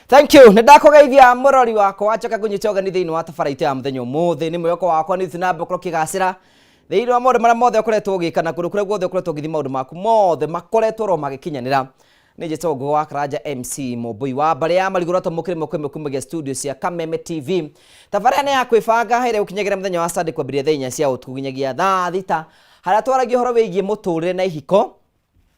Thank you. Nĩ ndakũgeithia mũrori wakwa, njoka ngũnyite ũgeni thĩinĩ wa tabara itũ ya mũthenya ũmũthĩ. Nĩ mwĩhoko wakwa nĩ na mbere ũkĩgacĩra thĩinĩ wa maũndũ marĩa mothe ũkoretwo ũgĩka na kũndũ kũrĩa guothe ũkoretwo ũgĩthiĩ, maũndũ maku mothe makoretwo ro magĩkinyanĩra. Nĩ njĩtagwo Ngũgĩ wa Karanja MC Mũmbũi wa mbarĩ ya Marigũ Rwatomũkĩrĩ Mũkũrĩ kumagia studio cia Kameme TV. Tabarĩra nĩ ya kwĩbanga ĩrĩa gũkinyagĩra mũthenya wa Sunday kwambĩrĩria thaa 4 cia ũtukũ nginyagia thaa 6, harĩa twaragia ũhoro wĩgiĩ mũtũrĩre na ihiko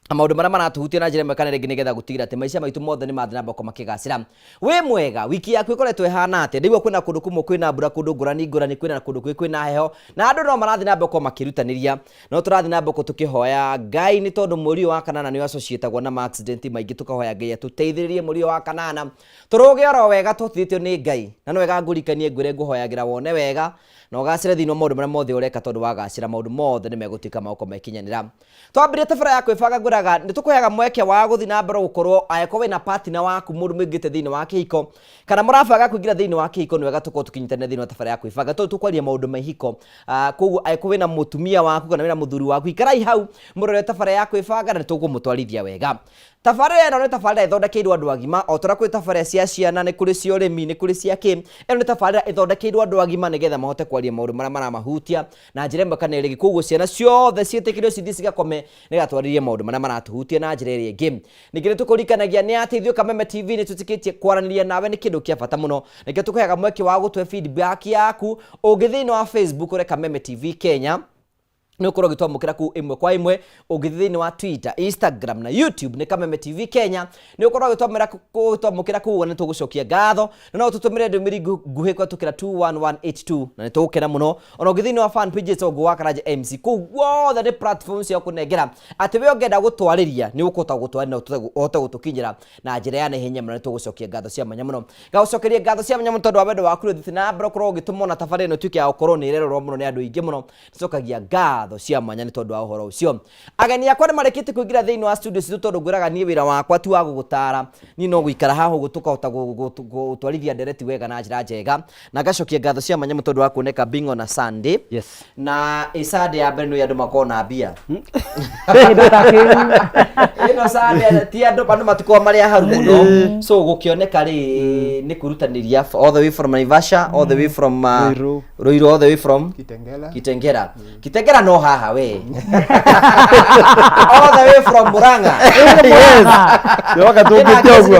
na maũndũ marĩa maratũhutia na njĩra ĩmwe kana ĩrĩa ĩngĩ, nĩgetha gũtigĩrĩra atĩ maica maitũ mothe nĩ mathiĩ na mbere makĩgacĩra. Wĩ mwega? Wiki yaku ĩkoretwo ĩhana atĩa? Ndaigua kwĩna kũndũ kũmwe kwĩna mbura, kũndũ ngũrani ngũrani, kwĩna kũndũ kwĩ kwĩna heho, na andũ no marathiĩ na mbere gũkorwo makĩrutanĩria. No tũrathiĩ na mbere tũkĩhoya Ngai, nĩ tondũ mweri ũyũ wa kanana nĩ associatagwo na ma accident maingĩ. Tũkahoya Ngai atũteithĩrĩrie mweri ũyũ wa kanana tũrũge oro wega tũhotithĩtio nĩ Ngai. Na no wega ngũrikanie ngwĩre ngũhoyagĩra wone wega na ũgacĩre thĩinĩ wa maũndũ marĩa mothe ũreka, tondũ wagacĩra maũndũ mothe nĩ megũtuĩka ma gũkorwo mekinyanĩra. Twambĩrĩria tabara ya kwĩbanga, ngwĩraga nĩ tũkũheaga mweke wa gũthiĩ na mbere gũkorwo angĩkorwo wĩna partner waku, mũndũ mũingĩte thĩinĩ wa kĩhiko kana mũrabanga kũingĩra thĩinĩ wa kĩhiko, nĩ wega tũkorwo tũkĩnyitanĩra thĩinĩ wa tabara ya kwĩbanga, tondũ tũkwaria maũndũ ma ihiko. Koguo angĩkorwo wĩna mũtumia waku kana wĩna mũthuri waku, ikarai hau mũrore tabara ya kwĩbanga na nĩ tũkũmũtwarithia wega. Tabarĩra ĩno nĩ tabarĩra ĩthondekeirwo andũ agima. O ta ũrĩa kwĩ tabarĩra cia ciana, nĩ kũrĩ cia ũrĩmi, nĩ kũrĩ cia kĩ, ĩno nĩ tabarĩra ĩthondekeirwo andũ agima nĩgetha mahote kwaria maũndũ marĩa maramahutia na njĩra ĩmwe kana ĩrĩa ĩngĩ. Koguo ciana ciothe ciĩtĩkĩrio cithiĩ cigakome nĩgetha twarĩrie maũndũ marĩa maratũhutia na njĩra ĩrĩa ĩngĩ. Ningĩ nĩ tũkũririkanagia nĩ atĩ ithuĩ Kameme TV nĩ twĩtĩkĩtie kwaranĩria nawe nĩ kĩndũ kĩa bata mũno. Nĩkĩo tũkũheaga mweke wa gũtũhe feedback yaku. Ũngĩthiĩ thĩinĩ wa Facebook ũre Kameme TV Kenya, nĩ ũkorwo ũgĩtwamũkĩra kũu ĩmwe kwa ĩmwe. Ũngĩthiĩ thĩinĩ wa Twitter, Instagram na YouTube nĩ Kameme TV Kenya, nĩ ũkorwo ũgĩtwamũkĩra kũu, na nĩ tũgũcokia ngatho. Na no tũtũmĩre ndũmĩrĩri nguhĩ kũhetũkĩra 21182 na nĩ tũgũkena mũno. Ona ũngĩthiĩ thĩinĩ wa fan page ĩtagwo Ngũgĩ wa Karanja MC, kũu guothe nĩ platform cia kũnengera atĩ we ũngĩenda gũtwarĩria nĩ ũkũhota gũtwarĩria na ũhote gũtũkinyĩra na njĩra ya naihenya mũno. Nĩ tũgũcokia ngatho cia mwanya mũno. Ngagũcokeria ngatho cia mwanya mũno tondũ wa wendo waku ũthiĩte na mbere ũkorwo ũgĩtũma ona tabarĩra ĩno ĩtuĩke ya gũkorwo nĩ ĩrerorwo mũno nĩ andũ aingĩ mũno. Cokagia ngatho cia mwanya nĩ tondũ wa ũhoro ũcio. Ageni akwa nĩ marĩkĩtie kũingĩra thĩinĩ wa studio citũ, tondũ ngwĩraga niĩ wĩra wakwa ti wa gũgũtara, niĩ no gũikara haha ũguo tũkahota gũtwarithia ndereti wega na njĩra njega. Na ngacokia ngatho cia mwanya mũno tondũ wa kuoneka being on a Sunday. Na ĩ Sunday ya mbere nĩ andũ makoragwo na mbia. Kĩndũ ta kĩu. Ĩno Sunday ti andũ matikoragwo marĩ aharu mũno, so gũkĩoneka rĩ nĩ kwĩrutanĩria all the way from Naivasha, all the way from Ruiru. Ruiru, all the way from Kitengela. Kitengera. Kitengera no haha we. All the way from Murang'a. Yoka tũkĩte ũguo.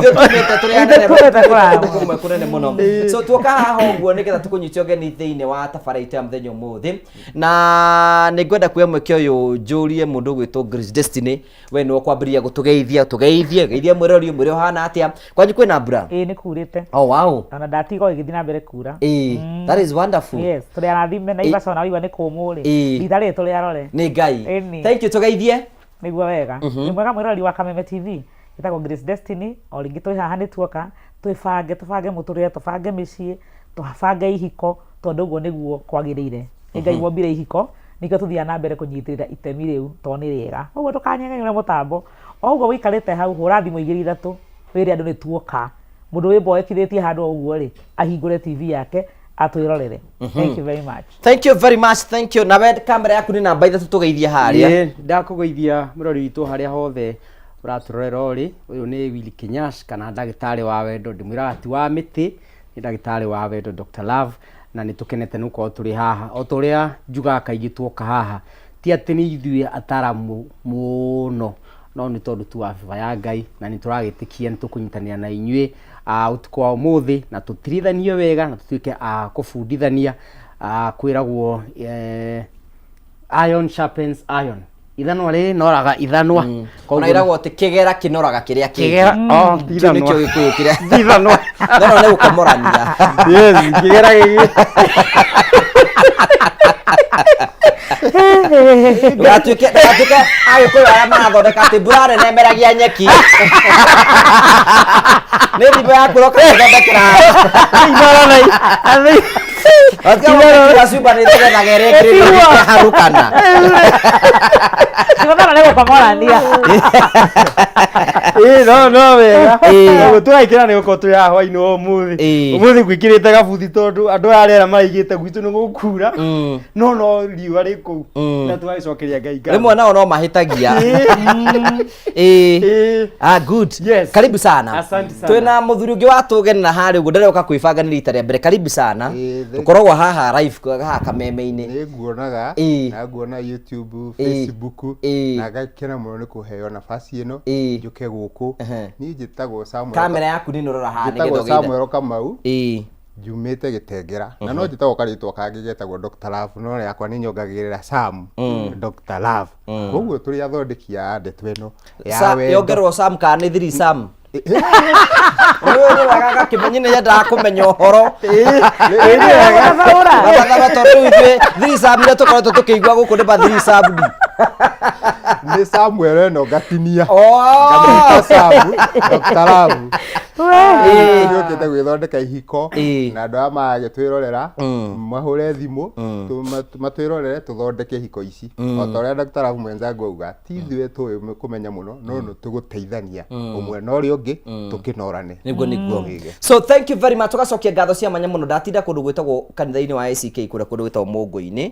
Tumĩte kũraya. Kũmwe kũnene mũno. So tuoka haha ũguo nĩgetha tũkũnyite ũgeni thĩinĩ wa tabara itũ ya mũthenya ũmũthĩ. Na nĩ ngwenda kuoya mweke ũyũ njũrie mũndũ ũgwĩtwo Grace Destiny, we nĩwe ũkwambĩrĩria gũtũgeithia, tũgeithie, geithia mwĩrori, mwĩre ũhana atĩa. Kwanyu kwĩna mbura? Ĩĩ, nĩ kurĩte. Oh wow. Ona ndatiga ĩgĩthiĩ na mbere kura. Ĩĩ, that is wonderful. Yes, tũrĩ arathime na Naivasha, ona waigua nĩ kũmũ rĩ. Rita rĩrĩ tũrĩ arore. Nĩ Ngai. Ĩni. Thank you, tũgeithie. Nĩguo wega. Nĩ mwega mwĩroreri wa Kameme TV. Ĩtagwo Grace Destiny, o rĩngĩ twĩ haha nĩ tuoka twĩbange, tũbange mũtũrĩre, tũbange mĩciĩ, tũbange ihiko, tondũ ũguo nĩguo kwagĩrĩire. Nĩ Ngai wombire ihiko, nĩkĩo tũthiaga na mbere kũnyitĩrĩra itemi rĩu tondũ nĩ rĩega. Ũguo ndũkanyegenyũre mũtambo. O ũguo ũikarĩte hau, hũra thimũ 2 3 wĩre andũ nĩ tuoka. Mũndũ wĩmboekithĩtie handũ o ũguo rĩ, ahingũre TV yake atwĩrorere. Thank you very much. Thank you very much, thank you. Nawe kamera yaku nĩ namba 3, tũgeithie harĩa. Ĩĩ, ndakũgeithia mũrori witũ harĩa hothe ũratũrorera ũrĩ. Ũyũ nĩ Willy Kinyash kana ndagĩtarĩ wa wendo, ndĩmwĩraga ti wa mĩtĩ, nĩ ndagĩtarĩ wa wendo, Dr. Love, na nĩ tũkenete nĩ gũkorwo tũrĩ haha. O ta ũrĩa njugaga kaingĩ tuoka haha, ti atĩ nĩ ithuĩ ataramu mũno, no nĩ tondũ tu wa favor ya Ngai, na nĩ tũragĩtĩkia nĩ tũkũnyitanĩra na inyuĩ ũtukũ wa ũmũthĩ, na tũtirithanie wega na tũtuĩke a kũbundithania. Kwĩragwo iron sharpens iron, ithanwa rĩnoraga ithanwa. Ona ĩragwo atĩ kĩgera kĩnoraga kĩrĩa kĩngĩ. Kĩgera, oh, ti Kĩu ithanwa. nĩkĩo Gĩkũyũ kĩrĩa. Ti ithanwa. No no nĩ gũkomorania. Yes, kĩgera gĩgĩ. Ndũgatuĩke Agĩkũyũ arĩa marathondeka atĩ mbura nene ĩmeragia nyeki. Nĩ thimũ yaku ũroka gũthondekera. Cuba nĩ tũgethaga ĩrĩa ĩngĩ harukana. Tigũthana nĩ gũkomorania. Ĩĩ, no no wega. Ĩĩ. Ũguo tũraikĩra nĩ gũkorwo twĩ haha hwainĩ wa ũmũthĩ. Ĩĩ. Ũmũthĩ gwĩkĩrĩte gabuthi tondũ andũ aya rĩera maraigĩte gwitũ nĩ gũkura. No no riũa rĩ kũu. Na tũgagĩcokeria Ngai ngatho. Rĩmwe nao no mahĩtagia. Ĩĩ. Ĩĩ. Ah, good. Yes. Karibu sana. Asante sana. Twina muthuri ungi watugenera haria uguo ndarioka kwibanga ni rita ria mbere. Karibu sana. Ĩĩ, thank Tukoragwo haha live haha kameme-inĩ. Nĩ nguonaga Ĩĩ. na nguona YouTube, Ĩĩ. Facebook Ĩĩ. na ngakena mũno nĩ kũheo nafasi ĩno Ĩĩ. njũke gũkũ. Ehe. Niĩ njĩtagwo Samuel. Kamera yaku nĩ nũrora haha Njĩtagwo nĩgetha ũgeitha. Samuel Kamau Ĩĩ. njumĩte Gĩtengera na no njĩtagwo karĩtwa kangĩ getagwo Dr. Love no yakwa nĩ nyongagĩrĩra Sam Dr. Love. Koguo tũrĩ athondeki a ndeto ĩno ya wendo. Yongererwo Sam kana nĩ thiri Sam? Rĩu nĩ wega gakĩmenye nĩ yendaga kũmenya ũhoro. Gũthathaũra. Gathathaũra tondũ rĩu ithuĩ thiri Sam iria tũkoretwo tũkĩigua gũkũ nĩ ma thiri Sam. Nĩ Samuel ĩno ngatinia. Oh! Ngamwĩta Sam Dr. Love. Ĩĩ. Nĩũkĩte gwĩthondeka ihiko Ĩĩ. na andũ aya maragĩtwĩrorera mahũre thimũ matwĩrorere tũthondeke ihiko ici o ta ũrĩa Dr. Love mwenzangu auga ti ithuĩ tũĩ kũmenya mũno no nĩ tũgũteithania ũmwe na ũrĩa ũngĩ tũkĩnorane. Niguo niguo. Tũgĩge. So thank you very much. Tugacokia ngatho cia mwanya mũno. Ndatinda kũndũ gwĩtagwo kanitha-inĩ wa ACK kũrĩa kũndũ gwĩtagwo Mũngũ-inĩ.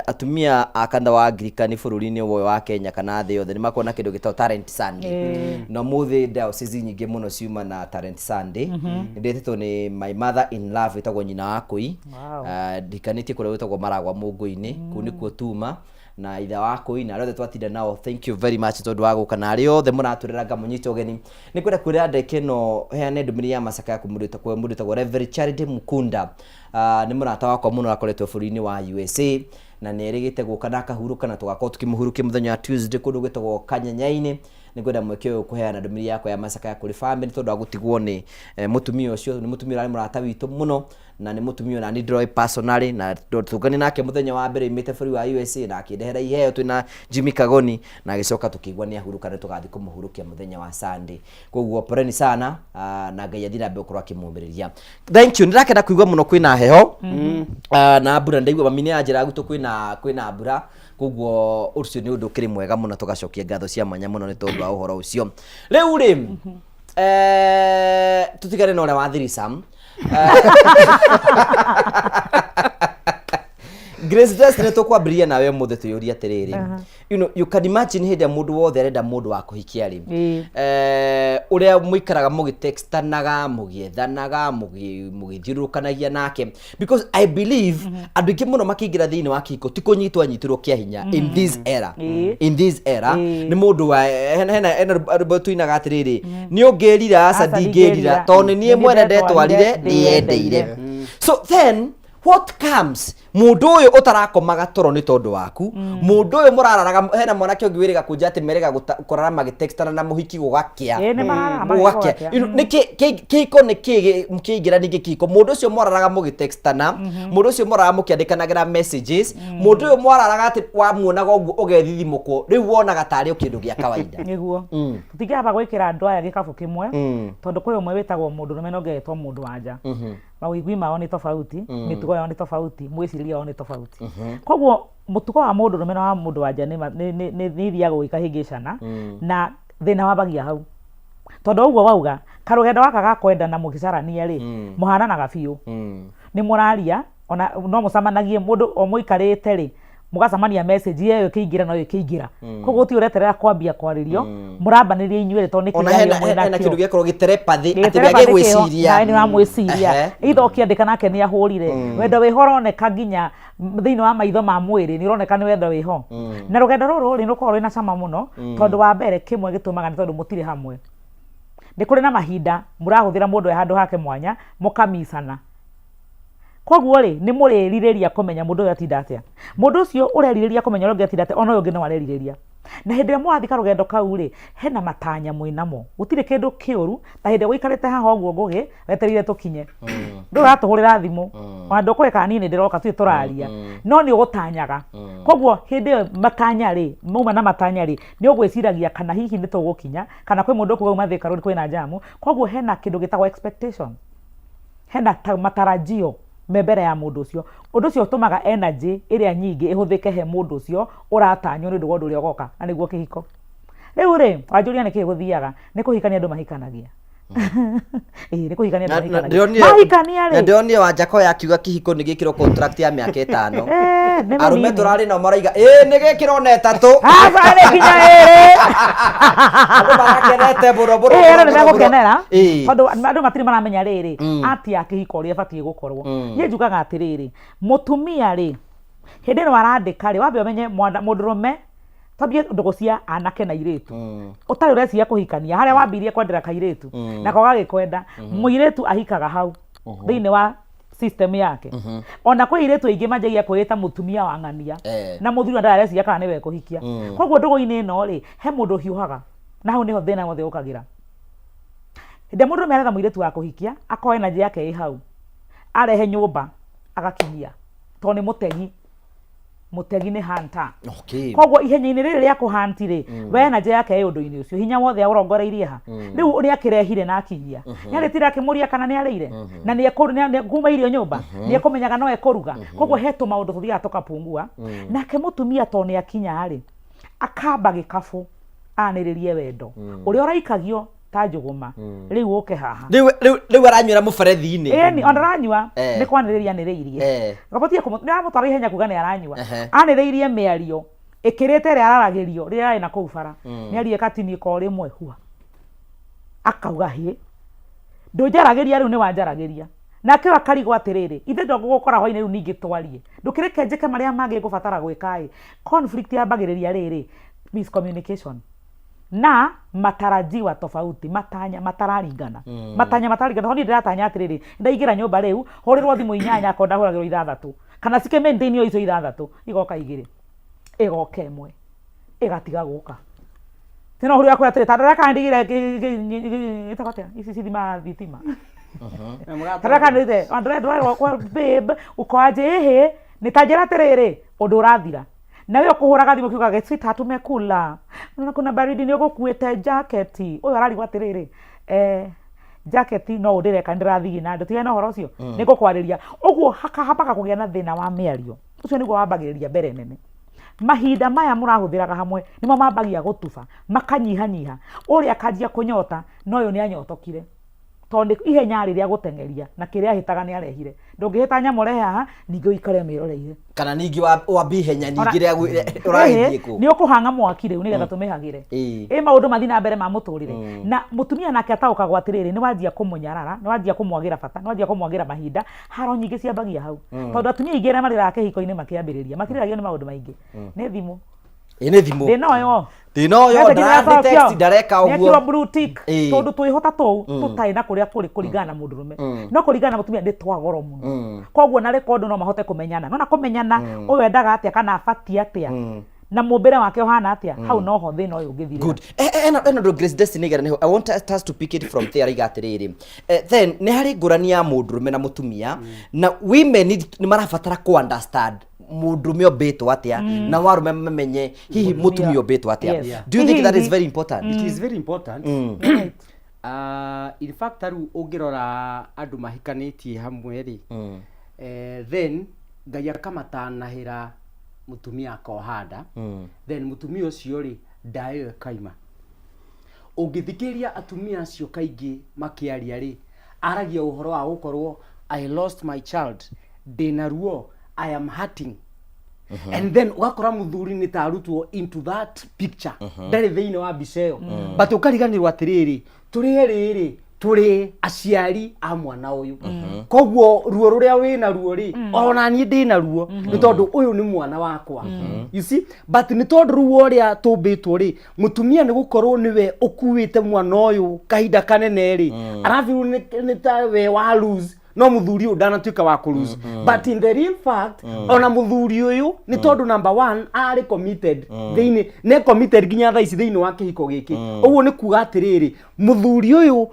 Atumia a kanitha wa Anglikani bũrũri-inĩ ũyũ wa Kenya kana thĩ yothe nĩ makoragwo na kĩndũ gĩtagwo Talent Sunday. Na ũmũthĩ diocese nyingĩ mũno ciuma na Talent Sunday. Ndĩtĩtwo nĩ my mother in love ĩtagwo nyina wa Kũi. Wow. Ndikanĩtie kũrĩa gwĩtagwo Maragwa Mũngũ-inĩ. Kũu nĩkuo tuma na ithe wa kũi na arĩa othe twatinda nao, thank you very much tondũ wa gũka na arĩa othe mũratwĩrĩra ngamũnyita ũgeni. Nĩ kwenda kwĩra ndeke ĩno heane ndũmĩrĩri ya macakaya kwĩ mũndũ wĩtagwo Reverend Charity Mukunda. Nĩ mũrata wakwa mũno akoretwo bũrũri-inĩ wa USA na nĩ erĩgĩte gũka na akahurũka na tũgakorwo tũkĩmũhurukia mũthenya wa Tuesday kũndũ gwĩtagwo Kanyenya-inĩ. Nĩ ngwenda mweke ũyũ kũheana ndũmĩrĩri yakwa ya macakaya kũrĩ family tondũ wa gũtigwo nĩ mũtumia ũcio. Nĩ mũtumia ũrarĩ mũrata witũ mũno na nĩ mũtumia ona niĩ ndĩroĩ personally na tũngani nake mũthenya wa mbere imĩte bũrũri wa USA na akĩndehera iheo twĩna Jimmy Kagoni na agĩcoka tũkĩigua nĩ ahurũka na tũgathiĩ kũmũhurũkia mũthenya wa Sunday. Koguo poleni sana, na Ngai athiĩ na mbere gũkorwo akĩmũmĩrĩria. Thank you. Nĩndakena kũigua mũno kwĩna heho na mbura. Ndaigua mami nĩ anjĩra gwitũ kwĩna mbura, koguo ũcio nĩ ũndũ ũkĩrĩ mwega mũno. Tũgacokia ngatho cia mwanya mũno nĩ tondũ wa ũhoro ũcio. Rĩu rĩ, tutigane na ũrĩa wa thiri Sam. Grace Destiny, tũkwambĩrĩria nawe ũmũthĩ twĩyũrie atĩrĩrĩ, you can imagine hĩndĩ ĩrĩa mũndũ wothe arenda mũndũ wa kũhikia rĩ, ũrĩa mũikaraga mũgĩtextanaga, mũgĩethanaga, mũgĩthiũrũrũkanagia nake, because I believe andũ aingĩ mũno makĩingĩra thĩinĩ wa kĩhiko ti kũnyitwo anyitirwo kĩa hinya in this era. In this era nĩ mũndũ wa hena rwĩmbo tũinaga atĩrĩrĩ, nĩ ũngĩrira aca Aca ndingĩrira ndingĩrira. tondũ nĩ niĩ Nĩ niĩ mwene ndetwarire ndetwarire, ndĩyendeire. ndĩyendeire. So then what comes mũndũ ũyũ ũtarakomaga toro nĩ tondũ waku, mũndũ ũyũ mũrararaga, hena mwanake ũngĩ wĩrĩga kũnja atĩ merĩga kũrara magĩtextana na mũhiki gũgakĩa. Ĩĩ, nĩ mararaga Gũgakĩa. magĩkĩa. Nĩkĩ kĩhiko nĩ kĩ kĩingĩra ningĩ kĩhiko, mũndũ ũcio mwararaga mũgĩtextana, mũndũ ũcio mwararaga mũkĩandĩkanagĩra messages, mũndũ ũyũ mwararaga atĩ wamuonaga ũguo ũgethithimũkwo, rĩu wonaga tarĩ o kĩndũ gĩa kawaida. Nĩguo tũtingĩhamba gwĩkĩra andũ aya gĩkabũ kĩmwe tondũ kwĩ ũmwe wĩtagwo mũndũ rũme na ũngĩ agetwo mũndũ wa nja. Mawĩigwi mao nĩ tofauti, mĩtugo yao nĩ tofauti, mwĩcirĩrie wao nĩ tofauti. Koguo mũtugo wa mũndũ rũme na wa mũndũ wa nja nĩ ithiaga gũgĩkahĩngĩcana na thĩna wambagia hau tondũ ũguo wauga karũgendo gaka ga kwendana mũgĩcarania rĩ, mũhananaga biũ, nĩ mũraria ona no mũcemanagie mũndũ o mũikarĩte rĩ, mũgacemania message ĩyo ĩkĩingĩra no ĩkĩingĩra, koguo gũtirĩ ũreterera kwambia kwarĩrio, mũrambanĩria inyuĩ tondũ nĩ Ona kĩrĩa hena mwĩ hena nakĩo. kĩndũ gĩakorwo gĩterepathĩ atĩ Gĩterebathĩ nĩ agĩgwĩciria. Nawe nĩ wamwĩciria. Ithe ũkĩandĩka nake nĩ ahũrire wendo wĩho ũroneka nginya thĩinĩ wa maitho ma mwĩrĩ nĩ ũroneka nĩ wendo wĩho. Na rũgendo rũrũ rĩ, nĩ rũkoragwo rwĩna cama mũno tondũ wa mbere kĩmwe gĩtũmaga nĩ tondũ mũtirĩ hamwe, nĩ kũrĩ na mahinda mũrahũthĩra mũndũ e handũ hake mwanya mũkamicana. Koguo rĩ, nĩ mũrĩrirĩria kũmenya mũndũ ũyũ atinda atĩa, mũndũ ũcio ũrerirĩria kũmenya ũrĩa ũngĩ atinda atĩa, ona ũyũ ũngĩ no arerirĩria. Na hĩndĩ ĩrĩa mũrathiĩ karũgendo kau rĩ, hena matanya mwĩnamo. Gũtirĩ kĩndũ kĩũru ta hĩndĩ ĩrĩa ũikarĩte haha ũguo ngũgĩ wetereire tũkinye, ndũĩ ũratũhũrĩra thimũ ona ndũkũĩ kana niĩ nĩ ndĩroka tuĩ tũraria, no nĩ ũgũtanyaga. Koguo hĩndĩ ĩyo matanya rĩ mauma na matanya rĩ, nĩ ũgwĩciragia kana hihi nĩ tũgũkinya, kana kwĩ mũndũ ũkuga uma Thika Road kwĩna jamu. Koguo hena kĩndũ gĩtagwo expectation, hena matarajio. Me mbere ya mũndũ ũcio. Ũndũ ũcio ũtũmaga energy ĩrĩa nyingĩ ĩhũthĩke he mũndũ ũcio ũratanywo nĩ ũndũ wa ũndũ ũrĩa ũgoka, na nĩguo kĩhiko. Rĩu rĩ, wanjũria nĩkĩĩ gũthiaga, nĩ kũhikania andũ mahikanagia. Ĩĩ, nĩ kũhikania andũ mahikanagia. Mahikania Na rĩ, ndĩronire Wanjakoya akiuga kĩhiko nĩ gĩkĩrwo contract ya mĩaka ĩtano. Nĩ Arũme mĩnini. tũrarĩ nao maraiga ĩĩ nĩ gĩkĩrwo na ĩtatũ. Aca nĩ nginya ĩrĩ. Andũ marakenete mũno mũno. Ĩĩ, andũ mũno, nĩ mũno. megũkenera Ĩĩ. tondũ andũ matirĩ maramenya rĩrĩ ati ya kĩhiko ũrĩa ĩbatiĩ gũkorwo. Niĩ njugaga atĩrĩrĩ, mũtumia rĩ, hĩndĩ ĩno arandĩka rĩ, wambe ũmenye mũndũrũme, twambie ndũgũ cia anake na airĩtu, ũtarĩ ũreciria kũhikania, harĩa wambirie kwendera kairĩtu nako gagĩkwenda, mũirĩtu ahikaga hau thĩinĩ wa system yake. Ona kwĩ airĩtu aingĩ manjagia kwĩĩta mũtumia wa ng'ania na mũthuri ona ndareciria kana nĩwe ekũhikia. Koguo ndũgũ-inĩ ĩno rĩ, he mũndũ ũhiũhaga na hau nĩho thĩna wothe ũkagĩra. Hĩndĩ ĩrĩa mũndũrũme aretha mũirĩtu wa kũhikia, akoya energy yake ĩ hau, arehe nyũmba agakinyia, tondũ nĩ mũtegi. Mũtegi nĩ hunter. Koguo ihenya-inĩ rĩrĩ rĩa kũhunt rĩ, we energy yake ĩ ũndũ-inĩ ũcio, hinya wothe aũrongoreirie ha? Rĩu nĩ akĩrehire na akinyia. Nĩ arĩtire akĩmũria kana nĩ arĩire? Na nĩ ekuma irio nyũmba? Nĩ ekũmenyaga no ekũruga? Koguo he tũmaũndũ tũthiaga tũkapungua. Nake mũtumia tondũ nĩ akinya rĩ, akamba gĩkabũ anĩrĩrie wendo ũrĩa ũraikagio ta njũgũma. Rĩu ũke haha. Rĩu aranyuĩra mũberethi-inĩ. Ĩni, ona aranyua nĩ kwanĩrĩria anĩrĩirie. Gabatie nĩ aramũtwara ihenya kuga nĩ aranyua. Anĩrĩirie mĩario ĩkĩrĩte ĩrĩa araragĩrio rĩrĩa arĩ na kũu bara. Mĩario ĩkatinĩka o rĩmwe hua. Akauga hĩ. Ndũnjaragĩria rĩu nĩ wanjaragĩria. Nake ũyũ akarigwo atĩrĩrĩ, ithe ndongũgũkora hwainĩ rĩu ningĩ twarie. Ndũkĩreke njĩke marĩa mangĩ ngũbatara gwĩka ĩ. Conflict yambagĩrĩria rĩrĩ, miscommunication. Na matarajiwa tofauti, matanya matararingana. Matanya matararingana, tondũ niĩ ndĩratanya atĩrĩrĩ, ndaingĩra nyũmba rĩu, hũrĩrwo thimũ inyanya akorwo ndahũragĩrwo ithathatũ. Kana cikĩ maintain o icio ithathatũ, igoka igĩrĩ, ĩgoka ĩmwe, ĩgatiga gũka. Tena ũhoro wa kwĩra atĩrĩ, ta ndora kana ndigire ĩtagwo atĩa ici cithimaga thitima. Tarora kana ndigire, ndĩrerwo kwa babe, uko aje ĩhĩ, nĩ ta njĩra atĩrĩrĩ, ũndũ ũrathira. Na we ũkũhũraga thimũ ũkiugaga sweetheart tumekula, unaona kuna baridi nĩ ũgũkuĩte jaketi. Ũyũ ararigwo atĩrĩrĩ, jaketi no ũndĩreka nĩndĩrathigina, ndũtigane na ũhoro ũcio, nĩ ngũkwarĩria. Ũguo hambaga kũgĩa na thĩna wa mĩario. Ũcio nĩguo wambagĩrĩria mbere nene. Mahinda maya mũrahũthĩraga hamwe nĩmo mambagia gũtuba, makanyihanyiha. Ũrĩa akanjia kũnyota, na ũyũ nĩ anyotokire. Tondũ nĩ ihenya arĩ rĩa gũteng'eria, na kĩrĩa ahĩtaga nĩ arehire. Ndũngĩhĩta nyamũ ũrehe haha, ningĩ ũikare ũmĩroreire. Kana ningĩ wambie ihenya ningĩ rĩa ũragĩthiĩ kũ? Nĩ ũkũhang'a mwaki rĩu nĩgetha tũmĩhagĩre. Ĩ maũndũ mathiĩ na mbere ma mũtũrĩre. Na mũtumia nake ataũkagwo atĩrĩrĩ, nĩ wanjia kũmũnyarara, nĩ wanjia kũmwagĩra bata, nĩ wanjia kũmwagĩra mahinda, haro nyingĩ ciambagia hau. Tondũ atumia aingĩ arĩa marĩraga kĩhiko-inĩ makĩambĩrĩria, matirĩragio nĩ maũndũ maingĩ. Nĩ thimũ. Ĩ nĩ thimũ. Ndĩ noyo. Ndĩ noyo, Message ndarandĩ nĩyacokio. text, ndareka ũguo. Nĩekĩrwo blue tick. Ĩĩ. Tondũ twĩho ta tũu tũtarĩ na kũrĩa kũrĩ kũringana na mũndũrũme. No kũringana na mũtumia nĩ twa goro mũno. Koguo na rekondo no mahote kũmenyana. Nona kũmenyana ũyũ endaga atĩa kana abatiĩ atĩa. Na mũmbĩre wake ũhana atĩa, hau noho thĩna ũyũ ũngĩthirĩra. Good. Ena ũndũ Grace Destiny igera nĩho. I want us to pick it from there araiga atĩrĩrĩ. Then nĩ harĩ ngũrani ya mũndũrũme na mũtumia na women nĩ marabatara kũ understand mũndũrũme ombĩtwo atĩa na warume mamenye hihi mũtumia ombĩtwo atĩa. Yes. Do you think that is very important? It is very important. In fact rĩu ũngĩrora andũ mahikanĩtie hamwe rĩ, then Ngai akamatanahĩra mũtumia akoha nda, then mũtumia ũcio rĩ, nda ĩyo ĩkaima. Ũngĩthikĩrĩria atumia acio kaingĩ makĩaria rĩ, aragia ũhoro wa gũkorwo I lost my child, ndĩna ruo, I am hurting. And then ũgakora mũthuri nĩ ta arutwo into that picture, ndarĩ thĩinĩ wa mbica ĩyo. But ũkariganĩrwo atĩrĩrĩ, tũrĩ erĩ rĩ, tũrĩ aciari a mwana ũyũ. Koguo ruo rũrĩa wĩna ruo rĩ, ona niĩ ndĩna ruo, nĩ tondũ ũyũ nĩ mwana wakwa. You see? But nĩ tondũ rĩu ũrĩa tũmbĩtwo rĩ, mũtumia nĩ gũkorwo nĩwe ũkuĩte mwana ũyũ kahinda kanene rĩ, arabiru nĩ ta we wa lose, no mũthuri ũyũ ndanatuĩka wa kũ lose. But in the real fact, ona mũthuri ũyũ nĩ tondũ number one arĩ committed thĩinĩ, nĩ committed nginya thaa ici thĩinĩ wa kĩhiko gĩkĩ. Ũguo nĩ kuga atĩrĩrĩ, mũthuri ũyũ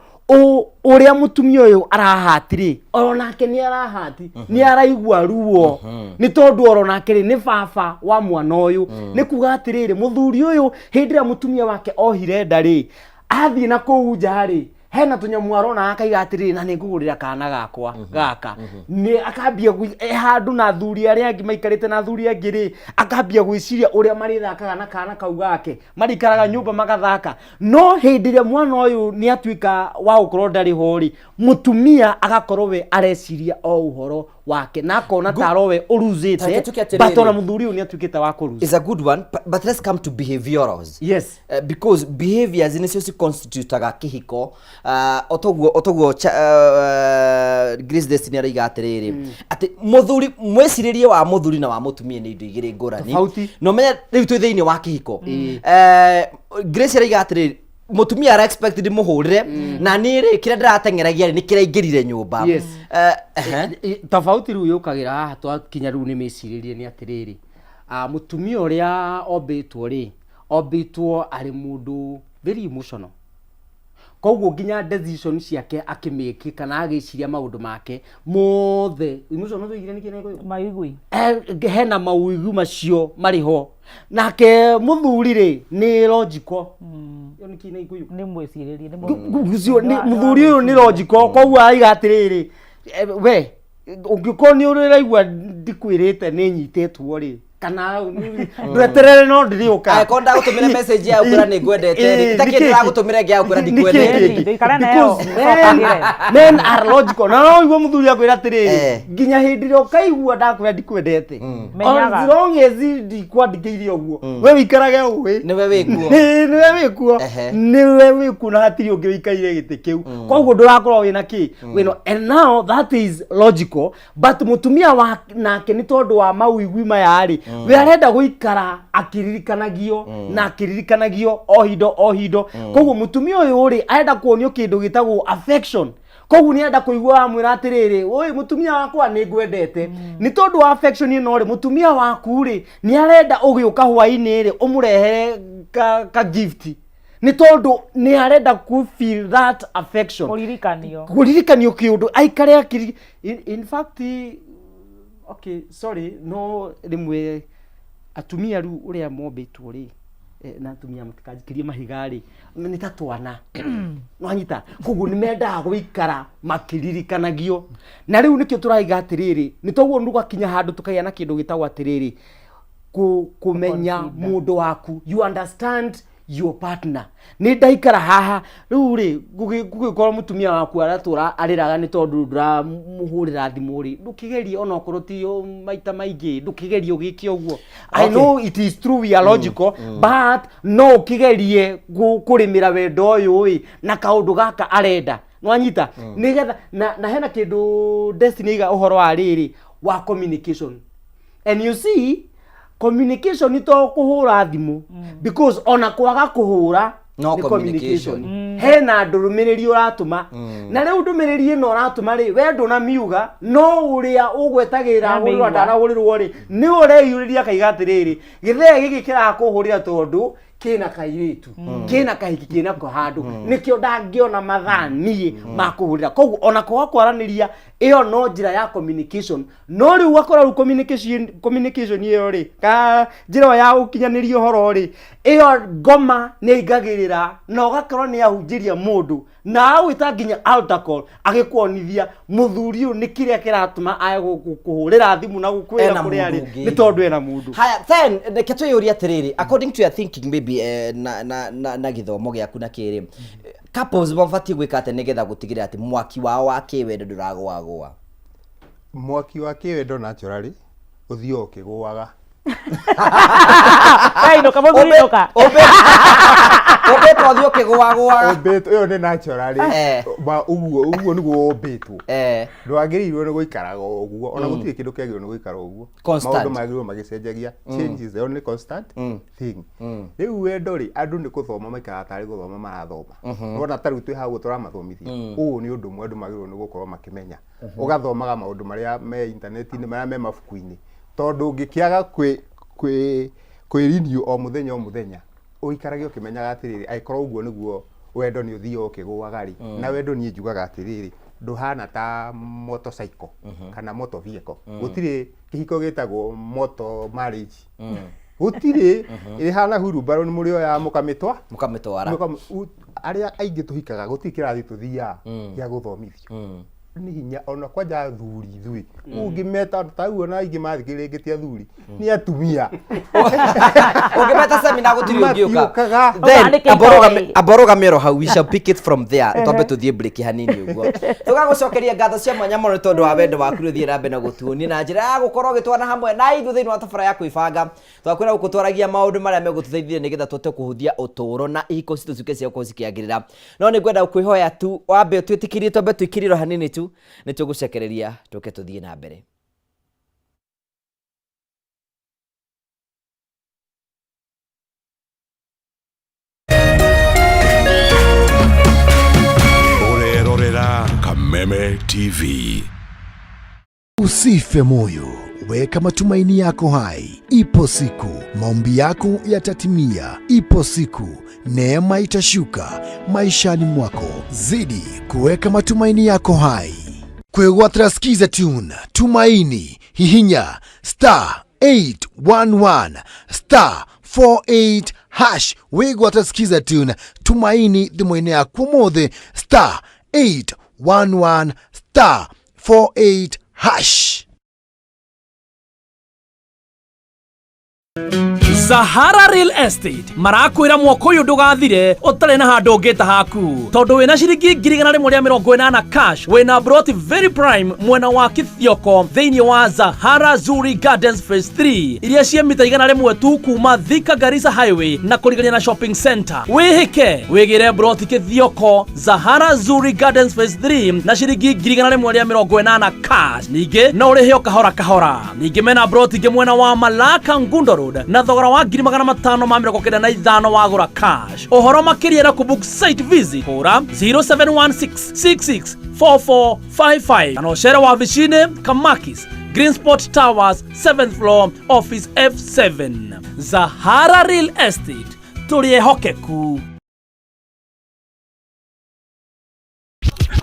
ũrĩa mũtumia ũyũ arahati rĩ, onake nĩ arahati, nĩ araigua ruo, nĩ tondũ oro nake rĩ, nĩ baba wa mwana ũyũ. Nĩ kuga atĩrĩrĩ, mũthuri ũyũ hĩndĩ ĩrĩa mũtumia wake ohire nda rĩ, athiĩ na kũu nja rĩ, Hena tũnyamũ arona akaiga atĩrĩrĩ, na nĩ ngũgũrĩra kana gakwa gaka. Nĩ akambia e handũ na athuri arĩa angĩ maikarĩte na athuri angĩ rĩ, akambia gwĩciria ũrĩa marĩthakaga na kana kau gake, marĩikaraga nyũmba magathaka. No hĩndĩ ĩrĩa mwana ũyũ nĩ atuĩka wa gũkorwo ndarĩ ho rĩ, mũtumia agakorwo we areciria o ũhoro wake na akona taro we ũruzĩte, Tareke tuke atĩrĩrĩ. but ona mũthuri ũyũ nĩ atuĩkĩte wa kũruza. Is a good one, but let's come to behaviorals. Yes. Because behaviors nĩcio ciconstitutaga kĩhiko. Otoguo Grace Destiny araiga atĩrĩrĩ, atĩ mũthuri, mwĩcirĩrie wa mũthuri na wa mũtumia nĩ indo igĩrĩ ngũrani. Tofauti. Na ũmenye rĩu twĩ thĩinĩ wa kĩhiko. Grace araiga atĩrĩrĩ, mũtumia ara expect ndĩmũhũrĩre, na niĩ rĩ, kĩrĩa ndĩrateng'eragia rĩ, nĩ kĩraingĩrire nyũmba. Yes. Ehe. Tofauti rĩu yũkagĩra haha twakinya rĩu nĩ mĩcirĩrie nĩ atĩrĩrĩ, mũtumia ũrĩa ombĩtwo rĩ, ombĩtwo arĩ mũndũ very emotional, koguo nginya decision ciake akĩmĩki kana agĩciria maũndũ make mothe emotional tũigire nĩkĩ na Gĩkũyũ? Maigui. Hena mawĩigwi macio marĩ ho. Nake mũthuri rĩ, nĩ logical. Ĩyo nĩ kĩ na Gĩkũyũ? Nĩ mwĩcirĩrie, nĩ Ũcio mũthuri ũyũ nĩ logical, koguo araiga atĩrĩrĩ, we ũngĩkorwo nĩ ũraigua ndikwĩrĩte nĩ nyitĩtwo rĩ, kana ndweterere no ndĩrĩũka. Angĩkorwo ndagũtũmĩra message ya gũkwĩra nĩ ngwendete rĩ, itakĩ ndĩragũtũmĩra ĩngĩ ya gũkwĩra ndikwendete. Nĩkĩ? Ndũikare nayo, Because men are logical. Na no ũigue mũthuri akwĩra atĩrĩrĩ, nginya hĩndĩ ĩrĩa ũkaigua ndakwĩra ndikwendete, Menyaga. as long as ndikwandĩkĩire ũguo, we wĩikarage ũĩ Nĩwe wĩkuo. Nĩwe wĩkuo. Nĩwe wĩkuo na hatirĩ ũngĩ wĩikaire gĩtĩ kĩu, koguo ndũrakorwo wĩna kĩ wĩna. And now that is logical, but mũtumia wa nake nĩ tondũ wa mawĩigwi maya rĩ, we arenda gũikara akĩririkanagio na akĩririkanagio o hindo o hindo. Koguo mũtumia ũyũ rĩ, arenda kuonio kĩndũ gĩtagwo affection, koguo nĩ arenda kũigua wamwĩra atĩrĩrĩ, oi mũtumia wakwa, nĩ ngwendete. Nĩ tondũ wa affection ĩno rĩ, mũtumia waku rĩ, nĩ arenda ũgĩũka hwainĩ rĩ, ũmũrehere ka gift, nĩ tondũ nĩ arenda ku feel that affection. Kũririkanio. Kũririkanio kĩũndũ aikare akiri. In fact, okay, sorry, no rĩmwe atumia rĩu ũrĩa mombĩtwo rĩ, na atumia matikanjikirie mahiga rĩ, nĩ ta twana nwanyita, koguo nĩ mendaga gũikara makĩririkanagio. Na rĩu nĩkĩo tũraiga atĩrĩrĩ, nĩ toguo tũgakinya handũ tũkagĩa na kĩndũ gĩtagwo atĩrĩrĩ, kũmenya Consider. Mũndũ waku, you understand your partner. Nĩ ndaikara haha rĩu rĩ, gũgĩkorwo mũtumia waku aratũra arĩraga nĩ tondũ ndũramũhũrĩra thimũ rĩ, ndũkĩgerie onokorwo ti o maita maingĩ, ndũkĩgerie ũgĩke ũguo. I know it is true we are logical, but no ũkĩgerie kũrĩmĩra wendo ũyũ ĩ na kaũndũ gaka arenda nwanyita, nĩgetha na hena kĩndũ Destiny aiga ũhoro wa rĩrĩ wa communication. And you see, communication to kũhũra thimũ, because ona kwaga kũhũra No nĩ communication. Hena ndũmĩrĩri ũratũma, na rĩu ndũmĩrĩri ĩno ũratũma rĩ, we ndũnamiuga, no ũrĩa ũgwetagĩrĩra ahũrĩrwo Nĩamĩigua. ndanahũrĩrwo rĩ, nĩwe ũreyurĩria akaiga atĩrĩrĩ, gĩthee gĩkĩ kĩrakũhũrĩra tondũ kĩna kairĩtu, kĩna kahiki, kĩna ko handũ, nĩkĩo ndangĩona mathaa niĩ ma kũhũrĩra. Koguo ona kwaga kwaranĩria, ĩyo no njĩra ya communication. No rĩu ũgakora rĩu communication ĩyo rĩ, ka njĩra ĩyo ya ũkinyanĩria ũhoro rĩ, ĩyo ngoma nĩ aingagĩrĩra na ũgakorwo nĩ ahunjĩria mũndũ na agwĩta nginya altar call, agĩkuonithia mũthuri ũyũ nĩ kĩrĩa kĩratũma ae kũhũrĩra thimũ na gũkwĩra Ena kũrĩa mũndũ arĩ ũngĩ. nĩ tondũ ena mũndũ. Haya, then reke twĩyũrie atĩrĩrĩ, according to your thinking maybe, na gĩthomo gĩaku na kĩrĩ, couples mabatiĩ gwĩka atĩa nĩgetha gũtigĩrĩra atĩ mwaki wao wa kĩwendo ndũragũagũa? Mwaki wa kĩwendo naturally ũthiaga ũkĩgũaga. We inũka, mũthuri, inũka. Ũmbĩtwo ũthiĩ ũkĩgũagũaga. Ũmbĩtwo, ĩyo nĩ naturally. Ma ũguo nĩguo ũmbĩtwo. Ndwagĩrĩirwo nĩ gũikaraga o ũguo, ona gũtirĩ kĩndũ kĩagĩrĩirwo nĩ gũikara ũguo. Constant. Maũndũ magĩrĩirwo magĩcenjagia. Change is the only constant thing. Rĩu wendo rĩ, andũ nĩ gũthoma maikaraga tarĩ gũthoma marathoma. Wona ta rĩu twĩ hau ũguo tũramathomithia, ũũ nĩ ũndũ ũmwe andũ magĩrĩirwo nĩ gũkorwo makĩmenya. Ũgathomaga maũndũ marĩa me intaneti-inĩ, marĩa me mabuku-inĩ, tondũ ũngĩkĩaga kwĩ renew o mũthenya o mũthenya, ũikarage ũkĩmenyaga atĩrĩrĩ, angĩkorwo ũguo nĩguo wendo nĩ ũthiaga ũkĩgũaga rĩ. Na wendo niĩ njugaga atĩrĩrĩ, ndũhana ta motorcycle kana motor vehicle. Gũtirĩ kĩhiko gĩtagwo motor marriage, gũtirĩ. Ĩhana hurumbarũ, nĩ mũrĩoyaga mũkamĩtwa mũkamĩtwara. Arĩa aingĩ tũhikaga gũtirĩ kĩrathi tũthiaga gĩa gũthomithio. Nĩ hinya ona kwanja athuri ithuĩ ũngĩmeta ta na aingĩ mathikĩrĩria rĩngĩ ti athuri, nĩ atumia. Ũngĩmeta seminar gũtirĩ ũngĩũka. Matiũkaga. Then Ũkaanĩke itoĩ. Amborogamĩro hau, we shall pick it from there. Twambe tũthiĩ break hanini ũguo. Tũgagũcokeria ngatho cia mwanya mũno nĩ tondũ wa wendo waku rĩu. Thiĩ na mbere na gũtuonia na njĩra ya gũkorwo ũgĩtwana hamwe na ithuĩ thĩinĩ wa tabara ya kwĩbanga. Twakwĩra gũkũ twaragia maũndũ marĩa megũtũteithia nĩgetha tũhote kũhũthia ũtũũro na ihiko citũ ciuke cia gũkorwo cikĩagĩrĩra. No nĩ ngwenda kwĩhoya tu wambe ũtwĩtĩkĩrie twambe tũikĩrĩro hanini tu, nĩ tũgũcekereria tũke tũthiĩ na mbere. Ũrerorera Kameme TV. Usife moyo, weka matumaini yako hai. Ipo siku maombi yako yatatimia. Ipo siku neema itashuka maishani mwako. Zidi kuweka matumaini yako hai. Kwĩgwatĩra Skiza Tune Tumaini, hihinya *811*48# wĩgwatĩra Skiza Tune Tumaini thimũ-inĩ yaku ũmũthĩ, *811*48#. Sahara Real Estate marakwĩra mwaka ũyũ ndũgathire ũtarĩ na handũ ũngĩta haku, tondũ wĩna ciringi 180,000 cash, wĩna broti very prime mwena wa Kithioko thĩinĩ wa Zahara Zuri Gardens Phase 3, iria ciĩ mita 100 tu kuma Thika Garissa Highway na kũrigania na shopping center. Wĩhĩke wĩgĩre broti Kithioko Zahara Zuri Gardens Phase 3 na ciringi 180,000 cash. Ningĩ no ũrĩhe o kahora kahora. Ningĩ mena broti ingĩ mwena wa Malaka Ngundo Road na thogora wa 595,000 wagũra cash. Ũhoro makĩria na kũbook site visit, hũra 0716664455 kana ũcere wabici-inĩ Kamakis Green Spot Towers, 7th floor, office F7. Zahara Real Estate, tũrĩ ehokeku.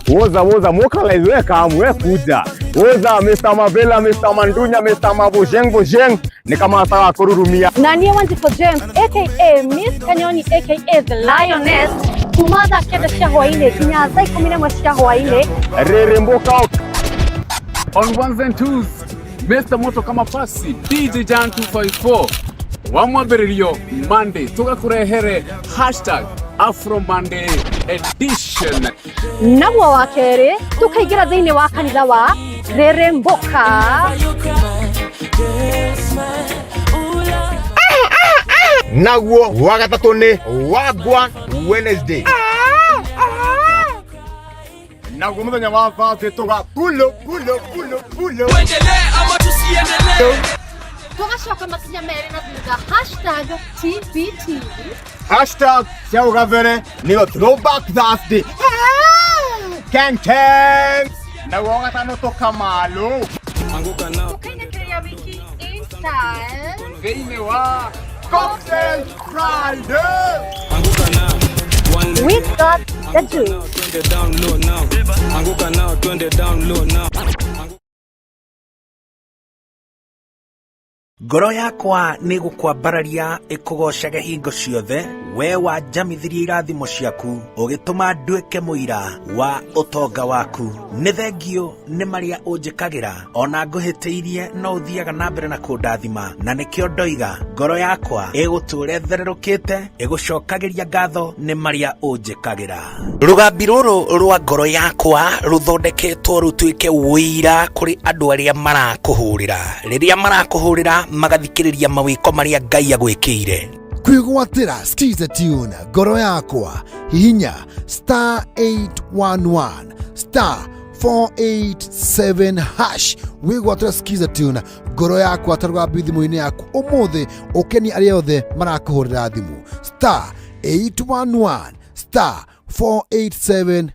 Woza woza mokalize, we kamu we kuja. Woza Mr. Mavela, Mr. Mandunya, Mr. Mabojeng Bojeng ni kama sawa kururumia. Na niĩ Wanjikũ James aka Miss Kanyoni aka The Lioness, kuma thaa 9 cia hwainĩ nginya thaa 11 cia hwainĩ. Rere mboka. On ones and twos, Mr. Moto kama pasi, DJ Jan 254 wa mwambĩrĩrio Monday tũgakũrehere #AfroMonday edition. Naguo wa kerĩ tũkaingĩra thĩinĩ wa kanitha wa Rere Mboka. Naguo wa gatatũ nĩ Wagwa Wednesday. Naguo mũthenya wa Thursday tũga pulo pulo pulo pulo. Tũgacoka makinya merĩ na thutha, #TBT. Hashtag cia ũgabere nĩyo Throwback Thursday. Ken Ken. Naguo wa gatano tũkamalo. Tũkainĩkĩrĩria wiki in style thĩinĩ wa Cocktail Friday. We got the juice. Anguka nao, twende down low now. Ngoro yakwa nĩ gũkwambararia ĩkũgocage hingo ciothe, we wanjamithirie irathimo ciaku, ũgĩtũma nduĩke mũira wa ũtonga waku. Nĩ thengio nĩ marĩa ũnjĩkagĩra, ona ngũhĩtĩirie no ũthiaga na mbere na kũndathima, na nĩkĩo ndoiga ngoro yakwa ĩgũtũũra ĩthererũkĩte ĩgũcokagĩria ngatho nĩ marĩa ũnjĩkagĩra. Rũgambi rũrũ rwa ngoro yakwa rũthondeketwo rũtuĩke ũira kũrĩ andũ arĩa marakũhũrĩra, rĩrĩa marakũhũrĩra magathikĩrĩria mawĩko marĩa Ngai agwĩkĩire. Kwĩgwatĩra Skiza Tune ngoro yakwa, hihinya *811*487# wĩgwatĩra Skiza Tune ngoro yakwa ta rũgambi thimũ-inĩ yaku ũmũthĩ, ũkenie arĩa othe marakũhũrĩra thimũ, *811*487.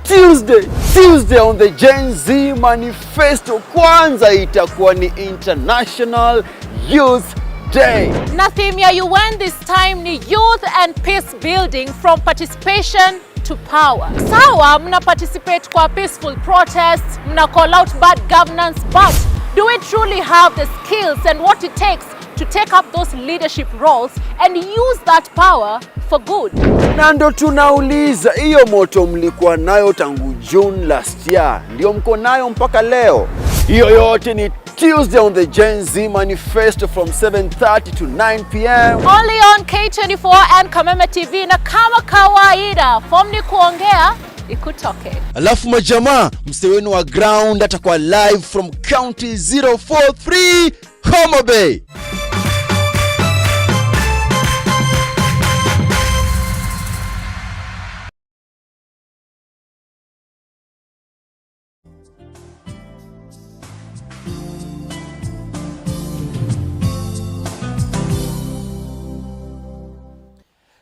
Tuesday, Tuesday on the Gen Z Manifesto, kwanza itakuwa ni International Youth Day. Na theme ya UN this time ni Youth and Peace Building from Participation to Power. Sawa, mna participate kwa peaceful protests, mna call out bad governance, but do we truly have the skills and what it takes to take up those leadership roles and use that power for good. Na ndo tunauliza, hiyo moto mlikuwa nayo tangu June last year, ndio mko nayo mpaka leo? Hiyo yote ni Tuesday on the Gen Z Manifesto from 7:30 to 9 p.m. Only on K24 and Kameme TV na kama kawaida, form ni kuongea ikutoke. Alafu majamaa, msee wenu wa ground atakuwa live from county 043 Homa Bay.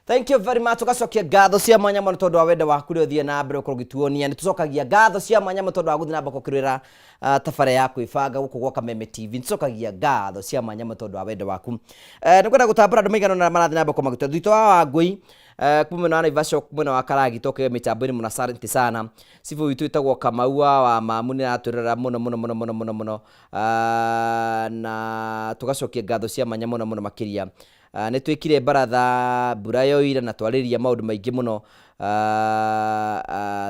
Thank you very much. Tugacokia ngatho cia mwanya mũno tondũ wa wendo waku ũrĩa ũthiĩ na mbere ũkorwo ũgĩtuonia. Nĩ tũcokagia ngatho cia mwanya mũno tondũ wa gũthiĩ na mbere gũkĩrĩra tabarĩra ya kwĩbanga gũkũ gwa Kameme TV. Nĩ tũcokagia ngatho cia mwanya mũno tondũ wa wendo waku. Nĩ ngwenda gũtambũra andũ maigana ũna marathiĩ na mbere gũkorwo magĩtwĩra. Thitũ wa Wangũi, kuma mwena wa Naivasha, mwena wa Karagita, ũkĩoya mĩtambo-inĩ mũno, asante sana. Cibũ witũ wĩtagwo Kamau wa Mamu nĩ aratwĩrorera mũno mũno mũno mũno mũno mũno. Na tũgacokia ngatho cia mwanya mũno mũno makĩria. Nĩ twĩkire baratha mbura yoira na twarĩria maũndũ maingĩ mũno.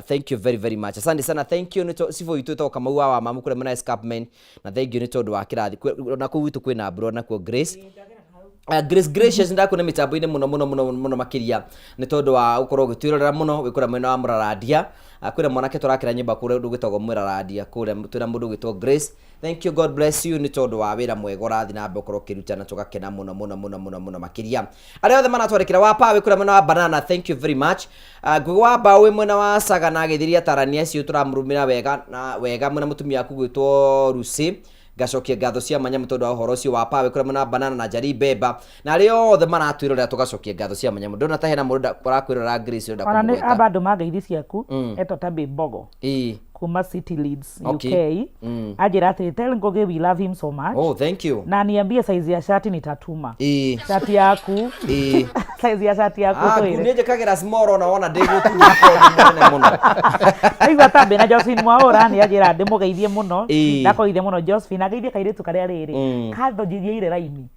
Thank you very very much, asante sana, thank you. Nĩ cibũ witũ wĩtagwo Kamau wa Mamu kũrĩa mwena escarpment, na thank you nĩ tondũ wa kĩrathi. Na kũu gwitũ kwĩna mbura nakuo. Grace, Grace Gracious, ndakuona mĩtambo-inĩ mũno mũno mũno mũno makĩria nĩ tondũ wa gũkorwo ũgĩtwĩrorera mũno wĩ kũrĩa mwena wa Mũrarandia. Kwĩna mwanake tũrakĩra nyũmba kũrĩa ũndũ gwĩtagwo Mũrarandia kũrĩa twĩna mũndũ ũgwĩtwo Grace. Thank you, God bless you nĩ tondũ wa wĩra mwega ũrathiĩ na mbere ũkorwo ũkĩruta, na tũgakena mũno mũno mũno mũno mũno makĩria. Arĩa othe maratwandĩkĩra wa pa wĩ kũrĩa mwena wa Banana, thank you very much. Ngugi wa Mbaũ wĩ mwena wa Sagana agĩthiria atarani acio tũramũrũmĩra wega na wega mwena mũtumia waku gwĩtwo Lucy, ngacokia ngatho cia mwanya mũno tondũ wa ũhoro ũcio wa pawe kũrĩa mwena wa Banana na Njari Mbemba na arĩa othe maratwĩrorera, tũgacokia ngatho cia mwanya mũno. Ndona ta hena mũndũ ũrakwĩrorera, Grace, ũrenda Ona nĩ kũmũgweta. Amba andũ ngeithi ciaku. Etwo Tabi Mbogo kuma City Leeds, UK. Anjĩra atĩ, "Tell Ngugi we love him so much." Oh, thank you. Na niambie size ya shati, nitatuma shati yaku. Size ya shati yaku. Twĩre. Nĩ njĩkagĩra small, ona wona ndĩgũtunya mũnene mũno. Aigua Tabi na Josephine Mwaũra nĩ anjĩra ndĩmũgeithie mũno. Ndakũgeithia mũno Josephine, ageithie kairĩtu karĩa rĩrĩ kathonjithieire raini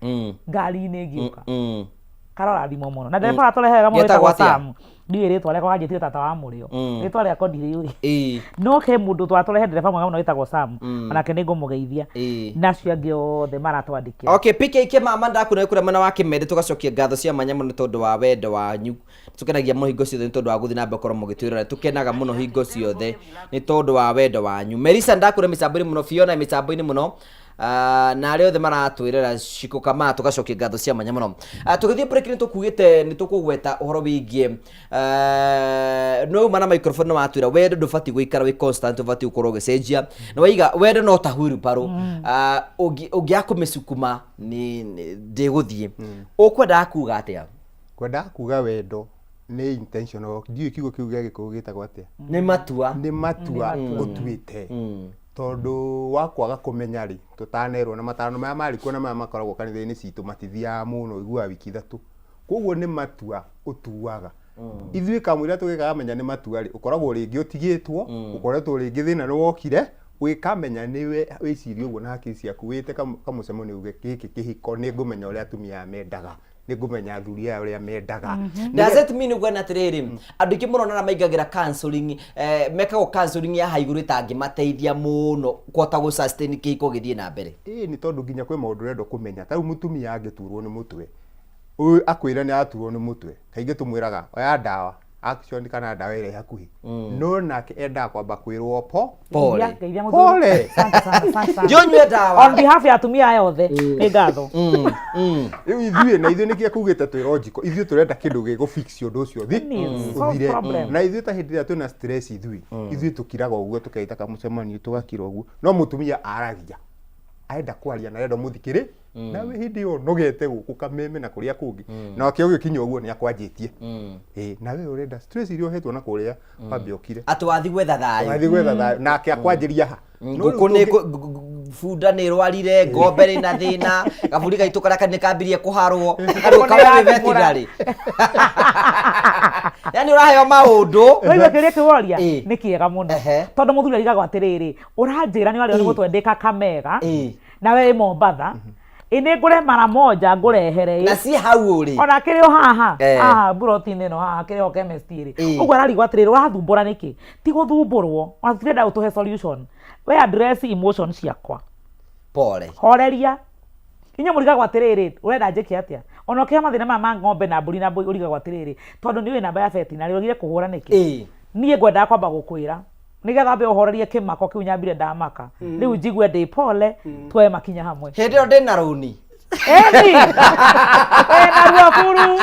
ngari-inĩ ngĩũka. Karorathimwo mũno na ndereba atũrehe wega mũno. Getagwo wĩtagwo atĩa? Sam, ndiũĩ rĩtwa rĩakwa, kanjĩtire tata wa mũrĩo. Rĩtwa rĩakwa ndirĩũĩ. No he mũndũ twatũrehe ndereba mwega mũno wĩtagwo Sam. Onake nĩ ngũmũgeithia na acio angĩ othe maratwandĩkĩra. Okay, PKK mama, ndakuona kũrĩa mwena wa Kĩmende, tũgacokia ngatho cia mwanya mũno tondũ wa wendo wanyu. Tũkenagia mũno hingo ciothe nĩ tondũ wa gũthiĩ na mbere gũkorwo mũgĩtwĩrora. Tũkenaga mũno hingo ciothe nĩ tondũ wa wendo wanyu. Melissa, ndakuona mĩtambo-inĩ mũno, Fiona mĩtambo-inĩ mũno. Na arĩa othe maratwĩrora Shiko kama, tũgacokia ngatho cia mwanya mũno. Tũgĩthiĩ break nĩ tũkugĩte nĩ tũkũgweta ũhoro wĩgiĩ no uma na microphone, nĩ watwĩra wendo ndũbatiĩ gũikara wĩ constant, ũbatiĩ gũkorwo ũgĩcenjia, na waiga wendo no ta wheelbarrow. Ũngĩaga kũmĩcukuma ndĩgũthiĩ. Ũkwendaga kuga atĩa? Kwendaga kuga wendo nĩ intentional, ndiũĩ kiugo kĩu gĩa Gĩkũyũ gĩtagwo atĩa. Nĩ matua. Nĩ matua ũtuĩte, tondũ wa kwaga kũmenya rĩ, tũtanerwo na matano maya marĩ kuo na maya makoragwo kanitha-inĩ citũ matithiaga mũno, iguaga wiki 3. Koguo nĩ matua ũtuaga. Ithuĩ kamũira tũgĩkamenya nĩ matua rĩ, ũkoragwo rĩngĩ ũtigĩtwo, ũkoretwo rĩngĩ thĩna nĩ wokire, wĩkamenya nĩwe wĩcirie ũguo na hakiri ciaku, wĩte kamũcemanio uge gĩkĩ kĩhiko nĩ ngũmenya ũrĩa atumia aya mendaga, nĩ ngũmenya athuri aya ũrĩa mendaga. Does it mean gwena atĩrĩrĩ, andũ aingĩ mũno na maingagĩra counseling, mekagwo counseling ya ha igũrũ ĩtangĩmateithia mũno kũhota gũ sustain kĩhiko gĩthiĩ na mbere? Ĩĩ, nĩ tondũ nginya kwĩ maũndũ ũrenda kũmenya. Ta rĩu mũtumia angĩturwo nĩ mũtwe, ũyũ akwĩra nĩ araturwo nĩ mũtwe, kaingĩ tũmwĩraga oya ndawa action kana ndawa ĩrĩa ĩ hakuhĩ, no nake endaga kwamba kwĩrwo po Pole. Ngeithia mũthuri. Pole. Asante sana, asante sana. Ndiũnyue ndawa. On behalf ya atumia aya othe, nĩ ngatho. Rĩu ithuĩ na ithuĩ nĩkĩo kugĩte twĩ logical, ithuĩ tũrenda kĩndũ gĩgũ fix ũndũ ũcio thi Ni solve ũthire. problem. Na ithuĩ ta hĩndĩ ĩrĩa twĩna stress, ithuĩ tũkiraga ũguo, tũkeita kamũcemanio tũgakira ũguo, no mũtumia aragia, arenda kwaria na arenda mũthikĩrĩ, nawe hĩndĩ ĩyo ũnogete gũkũ kameme na kũrĩa kũngĩ, nake ũgĩkinya ũguo nĩ akwanjĩtie. Ĩ nawe ũrenda stress iria ũhetwo na kũrĩa wambe ũkire. Atĩ wathiĩ gwetha thayũ. Wathiĩ gwetha thayũ nake akwanjĩria ha. No rĩu Ngũkũ nĩ bunda nĩ ĩrwarire, ngombe rĩ na thĩna, gaburi gaitũ karĩa nĩ kambirie kũharwo, rĩu kawe wĩ veterinary, yani ũraheo maũndũ. Waigua kĩũria kĩu woria? Ĩ. Nĩ kĩega mũno. Tondũ mũthuri arigagwo atĩrĩrĩ, ũranjĩra nĩ warĩo nĩ mũtwe ndĩ Kakamega, na we wĩ Mombatha. Ĩ nĩ ngũre mara moja ngũrehere ĩ. Na ciĩ hau ũrĩ. Ona kĩrĩ o haha. Eh. Haha mburoti-inĩ ĩno haha kĩrĩ o chemist rĩ. Ĩ. Ũguo ararigwo atĩrĩrĩ ũrathumbũra nĩkĩ? Ti gũthumbũrwo. Ona tũtirenda ũtũhe solution. We address emotion ciakwa. Pole. Horeria. Inyuĩ mũrigagwo atĩrĩrĩ, ũrenda njĩke atĩa? Ona ũkĩhe mathĩna maya ma ng'ombe na mbũri na mbũi ũrigagwo atĩrĩrĩ, tondũ nĩ ũĩ namba ya betinarĩ ũragire kũhũra nĩkĩ? Ĩ. Niĩ ngwendaga kwamba gũkwĩra nĩgetha ambe ũhorerie kĩmako kĩu nyambire ndamaka. Rĩu njigue ndĩ pole, tuoe makinya hamwe. Hĩndĩ ĩyo ndĩ na rũni. Ĩni! Wĩna ruo buru.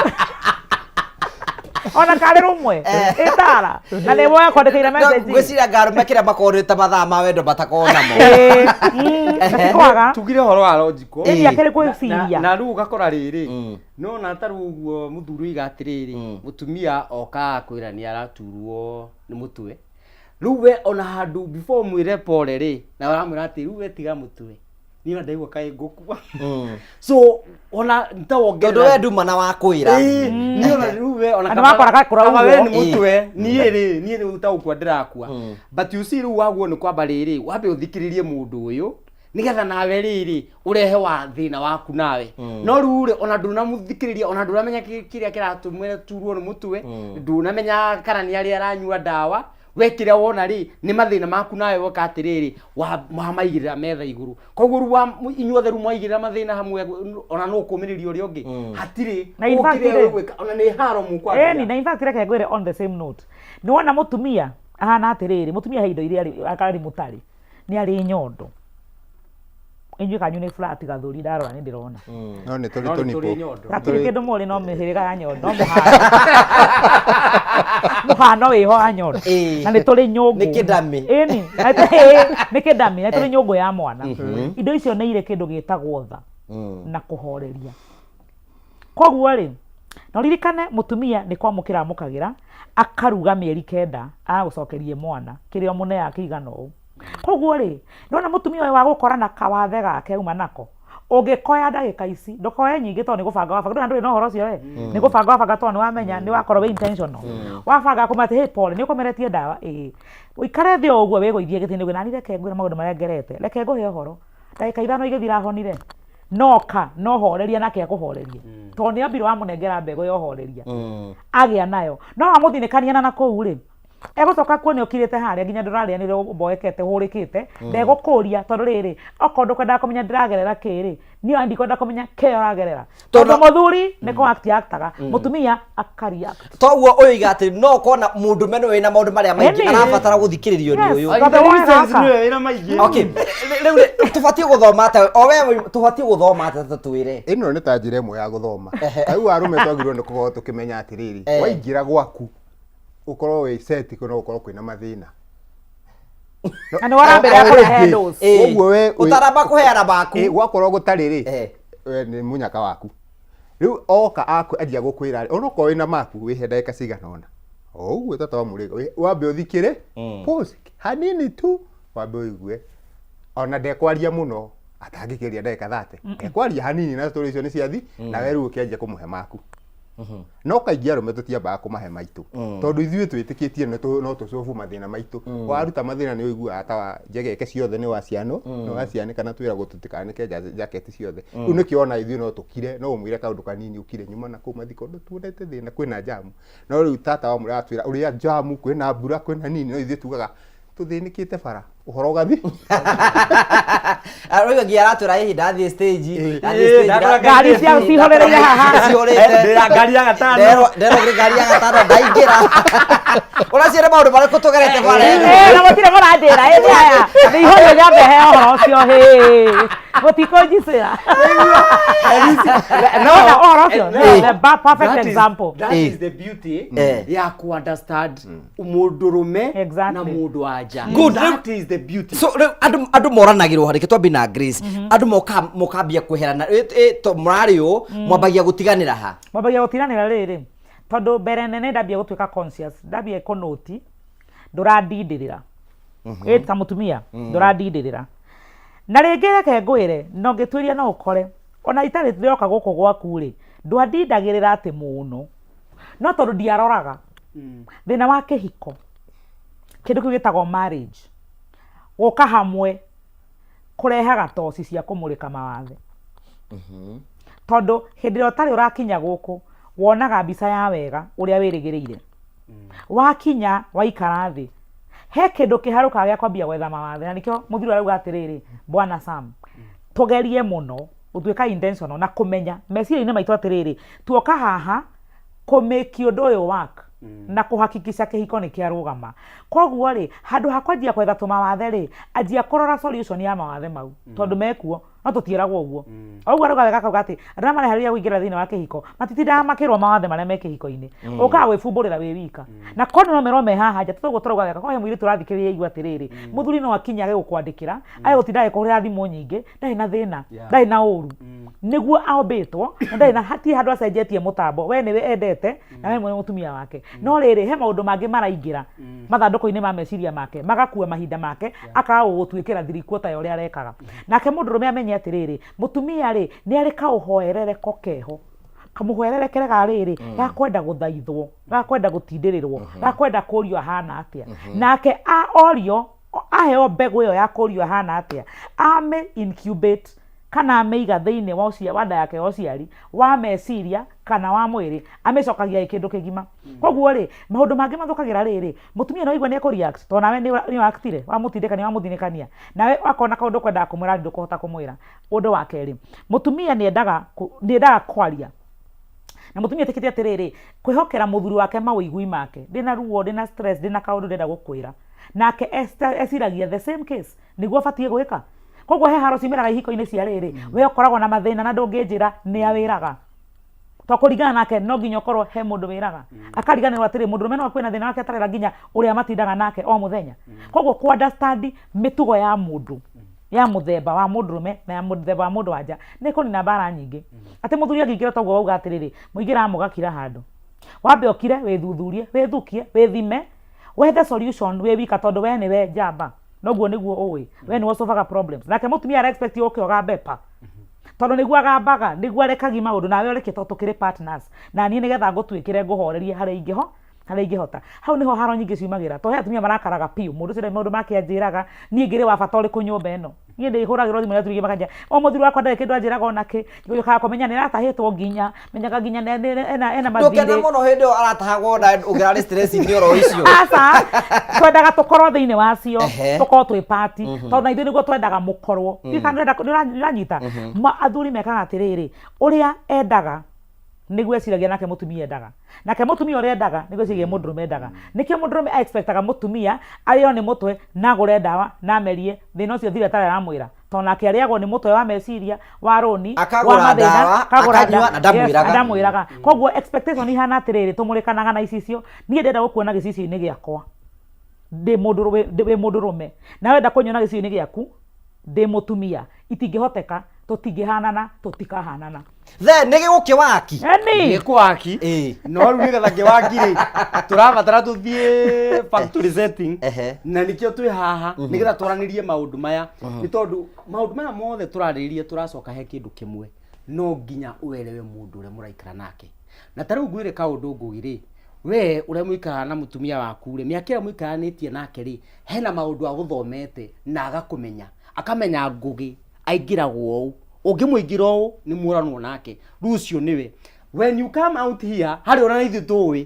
Ona karĩ rũmwe. Ĩtara. Na nĩ woya kwandĩkĩire message. Ngwĩciria ngarũme kĩrĩa makorwo nĩ ta mathaa ma wendo matakorwo namo. Ĩ, kwaga. Tugire ũhoro wa logical. Ĩni akĩrĩ gwĩciria. Na rĩu ũgakora rĩrĩ, no na ta rĩu ũguo mũthuri oiga atĩrĩrĩ, mũtumia oka akwĩra nĩ araturwo nĩ mũtwe. Rĩu we ona handũ before ũmwĩre pole rĩ, na ũramwĩra atĩ rĩu we tiga mũtwe. Niĩ ona ndaigua kaĩ ngũkua. So ona ta wongerera. Tondũ we nduma na wa kwĩra. Ĩĩ, niĩ ona rĩu we ona Andũ makoraga kũra kaba we ũguo. nĩ mũtwe niĩ rĩ niĩ rĩu ta gũkua ndĩrakua but you see rĩu waguo nĩ kwamba rĩrĩ wambe ũthikĩrĩrie mũndũ ũyũ nĩgetha nawe rĩrĩ ũrehe wa thĩna waku nawe no rĩu rĩ ona ndũnamũthikĩrĩria ona ndũramenya kĩrĩa kĩratũmĩra turwo nĩ mũtwe ndũnamenya kana nĩ arĩa aranyua ndawa we kĩrĩa wona rĩ nĩ mathĩna maku nawe woka atĩrĩrĩ wamaigĩrĩra metha igũrũ koguo rĩu inyuothe rĩu mwaigĩrĩra mathĩna hamwe ona no kũmĩrĩria ũrĩa ũngĩ hatirĩ Na in fact ũkĩrĩa rĩ- ũgwĩka ona nĩ haro mũkwambia Ĩni, na in fact reke ngwĩre on the same note. Nĩ wona mũtumia ahana atĩrĩrĩ, mũtumia he indo iria arĩ mũtarĩ. Nĩ arĩ nyondo. Inyuĩ kanyu nĩ flat gathũri ndarora nĩ ndĩrona. No nĩ tũrĩ No nĩ tũrĩ tũnipũ. nyondo. Gatirĩ kĩndũ mũrĩ no mĩhĩrĩga ya nyondo, no mũhano. Mũhano wĩho wa nyondo. Ĩĩ. Na nĩ tũrĩ nyũngũ. Nĩ kĩndamĩ. Ĩni, ĩĩ, nĩ kĩndamĩ, na nĩ tũrĩ nyũngũ ya mwana. Indo icio nĩ irĩ kĩndũ gĩtagwo tha na kũhoreria. Koguo rĩ, na ũririkane mũtumia nĩ kwamũkĩra amũkagĩra, akaruga mĩeri kenda, agagũcokeria mwana, kĩrĩa ũmũneaga kĩigana ũũ. Koguo rĩ, nĩwona mũtumia ũyũ wa gũkora na kawathe gake auma nako, ũngĩkoya ndagĩka ici, ndũkoe nyingĩ tondũ nĩ gũbanga wabanga, ndũrĩ na ũhoro ũcio we, nĩ gũbanga wabanga tondũ nĩ wamenya, nĩ wakorwo wĩ intentional. Wabanga kũmenya atĩ, hey pole, nĩ ũkomeretie ndawa, ĩĩ. Ũikare thĩ o ũguo wĩgũithie gĩtĩ-inĩ ũguo, nani reke ngwĩre maũndũ marĩa ngerete, reke ngũhe ũhoro. Ndagĩka ithano igĩthira honire. Noka, no horeria nake akũhorerie. Tondũ nĩ ambire wamũnengera mbegũ ya ũhoreria. Agĩa nayo. No wamũthinĩkania na nakũu rĩ, egũcoka kuone ũkirĩte harĩa nginya ndũrarĩanĩra ũboekete ũhũrĩkĩte, ndegũkũria tondũ rĩrĩ, okorwo ndũkwendaga kũmenya ndĩragerera kĩ rĩ, niĩ ona ndikwenda kũmenya kĩrĩa ũragerera. Tondũ mũthuri nĩ kũ act actaga, mũtumia aka react. Toguo ũyũ iga atĩ no ũkona mũndũme nĩwe wĩna maũndũ marĩa maingĩ Ĩni. arabatara gũthikĩrĩrio nĩ Yes. ũyũ. Tondũ In the woe sense gaka. nĩwe wĩna maingĩ. Okay, rĩu rĩ, tũbatiĩ gũthoma atĩa? O we tũbatiĩ gũthoma atĩa ta twĩre? Ĩno nĩ ta njĩra ĩmwe ya gũthoma. Rĩu arũme twagĩrĩirwo nĩ gũkorwo tũkĩmenya atĩrĩrĩ, waingĩra gwaku ũkorwo wĩ set no gũkorwo kwĩna mathĩna. Na nĩ warambĩrĩria kũrehe dose. Ũguo we Ũtaramba kũheana maku. Ĩ, gwakorwo gũtarĩ rĩ, we nĩ mũnyaka waku. Rĩu oka anjia gũkwĩra rĩ, onokorwo wĩna maku wĩhe ndagĩka cigana ũna. O ũguo tata wa mũrĩga, wambe ũthikĩre, pause, hanini tu, wambe ũigue. Ona ndekwaria mũno, atangĩkĩria ndagĩka 30. Ekwaria hanini na story icio nĩ ciathi, na we rĩu ũkĩanjia kũmũhe maku. No kaingĩ arũme tũtiambaga kũmahe maitũ. Tondũ ithuĩ twĩtĩkĩtie no tũcobu mathĩna maitũ. Waruta mathĩna nĩ ũiguaga ta wa njegeke ciothe nĩ wacianwo, nĩ wacianĩka na twĩragwo tũtikanĩke jaketi ciothe. Rĩu nĩkĩo ona ithuĩ no tũkire, no ũmwĩre kaũndũ kanini ũkire nyuma na kũu mathiko ndũtuonete thĩna kwĩna njamu. No rĩu tata wa mũrĩa atwĩra ũrĩa njamu kwĩna mbura kwĩna nini, no ithuĩ tugaga tũthĩnĩkĩte bara ũhoro ũgathi. Aroiga nginya aratwĩra hihi ndathiĩ stage, ndathiĩ stage, ndakora Ngari cia cihorereire haha. Cihũrĩte. Ndĩra ngari ya gatano. Nderwo nĩ ngari ya gatano ndaingĩra. Ũraciĩra maũndũ marĩkũ tũgerete bara ĩno? Ĩ, na mũtirĩ mũranjĩra, ĩ nĩ aya, nĩ ihũrio nyambe heo ũhoro ũcio, hĩ. Mũtikũnjicĩra. No, Na ũhoro ũcio, no. the perfect That is- example. That is the beauty ya ku understand mũndũrũme na mũndũ wa nja. Good. That is the beauty. So rĩu andũ moranagĩrwo harĩ twambie na Grace. Andũ moka mokambia kweherana mũrarĩ ũũ mwambagia gũtiganĩra ha. Mwambagia gũtiganĩra rĩrĩ, tondũ mbere nene ndambia gũtuĩka conscious, ndambia kũnũti, ndũrandindĩrĩra. Ĩ ta mũtumia, ndũrandindĩrĩra. Na rĩngĩ reke ngwĩre, na ũngĩtuĩria no ũkore, ona itarĩ ndĩroka gũkũ gwaku rĩ, ndwandindagĩrĩra atĩ mũno. No tondũ ndiaroraga. Thĩna wa kĩhiko, kĩndũ kĩu gĩtagwo marriage, gũka hamwe kũrehaga toci cia kũmũrĩka mawathe. Tondũ hĩndĩ ĩrĩa ũtarĩ ũrakinya gũkũ, wonaga mbica ya wega ũrĩa wĩrĩgĩrĩire. Wakinya waikara thĩ, he kĩndũ kĩharũkaga gĩa kwambia gwetha mawathe, na nĩkĩo mũthuri arauga atĩrĩrĩ, Bwana Sam, tũgerie mũno gũtuĩka intentional na kũmenya meciria-inĩ maitũ atĩrĩrĩ, tuoka haha kũmĩki ũndũ ũyũ work na kũhakikisha kĩhiko nĩ kĩarũgama. Koguo rĩ, handũ ha kwanjia gwetha tũmawathe rĩ, anjia kũrora solution ya mawathe mau, tondũ mekuo, no tũtiĩragwo ũguo. O ũguo arauga wega akauga atĩ andũ arĩa mareharĩria kũingĩra thĩinĩ wa kĩhiko matitindaga makĩrwo mawathe marĩa me kĩhiko-inĩ. Ũkaga gwĩbumbũrĩra wĩ wika. Na korwo no merwo me haha nja, tũguo tũrauga wega, korwo he mũirĩtu ũrathikĩrĩria aigua atĩrĩrĩ, mũthuri no akinye age gũkwandĩkĩra, age gũtinda agĩkũhũrĩra thimũ nyingĩ, ndarĩ na thĩna, ndarĩ na ũru. Nĩguo ombĩtwo, na ndarĩ na hatirĩ handũ acenjetie mũtambo, we nĩwe endete, na we nĩwe mũtumia wake. No rĩrĩ, he maũndũ mangĩ maraingĩra mathandũkũ-inĩ ma meciria make, magakua mahinda make, akaga gũgũtuĩkĩra thirikuota ya ũrĩa arekaga. Nake mũndũrũme amenye atĩrĩrĩ, mũtumia rĩ, nĩ arĩ kaũhoerereko keho, kamũhoererekere ga rĩrĩ, ga kwenda gũthaithwo, ga kwenda gũtindĩrĩrwo, ga kwenda kũrio ahana atĩa. Nake orio, aheo mbegũ ĩyo ya kũrio ahana atĩa, ame incubate kana amĩiga thĩinĩ wa ũcia, wa nda yake ya ũciari, wa meciria kana wa mwĩrĩ, amĩcokagia ĩ kĩndũ kĩgima. Koguo rĩ, maũndũ mangĩ mathũkagĩra rĩrĩ, mũtumia nĩ waigua nĩ ekũ react, tondũ nawe nĩ waktire, wamũtindĩkania, wamũthinĩkania, nawe akona kaũndũ ũkwendaga kũmwĩra ndũkũhota kũmwĩra. Ũndũ wa kerĩ, mũtumia nĩ endaga, nĩ endaga kwaria. Na mũtumia etĩkĩtie atĩrĩrĩ, kwĩhokera mũthuri wake mawĩigui make, ndĩna ruo, ndĩna stress, ndĩna kaũndũ ndĩrenda gũkwĩra. Nake eciragia the same case, nĩguo abatiĩ gwĩka. Koguo he haro ciumĩraga ihiko-inĩ cia rĩrĩ, we ũkoragwo na mathĩna na ndũngĩnjĩra nĩ awĩraga. To kũringana nake no nginya ũkorwo he mũndũ wĩraga. Akariganĩrwo atĩrĩ, mũndũrũme no akue na thĩna wake atarera nginya ũrĩa matindaga nake o mũthenya. Koguo kũ understand mĩtugo ya mũndũ, ya mũthemba wa mũndũrũme na ya mũthemba wa mũndũ wa nja, nĩ kũnina mbara nyingĩ. Atĩ mũthuri angĩingĩra toguo wauga atĩrĩrĩ, mũingĩraga mũgakira handũ. Wambe ũkire, wĩthuthurie, wĩthukie, wĩthime, wethe solution wĩ wika tondũ we nĩwe njamba. Noguo nĩguo ũĩ. We nĩwe ũsolvaga problems. Nake mũtumia ara expect ũke ũgambe pa. Tondũ nĩguo agambaga, nĩguo arekagia maũndũ, nawe ũreke tondũ tũkĩrĩ partners. Na niĩ nĩgetha ngũtuĩkĩre ngũhorerie harĩa ingĩho, harĩa ingĩhota. Hau nĩho haro nyingĩ ciumagĩra. Tondũ he atumia marakaraga biũ. Mũndũ ũcio ndarĩ maũndũ make anjĩraga, niĩ ngĩrĩ wa bata ũrĩkũ nyũmba ĩno? Niĩ ndĩhũragĩrwo thimũ nĩ athuri aingĩ makanjĩra, o mũthuri wakwa ndarĩ kĩndũ anjĩraga ona kĩ. Njũkaga kũmenya nĩ aratahĩtwo nginya, menyaga nginya ena Ndũkena mathirĩ. mũno hĩndĩ ĩyo aratahagwo na ũngĩrarĩ stress-inĩ oro icio. Aca, twendaga tũkorwo thĩinĩ wacio, tũkorwo twĩ party, tondũ na ithuĩ nĩguo twendaga mũkorwo. Ndiũĩ kana nĩũranyita? Athuri mekaga atĩrĩrĩ, ũrĩa endaga nĩguo eciragia nake mũtumia endaga, nake mũtumia ũrĩa endaga nĩguo eciragia mũndũrũme endaga. Nĩkĩo mũndũrũme expectaga mũtumia arĩo nĩ mũtwe na agũre ndawa na amerie thĩna ũcio thire atarĩ aramwĩra, tondũ nake arĩagwo nĩ mũtwe wa meciria, wa rũni, wa Akagũra mathĩna, ndawa, akagũra akanyua ndawa. na ndamwĩraga. Yes, ndamwĩraga. Koguo expectation ihana atĩrĩrĩ, tũmũrĩkanaga na icicio, niĩ ndĩrenda gũkuona gĩcicio-inĩ gĩakwa ndĩ mũndũ, wĩ mũndũrũme, nawe wenda kũnyona gĩcicio-inĩ gĩaku ndĩ mũtumia, itingĩhoteka, tũtingĩhanana, tũtikahanana. Then nĩ gĩgũkĩwaki. Eni. Gĩkũwaki. Ĩĩ. No rĩu nĩgetha kĩwaki rĩ, tũrabatara tũthiĩ factory setting. Na nĩkĩo twĩ haha, nĩgetha twaranĩrie maũndũ maya. Nĩ tondũ maũndũ maya mothe tũrarĩrĩria tũracoka he kĩndũ kĩmwe. No nginya ũerewe mũndũ ũrĩa mũraikara nake. Na ta rĩu ngwĩre kaũndũ Ngũgĩ rĩ, we ũrĩa mũikaraga na mũtumia waku rĩ, mĩaka ĩyo mũikaranĩtie nake rĩ, hena maũndũ agũthomete na agakũmenya. Akamenya Ngũgĩ aingĩragwo ũũ, ũngĩmũingĩra ũũ nĩ mũranwo nake. Rĩu ũcio nĩwe. When you come out here, harĩ ona ithuĩ tũĩ.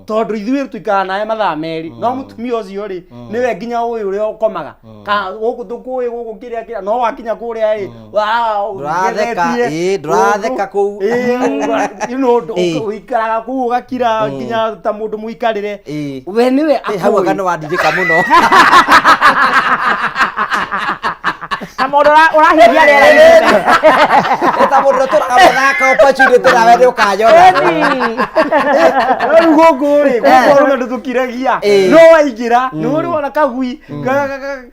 Tondũ ithuĩ tũikaraga nawe mathaa merĩ. No mũtumia ũcio rĩ, nĩwe nginya ũĩ ũrĩa ũkomaga. Ka gũkũ tũkũĩ gũkũ kĩrĩa kĩrĩa, no wakinya kũrĩa ĩ, Ndũratheka, ũgethetie. ĩ, ndũratheka kũu. Ĩ, you know, ũikaraga kũu ũgakira nginya ta mũndũ mũikarĩre. We nĩwe Ĩ, hau akũĩ. anga nĩ wandirĩka mũno. Na mũndũ ũrahiũria rĩera inene. Nĩ ta mũndũ ũtũraga mũthaka opportunity nawe nĩ ũkanyona. Rĩu gũkũ rĩ, gũkũ arũme ndũtũkiragia. No waingĩra, nĩ ũrĩ wona kagui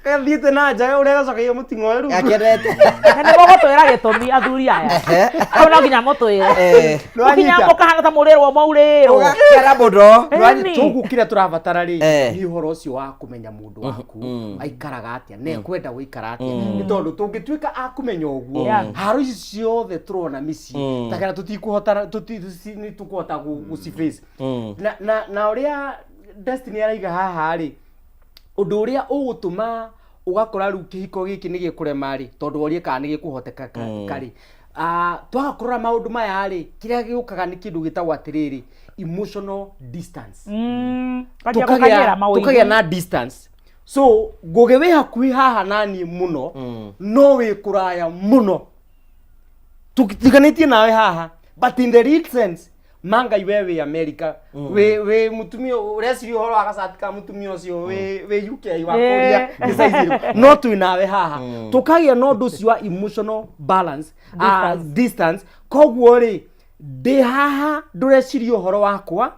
gathiĩte na nja ũrĩa gacokagia mũting'oe rĩu. Gakenete. Na nĩ mũgũtwĩra gĩtũmi athuri aya. Hau no nginya mũtwĩre. Nginya mũkahana ta mũrĩrwo maurĩrwo. Ũgakena mũno. Ĩni. Tũguo kĩrĩa tũrabatara rĩ, nĩ ũhoro ũcio wa kũmenya mũndũ waku aikaraga atĩa na ekwenda gũikara atĩa. Nĩ tondũ tũngĩtuĩka a kũmenya ũguo, haro ici ciothe tũrona mĩciĩ, ta kana tũtikũhota, nĩ tũkũhota gũci face. Na ũrĩa Destiny araiga haha rĩ, ũndũ ũrĩa ũgũtũma ũgakora rĩu kĩhiko gĩkĩ nĩ gĩkũrema rĩ, tondũ worie kana nĩ gĩkũhoteka rĩ, Ah, twaga kũrora maũndũ maya rĩ, kĩrĩa gĩũkaga nĩ kĩndũ gĩtagwo atĩrĩrĩ, emotional distance. Kwanjia Tũkagĩa gũkanyĩra maũigu. tũkagĩa na distance. So Ngũgĩ wĩ hakuhĩ haha na niĩ mũno, no wĩ kũraya mũno. Tũtiganĩtie nawe haha, but in the real sense, mangai we wĩ America, wĩ mũtumia ũreciria ũhoro wa gacati ka mũtumia ũcio wĩ UK wa kũria nĩ size ĩrĩkũ. No twĩ nawe haha. Tũkagĩa na ũndũ ũcio wa emotional balance, ah, distance. Koguo rĩ, ndĩ haha ndũreciria ũhoro wakwa,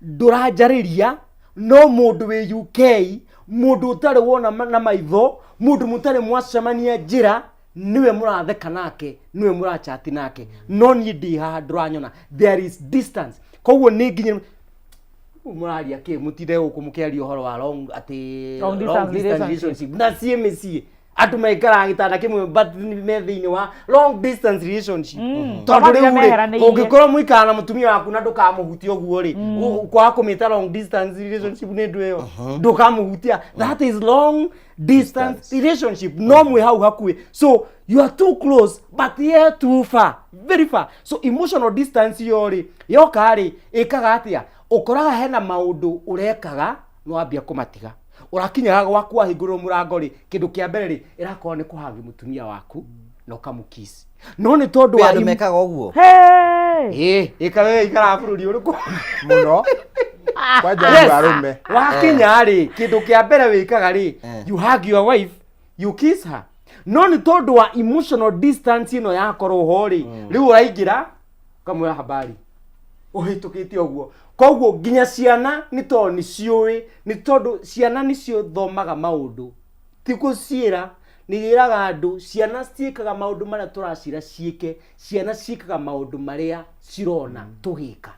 ndũranjarĩria, no mũndũ wĩ UK, mũndũ ũtarĩ wona na maitho, mũndũ mũtarĩ mwacemania njĩra, niwe mũratheka nake, niwe mũrachati nake, no niĩ ndĩ haha ndũranyona. There is distance. Koguo nĩ nginya mũraria kĩ, mũtinde gũkũ mũkĩaria ũhoro wa long atĩ Long distance relationship. Na ciĩ mĩciĩ andũ maikaraga gĩtanda kĩmwe but me thĩinĩ wa long distance relationship. Tondũ Kamwe rĩu rĩ, meheranĩirie. ũngĩkorwo mũikara na mũtumia waku na ndũkamũhutia ũguo rĩ, kwaga kũmĩta long distance relationship nĩ ndũ ĩyo ndũkamũhutia, that is long distance relationship. No mwĩ hau hakuhĩ, so you are too close but yet too far, very far. So emotional distance yo rĩ, yoka rĩ, ĩkaga atĩa? Ũkoraga hena maũndũ ũrekaga nĩ wambia kũmatiga. Ũrakinyaga gwaku, wahingũrĩrwo mũrango rĩ, kĩndũ kĩa mbere rĩ, ĩrakorwo nĩ kũhagi mũtumia waku na ũkamũkiss, no nĩ tondũ Kwĩ wa andũ mekaga ũguo. Hey! Ĩ, ĩka ikaraga bũrũri ũrĩkũ? Mũno kwanja Yes. andũ arũme. Wakinya rĩ, kĩndũ kĩa mbere wĩkaga rĩ, you hug your wife, you kiss her, no nĩ tondũ wa emotional distance ĩno yakorwo ho rĩ, rĩu ũraingĩra ũkamwĩra habari ũhĩtũkĩte ũguo. Koguo nginya ciana nĩ tondũ nĩ ciũĩ, nĩ tondũ ciana nĩcio thomaga maũndũ, ti gũciĩra. Nĩ ĩraga andũ ciana ciĩkaga maũndũ marĩa tũracira ciĩke, ciana ciĩkaga maũndũ marĩa cirona tũgĩka.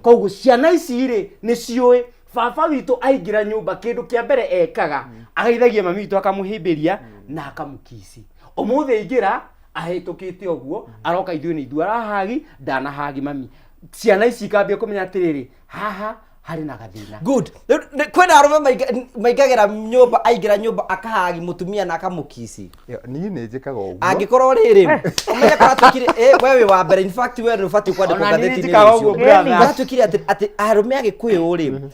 Koguo ciana ici rĩ, nĩ ciũĩ baba witũ aingĩra nyũmba kĩndũ kĩa mbere ekaga ageithagia mami witũ, akamũhĩmbĩria na akamũkici. Ũmũthĩ aingĩra ahĩtũkĩte ũguo, aroka ithuĩ nĩ ithuĩ arahagi, ndanahagi mami. Ciana ici ikambia kũmenya atĩrĩrĩ, haha harĩ na gathĩna. Good. Rĩu kwĩna arũme maingagĩra nyũmba, aingĩra nyũmba akahagi mũtumia na akamũkici. Yo, niĩ nĩ njĩkaga ũguo. Angĩkorwo rĩrĩ ũmenye kũratuĩkire, we wĩ wa mbere, in fact we nĩ ũbatiĩ kwandĩkwo Ona niĩ ngathĩti-inĩ njĩkaga rũciũ. ũguo, brother. Kũratuĩkire atĩ arũme a Gĩkũyũ rĩ,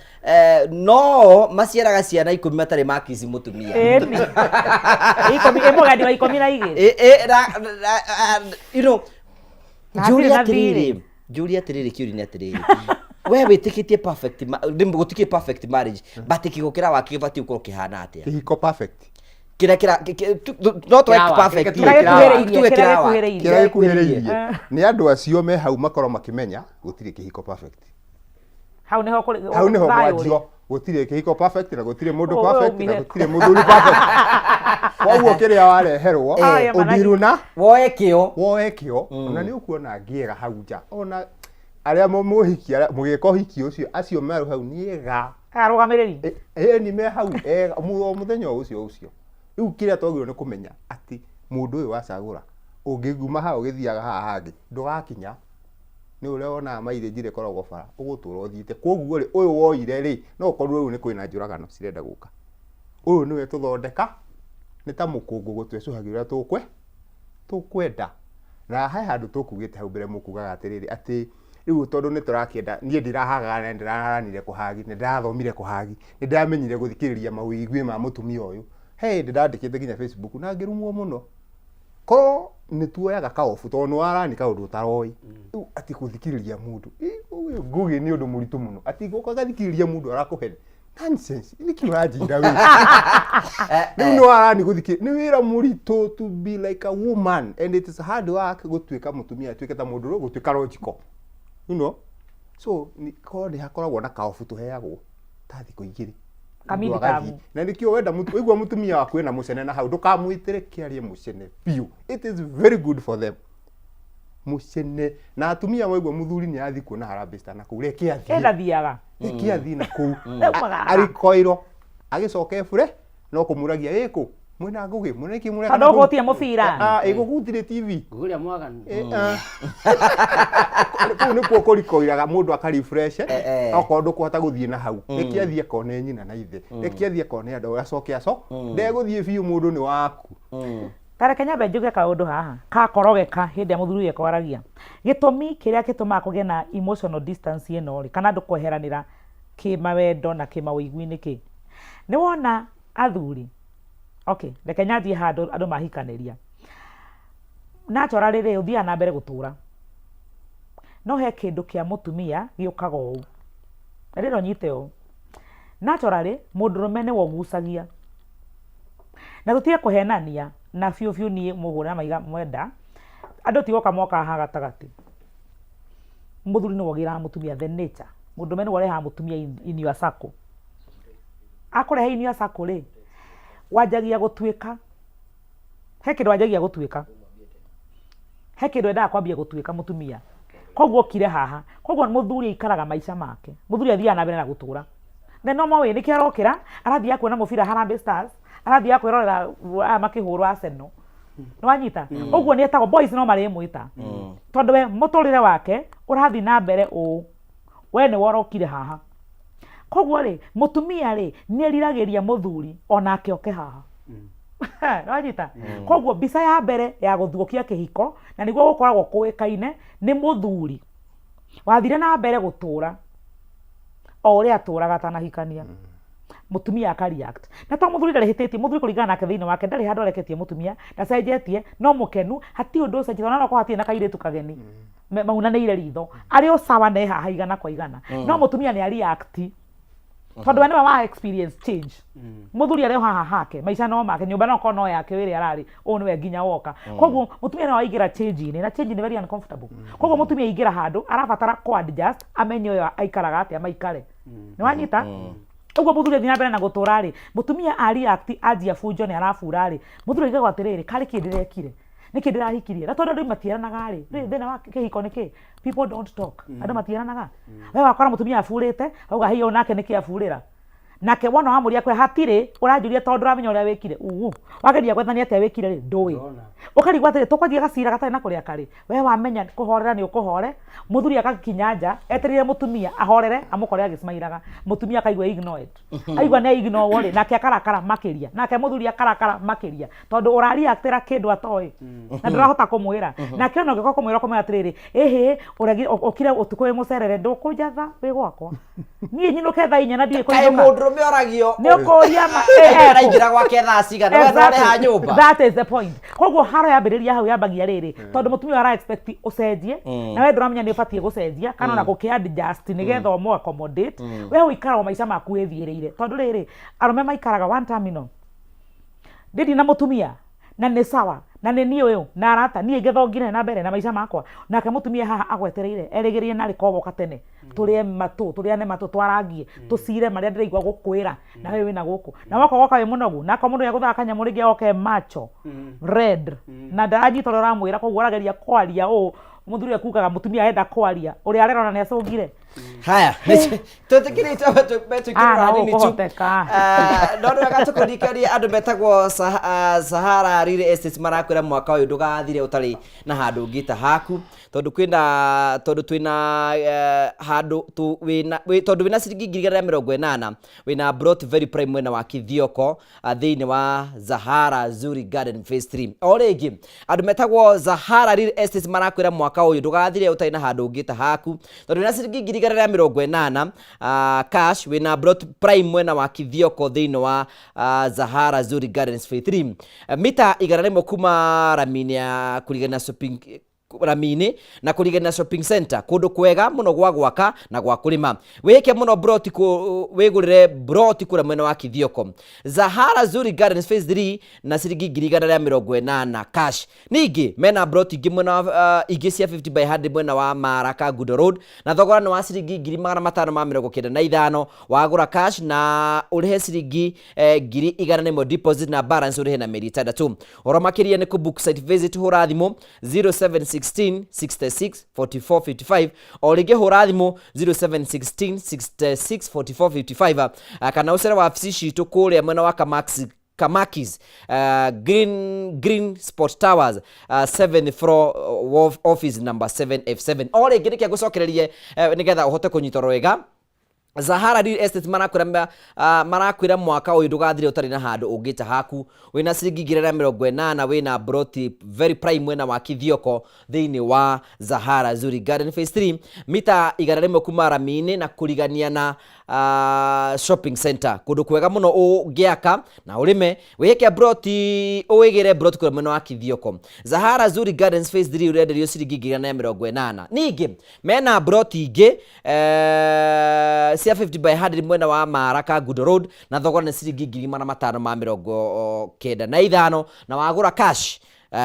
no maciaraga ciana 10 matarĩ makici mũtumia. Ĩni. Ikũmi, ĩ mũgeni wa 12. You know, Na hatirĩ njũrie na atĩrĩrĩ, thirĩ. Njũrie atĩrĩrĩ, kĩũria nĩ atĩrĩrĩ, we wĩtĩkĩtie perfect gũtikĩ perfect marriage, but kĩhiko kĩra waki gĩbatiĩ gũkorwo kĩhana atĩa? Kĩhiko perfect. Kĩrĩa kĩra no tweke Kĩrawa, perfect. kĩrĩa gĩkuhĩrĩirie, Tuge kĩrĩa kĩrawa. gĩkuhĩrĩirie. Kĩrĩa gĩkuhĩrĩirie nĩ andũ acio me hau makorwo makĩmenya gũtirĩ kĩhiko perfect. Hau nĩho kũrĩ Hau nĩho thayũ ũrĩ. mwanjio, gũtirĩ kĩhiko perfect na gũtirĩ mũndũ Ũũ perfect na ũmire. gũtirĩ mũthuri perfect. Koguo kĩrĩa wareherwo Aya, managi. ũndiru na woe kĩo, woe kĩo. Ona nĩ ũkuona ngĩega hau nja, ona arĩa mũhiki, arĩa mũgĩka ũhiki ũcio, acio marĩ hau nĩ ega. Arũgamĩrĩri. Ĩ ni me hau ega o mũthenya o ũcio ũcio. Rĩu kĩrĩa twagĩrĩirwo nĩ kũmenya atĩ mũndũ ũyũ wacagũra, ũngĩnguma haha ũgĩthiaga haha hangĩ ndũgakinya. Nĩ ũrĩa wonaga mileage ĩrĩa ĩkoragwo bara, ũgũtũra ũthiĩte. Koguo rĩ, ũyũ woire rĩ, no ũkorwo rĩu nĩ kwĩna njũragano cirenda gũka. Ũyũ nĩwe tũthondeka, nĩ ta mũkũngũgũ twecũhagia ũrĩa tũkwenda. Na he handũ tũkugĩte hau mbere, mũkugaga atĩrĩrĩ, atĩ rĩu tondũ nĩ tũrakĩenda, niĩ ndirahagaga na ndĩraharanire kũhagi, nĩ ndĩrathomire kũhagi, nĩ ndĩramenyire gũthikĩrĩria mawĩigwi ma mũtumia ũyũ. He hĩndĩ ndandĩkĩte nginya Facebook na ngĩrumwo mũno. Korwo nĩ tuoyaga kaobu tondũ nĩ warani kaũndũ ũtaroĩ. Rĩu atĩ gũthikĩrĩria mũndũ, ũyũ Ngũgĩ nĩ ũndũ mũritũ mũno, atĩ gũka gathikĩrĩria mũndũ arakũhe nonsense, nĩkĩ ũranjĩra wĩ? Rĩu nĩ warani gũthikĩrĩria, nĩ wĩra mũritũ to be like a woman, and it is hard work gũtuĩka mũtumia atuĩke ta mũndũ, gũtuĩka logical, you know. So korwo nĩ hakoragwo na kaobu tũheagwo ta thikũ 2 Kamindi Mũndũ agathiĩ. kamu. Na nĩkĩo wenda waigua mũtumia waku ena mũcene na hau, ndũkamwĩtĩre kĩarie mũcene biũ. It is very good for them mũcene. Na atumia waigua mũthuri nĩ athiĩ kuona Harambee Star na kũu, reke athiĩ. Ĩndathiaga. Reke athiĩ na kũu. Ndaumaga. Arikoirwo agĩcoka ebure no kũmũragia ĩkũ mwĩna Ngũgĩ, mwĩna kĩ mũreka Tondũ gũgũtirĩ mũbira. Ah, ĩ gũgũtirĩ TV. Ngũgĩ ũrĩa mwaganu. Kũu nĩkuo kũrikoiraga mũndũ akarefresh, okorwo ndũkũhota gũthiĩ na hau, reke athiĩ akone nyina na ithe, reke athiĩ akone andũ, acoke aco ndegũthiĩ biũ, mũndũ nĩ waku. Ta reke nyambe njuge kaũndũ haha kakorogeka hĩndĩ ĩrĩa mũthuri ũyũ ekwaragia. Gĩtũmi kĩrĩa gĩtũmaga kũgĩe na emotional distance ĩno rĩ, kana andũ kweheranĩra kĩmawendo na kĩmawĩigwi nĩ kĩ? Nĩ wona athuri, okay, reke nyanjie handũ andũ mahikanĩria. Naturally rĩ, ũthiaga na mbere gũtũra. No he kĩndũ kĩa mũtumia gĩũkaga ũũ, na ndĩrenda ũnyite ũũ. Naturally mũndũrũme nĩwe ũgucagia. Na tũtige kũhenania na biũ biũ niĩ mũhũre na mahiga mwenda, andũ ti gũka mokaga haha gatagatĩ. Mũthuri nĩwe ũgĩraga mũtumia the nature, mũndũrũme nĩwe ũrehaga mũtumia in your circle. Akũrehe in your circle rĩ, wanjagia gũtuĩka, he kĩndũ wanjagia gũtuĩka. He kĩndũ endaga kwambia gũtuĩka mũtumia. Koguo okire haha. Koguo mũthuri aikaraga maica make. Mũthuri athiaga na mbere na gũtũra. The normal way, nĩkĩo arokĩra, arathiaga kuona mũbira Harambee Stars, arathiaga kwĩrorera aya makĩhũrwo Arsenal. Nĩwanyita? Ũguo nĩ etagwo, boys no marĩmwĩta. Tondũ we mũtũrĩre wake ũrathiĩ na mbere ũũ. We nĩwe ũrokire haha. Koguo rĩ, mũtumia rĩ, nĩ eriragĩria mũthuri onake oke haha. Nĩwanyita? Koguo mbica ya mbere ya gũthũkia kĩhiko, na nĩguo gũkoragwo kũĩkaine, nĩ mũthuri wathire na mbere gũtũra o ũrĩa atũraga atanahikania. Mũtumia aka react. Na to mũthuri ndarĩ hĩtĩtie, mũthuri kũringana nake thĩinĩ wake ndarĩ handũ areketie mũtumia, ndacenjetie, no mũkenu, hatirĩ ũndũ ũcenjetie, ona no okorwo hatirĩ na kairĩtu kageni. Maunanĩire ritho. Arĩ o sawa na e haha igana kwa igana. No mũtumia nĩ a react. Tondũ we nĩwe wa experience change. Mũthuri arĩ o haha hake, maica no make, nyũmba no korwo no yake ĩrĩa ararĩ, ũyũ nĩwe nginya woka. Koguo mũtumia nĩwe waingĩra change-inĩ, na change nĩ very uncomfortable. Koguo mũtumia aingĩra handũ, arabatara kũ adjust, amenye ũyũ aikaraga atĩa maikare. Nĩ wanyita? Ũguo mũthuri athiĩ na mbere na gũtũra rĩ, mũtumia a react anjia bunjo nĩ arabura rĩ, mũthuri aigagwo atĩrĩrĩ, karĩ kĩ ndĩrekire? Nĩkĩ ndĩrahikirie? Na tondũ andũ matieranaga rĩ, rĩ thĩna wa kĩhiko nĩ kĩ? People don't talk. Andũ matieranaga. We wakora mũtumia aburĩte, auga haiya ũyũ nake nĩkĩ aburĩra? Nake wona wamũria kwĩ hatirĩ, ũranjũria tondũ ndũramenya ũrĩa wĩkire. Uu. Wageria gwetha nĩ atĩa wĩkire rĩ, ndũĩ. Ũkarigwo atĩrĩ, tũkwanjia gacira gatarĩ na kũrĩa karĩ. We wamenya kũhorera nĩ ũkũhore, mũthuri agakinya nja, etereire mũtumia ahorere, amũkore agĩcmairaga. Mũtumia akaigua ignored. Aigua nĩ ignorwo rĩ, nake akarakara makĩria. Nake mũthuri akarakara makĩria. Tondũ ũrareactĩra kĩndũ atoĩ. Na ndũrahota kũmwĩra. Nake ona ũngĩkorwo kũmwĩra ũkamwĩra atĩrĩrĩ, ĩhĩ, ũregire, ũkire ũtukũ wĩ mũcerere, ndũkũnjatha wĩ gwakwa. Niĩ nyinũke thaa inya na ndiũĩ Kaĩ kũinũka. mũndũrũme oragio. Nĩ ũkũria ma. Kaĩ araingĩra gwake thaa cigana, we ndũrareha nyũmba. That is the point. Koguo haro yambĩrĩria hau yambagia rĩrĩ, tondũ mũtumia ũyũ ara expect ũcenjie, na we ndũramenya nĩ ũbatiĩ gũcenjia, kana ona gũkĩ adjust nĩgetha ũmũ accommodate. We ũikaraga maica maku wĩthiĩrĩire. Tondũ rĩrĩ, arũme maikaraga one terminal. Ndĩthiĩ na mũtumia, na nĩ sawa, na nĩ niĩ ũyũ, na arata, niĩ ngĩthongire na mbere na maica makwa. Nake mũtumia haha agwetereire, erĩgĩrĩire narĩ korwo woka tene, tũrĩe matũ, tũrĩane matũ, twarangie, tũcire marĩa ndĩraigua gũkwĩra, na we wĩna gũkũ. Na woka ũgoka wĩ mũnogu, na akorwo mũndũ nĩagũthaga kanyamũ rĩngĩ oke macho, red, na ndaranyita ũrĩa ũramwĩra, koguo ũrageria kwaria ũũ, mũthuri ekugaga mũtumia arenda kwaria, ũrĩa arerona nĩ acũngire. Haya, twĩtĩkĩrĩte Ah, metwĩkĩrĩra no hanini tu. gũkũhoteka. Ah, no nĩ wega tũkũririkanie andũ metagwo Sahara Real Estate marakwĩra mwaka ũyũ ndũgathire ũtarĩ na handũ ũngĩta haku, tondũ kwĩna, tondũ twĩna handũ tũ, wĩna, wĩ, tondũ wĩna ciringi ngiri igana rĩa mĩrongo ĩnana, wĩna plot very prime mwena wa Kithioko, thĩinĩ wa Zahara Zuri Garden Phase 3. O rĩngĩ, andũ metagwo Zahara Real Estate marakwĩra mwaka ũyũ ndũgathire ũtarĩ na handũ ũngĩta haku, tondũ wĩna ciringi ngiri igana rĩa mĩrongo ĩnana, cash, wĩna plot prime mwena wa Kithioko thĩinĩ wa Zahara Zuri Gardens Phase 3. Mita igana rĩmwe kuma rami-inĩ ya kũrigania na shopping rami-inĩ na kũrigania na shopping center, kũndũ kwega mũno gwa gwaka na gwa kũrĩma. Wĩke mũno broti kũ, wĩgũrĩre broti kũrĩa mwena wa Kithioko. Zahara Zuri Gardens Phase 3 na ciringi ngiri igana rĩa mĩrongo ĩnana cash. Ningĩ mena broti ingĩ mwena wa, ingĩ cia 50 by 100 mwena wa Mara Kangundo Road na thogora nĩ wa ciringi ngiri magana matano ma mĩrongo kenda na ithano wagũra cash na ũrĩhe ciringi ngiri igana rĩmwe deposit na balance ũrĩhe na mĩeri ĩtandatũ. Ũhoro makĩria nĩ kũ book site visit hũra thimũ 0716 66 44 55 o rĩngĩ hũra thimũ 0716 66 44 55, kana ũcere wabici citũ kũrĩa mwena wa Kamax, Kamakis, Green Sport Towers, 7th floor, office number 7F7. O rĩngĩ nĩkĩo ngũcokererie, nĩgetha ũhote kũnyita wega. Zahara Real Estate marakwĩra marakwĩra mwaka ũyũ ndũgathire ũtarĩ na handũ ũngĩta haku. Wĩna ciringi 180,000, wĩna broti very prime mwena wa Kithioko thĩinĩ wa Zahara Zuri Garden Phase 3, mita 100 kuma rami-inĩ na kũrigania na shopping center, kũndũ kwega mũno ũngĩaka na ũrĩme wĩke broti, ũwĩgĩre broti kũrĩa mwena wa Kithioko. Zahara Zuri Gardens Phase 3 ũrenderio ciringi 180,000. Ningĩ mena broti ingĩ cia 50 by 100 mwena wa Mara Kangundo Road, na thogora nĩ ciringi 595,000, na wagũra cash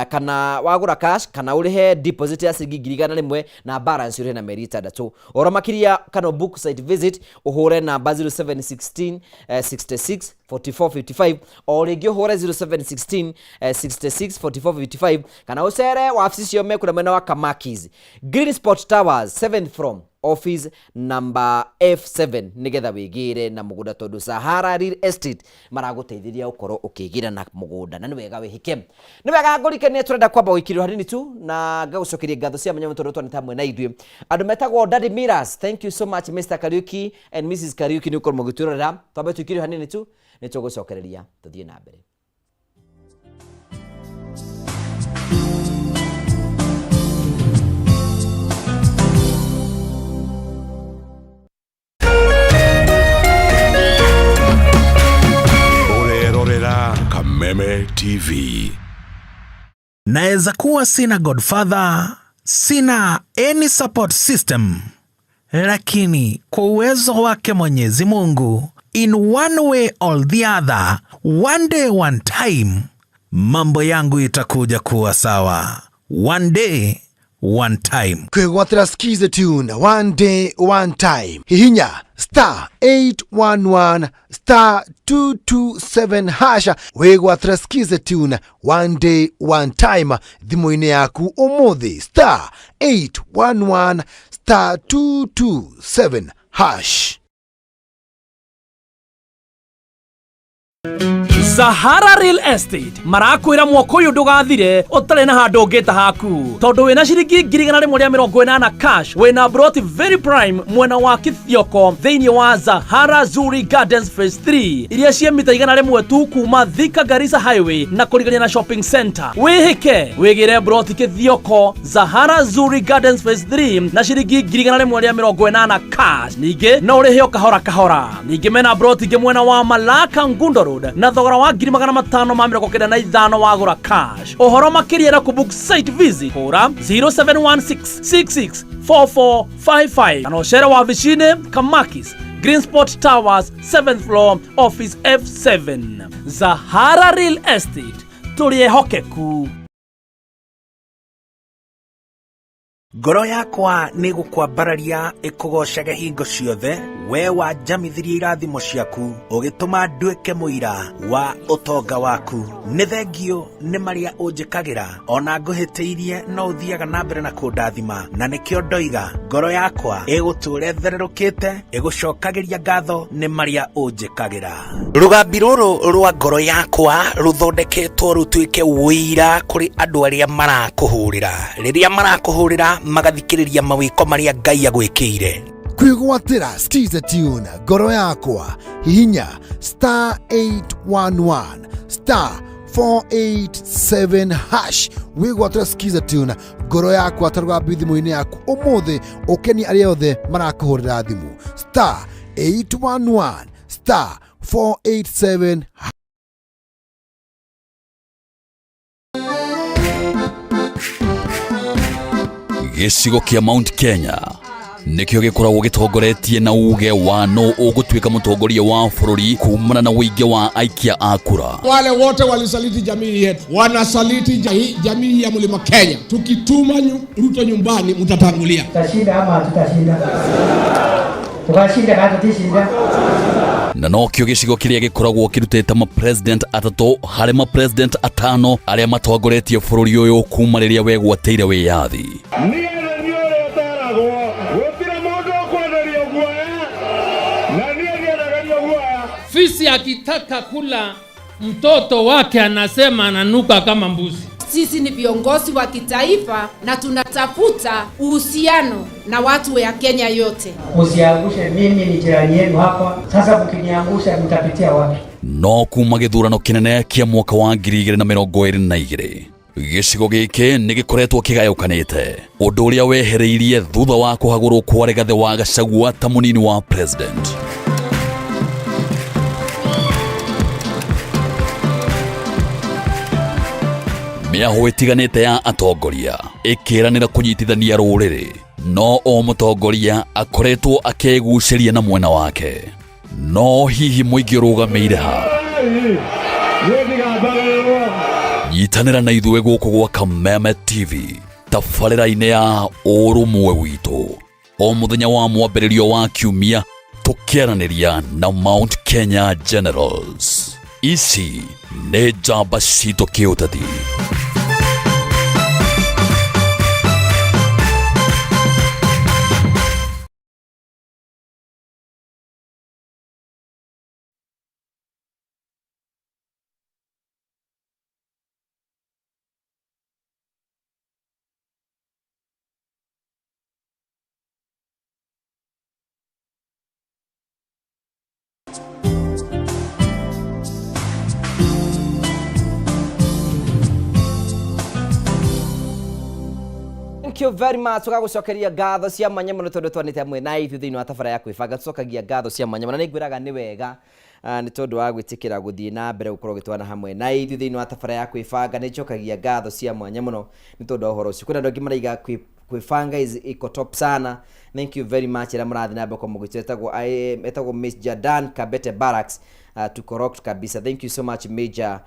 kana wagũra cash kana ũrĩhe deposit ya ciringi 100,000 na balance ũrĩhe na mĩeri 6. Ũhoro makĩria kana book site visit, ũhũre namba 0716 66 44 55, o rĩngĩ ũhũre 0716 66 44 55, kana ũcere wabici cio mekũrĩa mwena wa Kamakis, Green Spot Towers, 7th floor, office number F7, nigetha wĩgĩre na mũgũnda, tondũ Sahara Real Estate maragũteithĩria gũkorwo ũkĩgĩra na mũgũnda, na nĩ wega wĩhĩke, nĩ wega ngũrikanie. Tũrenda kwamba gũikĩrwo hanini tu na ngagũcokeria ngatho cia mwanya tondũ twanĩte hamwe na ithuĩ andũ metagwo Daddy Miras. Thank you so much, Mr Kariuki and Mrs Kariuki, nĩ gũkorwo mũgĩtwĩrorera. Twambe tũikĩrio hanini tu, nĩ tũgũcokereria tũthiĩ na mbere. Ũrerorera Kameme TV. Naweza kuwa sina godfather, sina any support system, lakini kwa uwezo wake Mwenyezi Mungu, in one way or the other, one day one time, mambo yangu itakuja kuwa sawa. One day one time. Kwĩgwatĩra Skiza tune one day one time, hihinya star 811 star 227 hash, wĩgwatĩra Skiza tune one day one time thimũ-inĩ yaku ũmũthĩ, star 811 star 227 hash. Sahara Real Estate marakwĩra mwaka ũyũ ndũgathire ũtarĩ na handũ ũngĩta haku, tondũ wĩna ciringi 180,000 cash, wĩna broti very prime mwena wa Kithioko thĩinĩ wa Zahara Zuri Gardens Phase 3, iria ciĩ mita 100 tu kuma Thika Garissa Highway na kũrigania na shopping center. Wĩhĩke wĩgĩre broti Kithioko Zahara Zuri Gardens Phase 3 na ciringi 180,000 cash. Ningĩ no ũrĩhe o kahora kahora. Ningĩ mena broti ingĩ mwena wa Malaka Ngundo Road na thogora wa 595,000 wagũra cash. Ũhoro makĩria na kũbook site visit, hũra 0716664455 kana ũcere wabici-inĩ Kamakis, Green Spot Towers, 7th floor, office F7. Zahara Real Estate, tũrĩ ehokeku. Ngoro yakwa nĩ gũkwambararia ĩkũgocage hingo ciothe, we wanjamithirie irathimo ciaku, ũgĩtũma nduĩke mũira wa ũtonga waku. Nĩ thengio nĩ marĩa ũnjĩkagĩra, ona ngũhĩtĩirie no ũthiaga na mbere na kũndathima, na nĩkĩo ndoiga ngoro yakwa ĩgũtũũra ĩthererũkĩte ĩgũcokagĩria ngatho nĩ marĩa ũnjĩkagĩra. Rũgambi rũrũ rwa ngoro yakwa rũthondeketwo rũtuĩke ũira kũrĩ andũ arĩa marakũhũrĩra, rĩrĩa marakũhũrĩra magathikĩrĩria mawĩko marĩa Ngai agwĩkĩire. Kwĩgwatĩra Skiza tune ngoro yakwa, hihinya star 811 star 487 hash, wĩgwatĩra Skiza tune ngoro yakwa ta rũgambi thimũ-inĩ yaku ũmũthĩ, ũkenie arĩa othe marakũhũrĩra thimũ, star 811 star 487. Gĩcigo kĩa Mount Kenya nĩkĩo gĩkoragwo gĩtongoretie na uge wa no ũgũtuĩka mũtongoria wa bũrũri kumana na ũingĩ wa aikia a kura. Wale wote walisaliti jamii yetu, wanasaliti jamii ya Mlima Kenya. Tukituma Ruto nyumbani, mtatangulia. Tutashinda ama hatutashinda? Tukashinda kana tutishinda? Na nokĩo gĩcigo kĩrĩa gĩkoragwo kĩrutĩte mapresident atatũ harĩ mapresident atano arĩa matongoretie bũrũri ũyũ kuma rĩrĩa wegwatĩire wĩyathi. Niĩ nĩ niĩ ũrĩa ũteragwo, gũtirĩ mũndũ ũkwenderio guoya, na niĩ ndiendagĩrio guoya. Fisi akitaka kula mtoto wake anasema ananuka kama mbuzi. Sisi ni viongozi wa kitaifa na tunatafuta uhusiano na watu ya Kenya yote. Msiangushe, mimi ni jirani yenu hapa. Sasa mkiniangusha mtapitia wapi? No kuma gĩthurano kĩnene kĩa mwaka wa 2022 gĩcigo gĩkĩ nĩ gĩkoretwo kĩgayũkanĩte, ũndũ ũrĩa wehereirie thutha wa kũhagũrwo kwa Rigathĩ wa Gachagua ta mũnini wa president. Mĩahũ ĩtiganĩte ya atongoria ĩkĩranĩra kũnyitithania rũrĩrĩ, no o mũtongoria akoretwo akĩgucĩria na mwena wake. No hihi mũingĩ ũrũgamĩire ha? Nyitanĩra na ithuĩ gũkũ gwa Kameme TV tabarĩra-inĩ ya ũrũmwe witũ o mũthenya wa mwambĩrĩrio wa kiumia, tũkĩaranĩria na Mount Kenya Generals. Ici nĩ njamba citũ kĩũteti. Thank you very much. Tũgagũcokeria ngatho cia mwanya mũno tondũ twanĩte hamwe na ithuĩ thĩinĩ wa tabara ya kwĩbanga. Tũcokagia ngatho cia mwanya mũno na nĩngwĩraga nĩ wega nĩ tondũ wa gwĩtĩkĩra gũthiĩ na mbere gũkorwo ũgĩtwana hamwe na ithuĩ thĩinĩ wa tabara ya kwĩbanga. Nĩ njokagia ngatho cia mwanya mũno nĩ tondũ wa ũhoro ũcio. Kwĩna andũ angĩ maraiga kwĩbanga is iko top sana. Thank you very much. Ĩrĩa mũrathiĩ na mbere gũkorwo mũgĩtwo etagwo Miss Jadan Kabete Barracks, tuko rocked kabisa. Thank you so much Major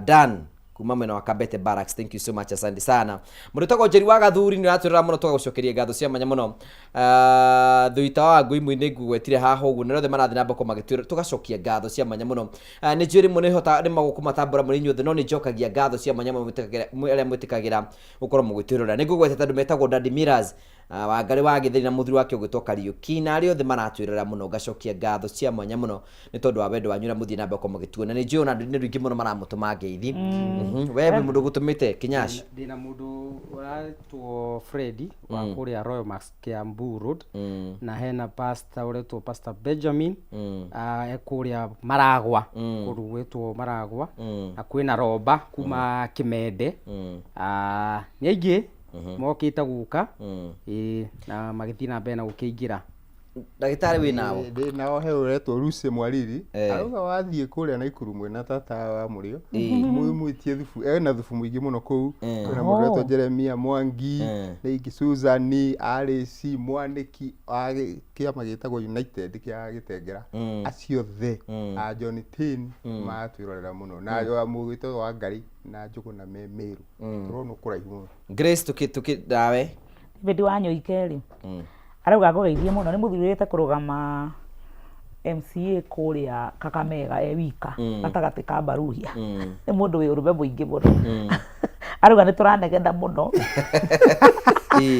Dan kuma mwena wa Kabete Barracks. Thank you so much, asante sana. Mũndũ ũtagwo Njeri wa Gathuri nĩ ũratwĩrora mũno, tũgagũcokeria ngatho cia mwanya mũno. Thuita wa Ngui Mũinĩ ngũgwetire haha ũguo, na othe marathiĩ na mbere magĩtwĩra, tũgacokia ngatho cia mwanya mũno. Nĩ njũĩ rĩmwe nĩ nĩ magũkũmatambũra mũrĩ inyuothe, no nĩ njokagia ngatho cia mwanya mũno arĩa mwĩtĩkagĩra gũkorwo mũgĩtwĩrora. Nĩ ngũgwetete andũ metagwo Daddy Mirrors, Wangarĩ wa Gĩtheri na mũthuri wake ũgwĩtwo Kariũki, na arĩa othe maratwĩrora mũno, ngacokia ngatho cia mwanya mũno nĩ tondũ wa wendo wanyu ũrĩa mũthiĩ na mbere gũkorwo mũgĩtuona. Nĩ njũĩ ona andũ nĩ rũingĩ mũno maramũtũma ngeithi. We wĩ mũndũ ũgũtũmĩte Kinyash? Ndĩna mũndũ ũretwo Freddy wa kũrĩa Royal Max Kiambu Road, na hena pastor ũretwo Pastor Benjamin, e kũrĩa Maragwa, kũndũ gwĩtwo Maragwa, na kwĩna Romba kuma Kĩmende. Nĩ aingĩ mokĩte gũka, ĩĩ, na magĩthiĩ na mbere na gũkĩingĩra. Ndagĩtarĩ wĩ nao? Ndĩ nao. He ũretwo Lucy Mwariri, arauga wathiĩ kũrĩa Naikuru mwĩna tata wa mũrĩo, mwĩtie thubu, ena thubu mũingĩ mũno kũu. Kwĩna mũndũ ũretwo Jeremia Mwangi, rĩngĩ Susan Alice Mwanĩki wa kĩama gĩtagwo United kĩa Gĩtengera, acio othe a John Tin maratwĩrorera mũno, na mũgwĩtwo wa Ngarĩ na Njũgũna me Meru, tũrona kũraihu mũno. Grace, tuki tuki nawe. David wa Nyoike rĩ, arauga ngũgeithie mũno, nĩ mũthurĩte kũrũgama MCA kũrĩa Kakamega e wika, gatagatĩ ka Baruhia. Nĩ mũndũ wĩ ũrũme mũingĩ mũno. Arauga nĩ tũranegena mũno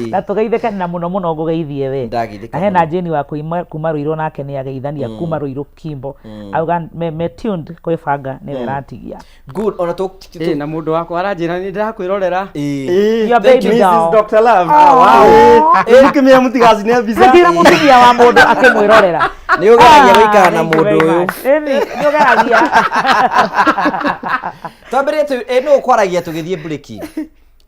na tũgeithĩke na mũno mũno, ngũgeithie we. Ndageithĩka Na hena mũno. Jane wa kuma Rũirũ, nake nĩ ageithania kuma Rũirũ Kimbo, auga me tuned kwĩbanga nĩwe ĩratigia. Good, ona tu Na mũndũ wakwa aranjĩra nĩ ndĩrakwĩrorera. Your Thank baby you, doll. Mrs. Dr. Love. Ĩĩ, nĩkĩmĩra mũtigacine mbica. Hatirĩ mũtumia wa mũndũ akĩmwĩrorera. Nĩ ũgeragia gũikara na Thank you mũndũ very ũyũ. much. Ĩni, nĩ ũgeragia. Twambĩrĩrie tu nũ ũkwaragia tũgĩthiĩ breki?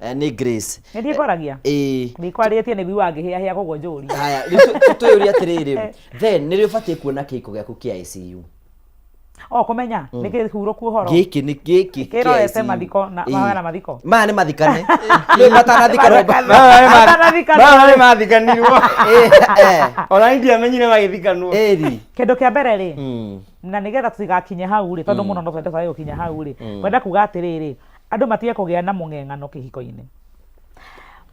Nĩ Grace. Nĩ ndiĩ kwaragia. Ĩĩ. Ndikwarĩtie nĩ wiwa ngĩhĩahĩa koguo njũrie. Haya, rĩu twĩyũrie atĩrĩrĩ, then nĩ rĩ ũbatiĩ kuona kĩhiko gĩaku kĩa ICU? O kũmenya nĩ kĩhurũku ũhoro. Gĩkĩ nĩ gĩkĩ kĩa Kĩrorete ICU. mathiko na mahoya na mathiko. Maya nĩ mathikane, nĩ matanathikanwo. Matanathikanwo. Maya nĩ mathikanirwo. Ona niĩ ndiamenyire magĩthikanwo. Ĩri. Kĩndũ kĩa mbere rĩ, na nĩgetha tũtigakinye hau rĩ, tondũ mũno no twende twage gũkinya hau rĩ, kwenda kuga atĩrĩrĩ, andũ matige kũgĩa na mũng'eng'ano kĩhiko-inĩ.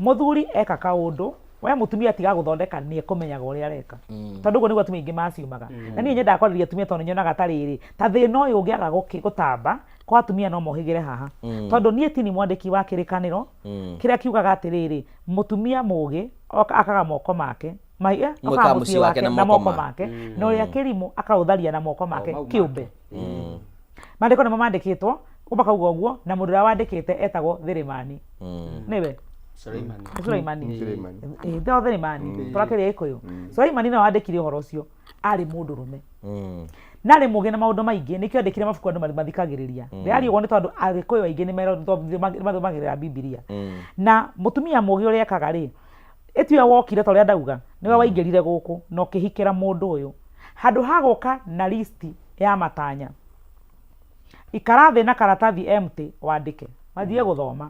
Mũthuri eka kaũndũ, we mũtumia tiga gũthondeka, nĩ ekũmenyaga ũrĩa areka, tondũ ũguo nĩguo atumia aingĩ maciumaga. Na niĩ nyendaga kwarĩria atumia tondũ nyonaga ta rĩrĩ ta thĩna ũyũ ũngĩaga gũtamba kwa atumia no mohĩgĩre haha, tondũ niĩ tini mwandĩki wa kĩrĩkanĩro kĩrĩa kiugaga atĩrĩrĩ, mũtumia mũgĩ akaga moko make Mwĩkaga akaga mũciĩ wake na na moko moko make. make, na ũrĩa kĩrimũ akaũtharia na moko make mau kĩũmbe. Maandĩko nĩmo mandĩkĩtwo. Makauga ũguo na mũndũ ũrĩa wandĩkĩte etagwo Thĩrĩmani. Nĩwe? Nĩ Sulaimani. Sulaimani. Ĩĩ, to Thĩrĩmani. Tũrakĩria Gĩkũyũ. Sulaimani nĩwe wandĩkire ũhoro ũcio. Arĩ mũndũrũme. Na arĩ mũgĩ na maũndũ maingĩ, nĩkĩo andĩkire mabuku andũ mathikagĩrĩria. Ndĩraria ũguo nĩ tondũ Agĩkũyũ aingĩ nĩ mathomagĩrĩra Bibilia. Na mũtumia mũgĩ ũrĩa ekaga rĩ, ĩtiwe wokire ta ũrĩa ndauga, nĩwe waingĩrire gũkũ na ũkĩhikĩra mũndũ ũyũ. Handũ ha gũka na list ya matanya, ikara thĩ na karatathi empty wandĩke, wanjie gũthoma.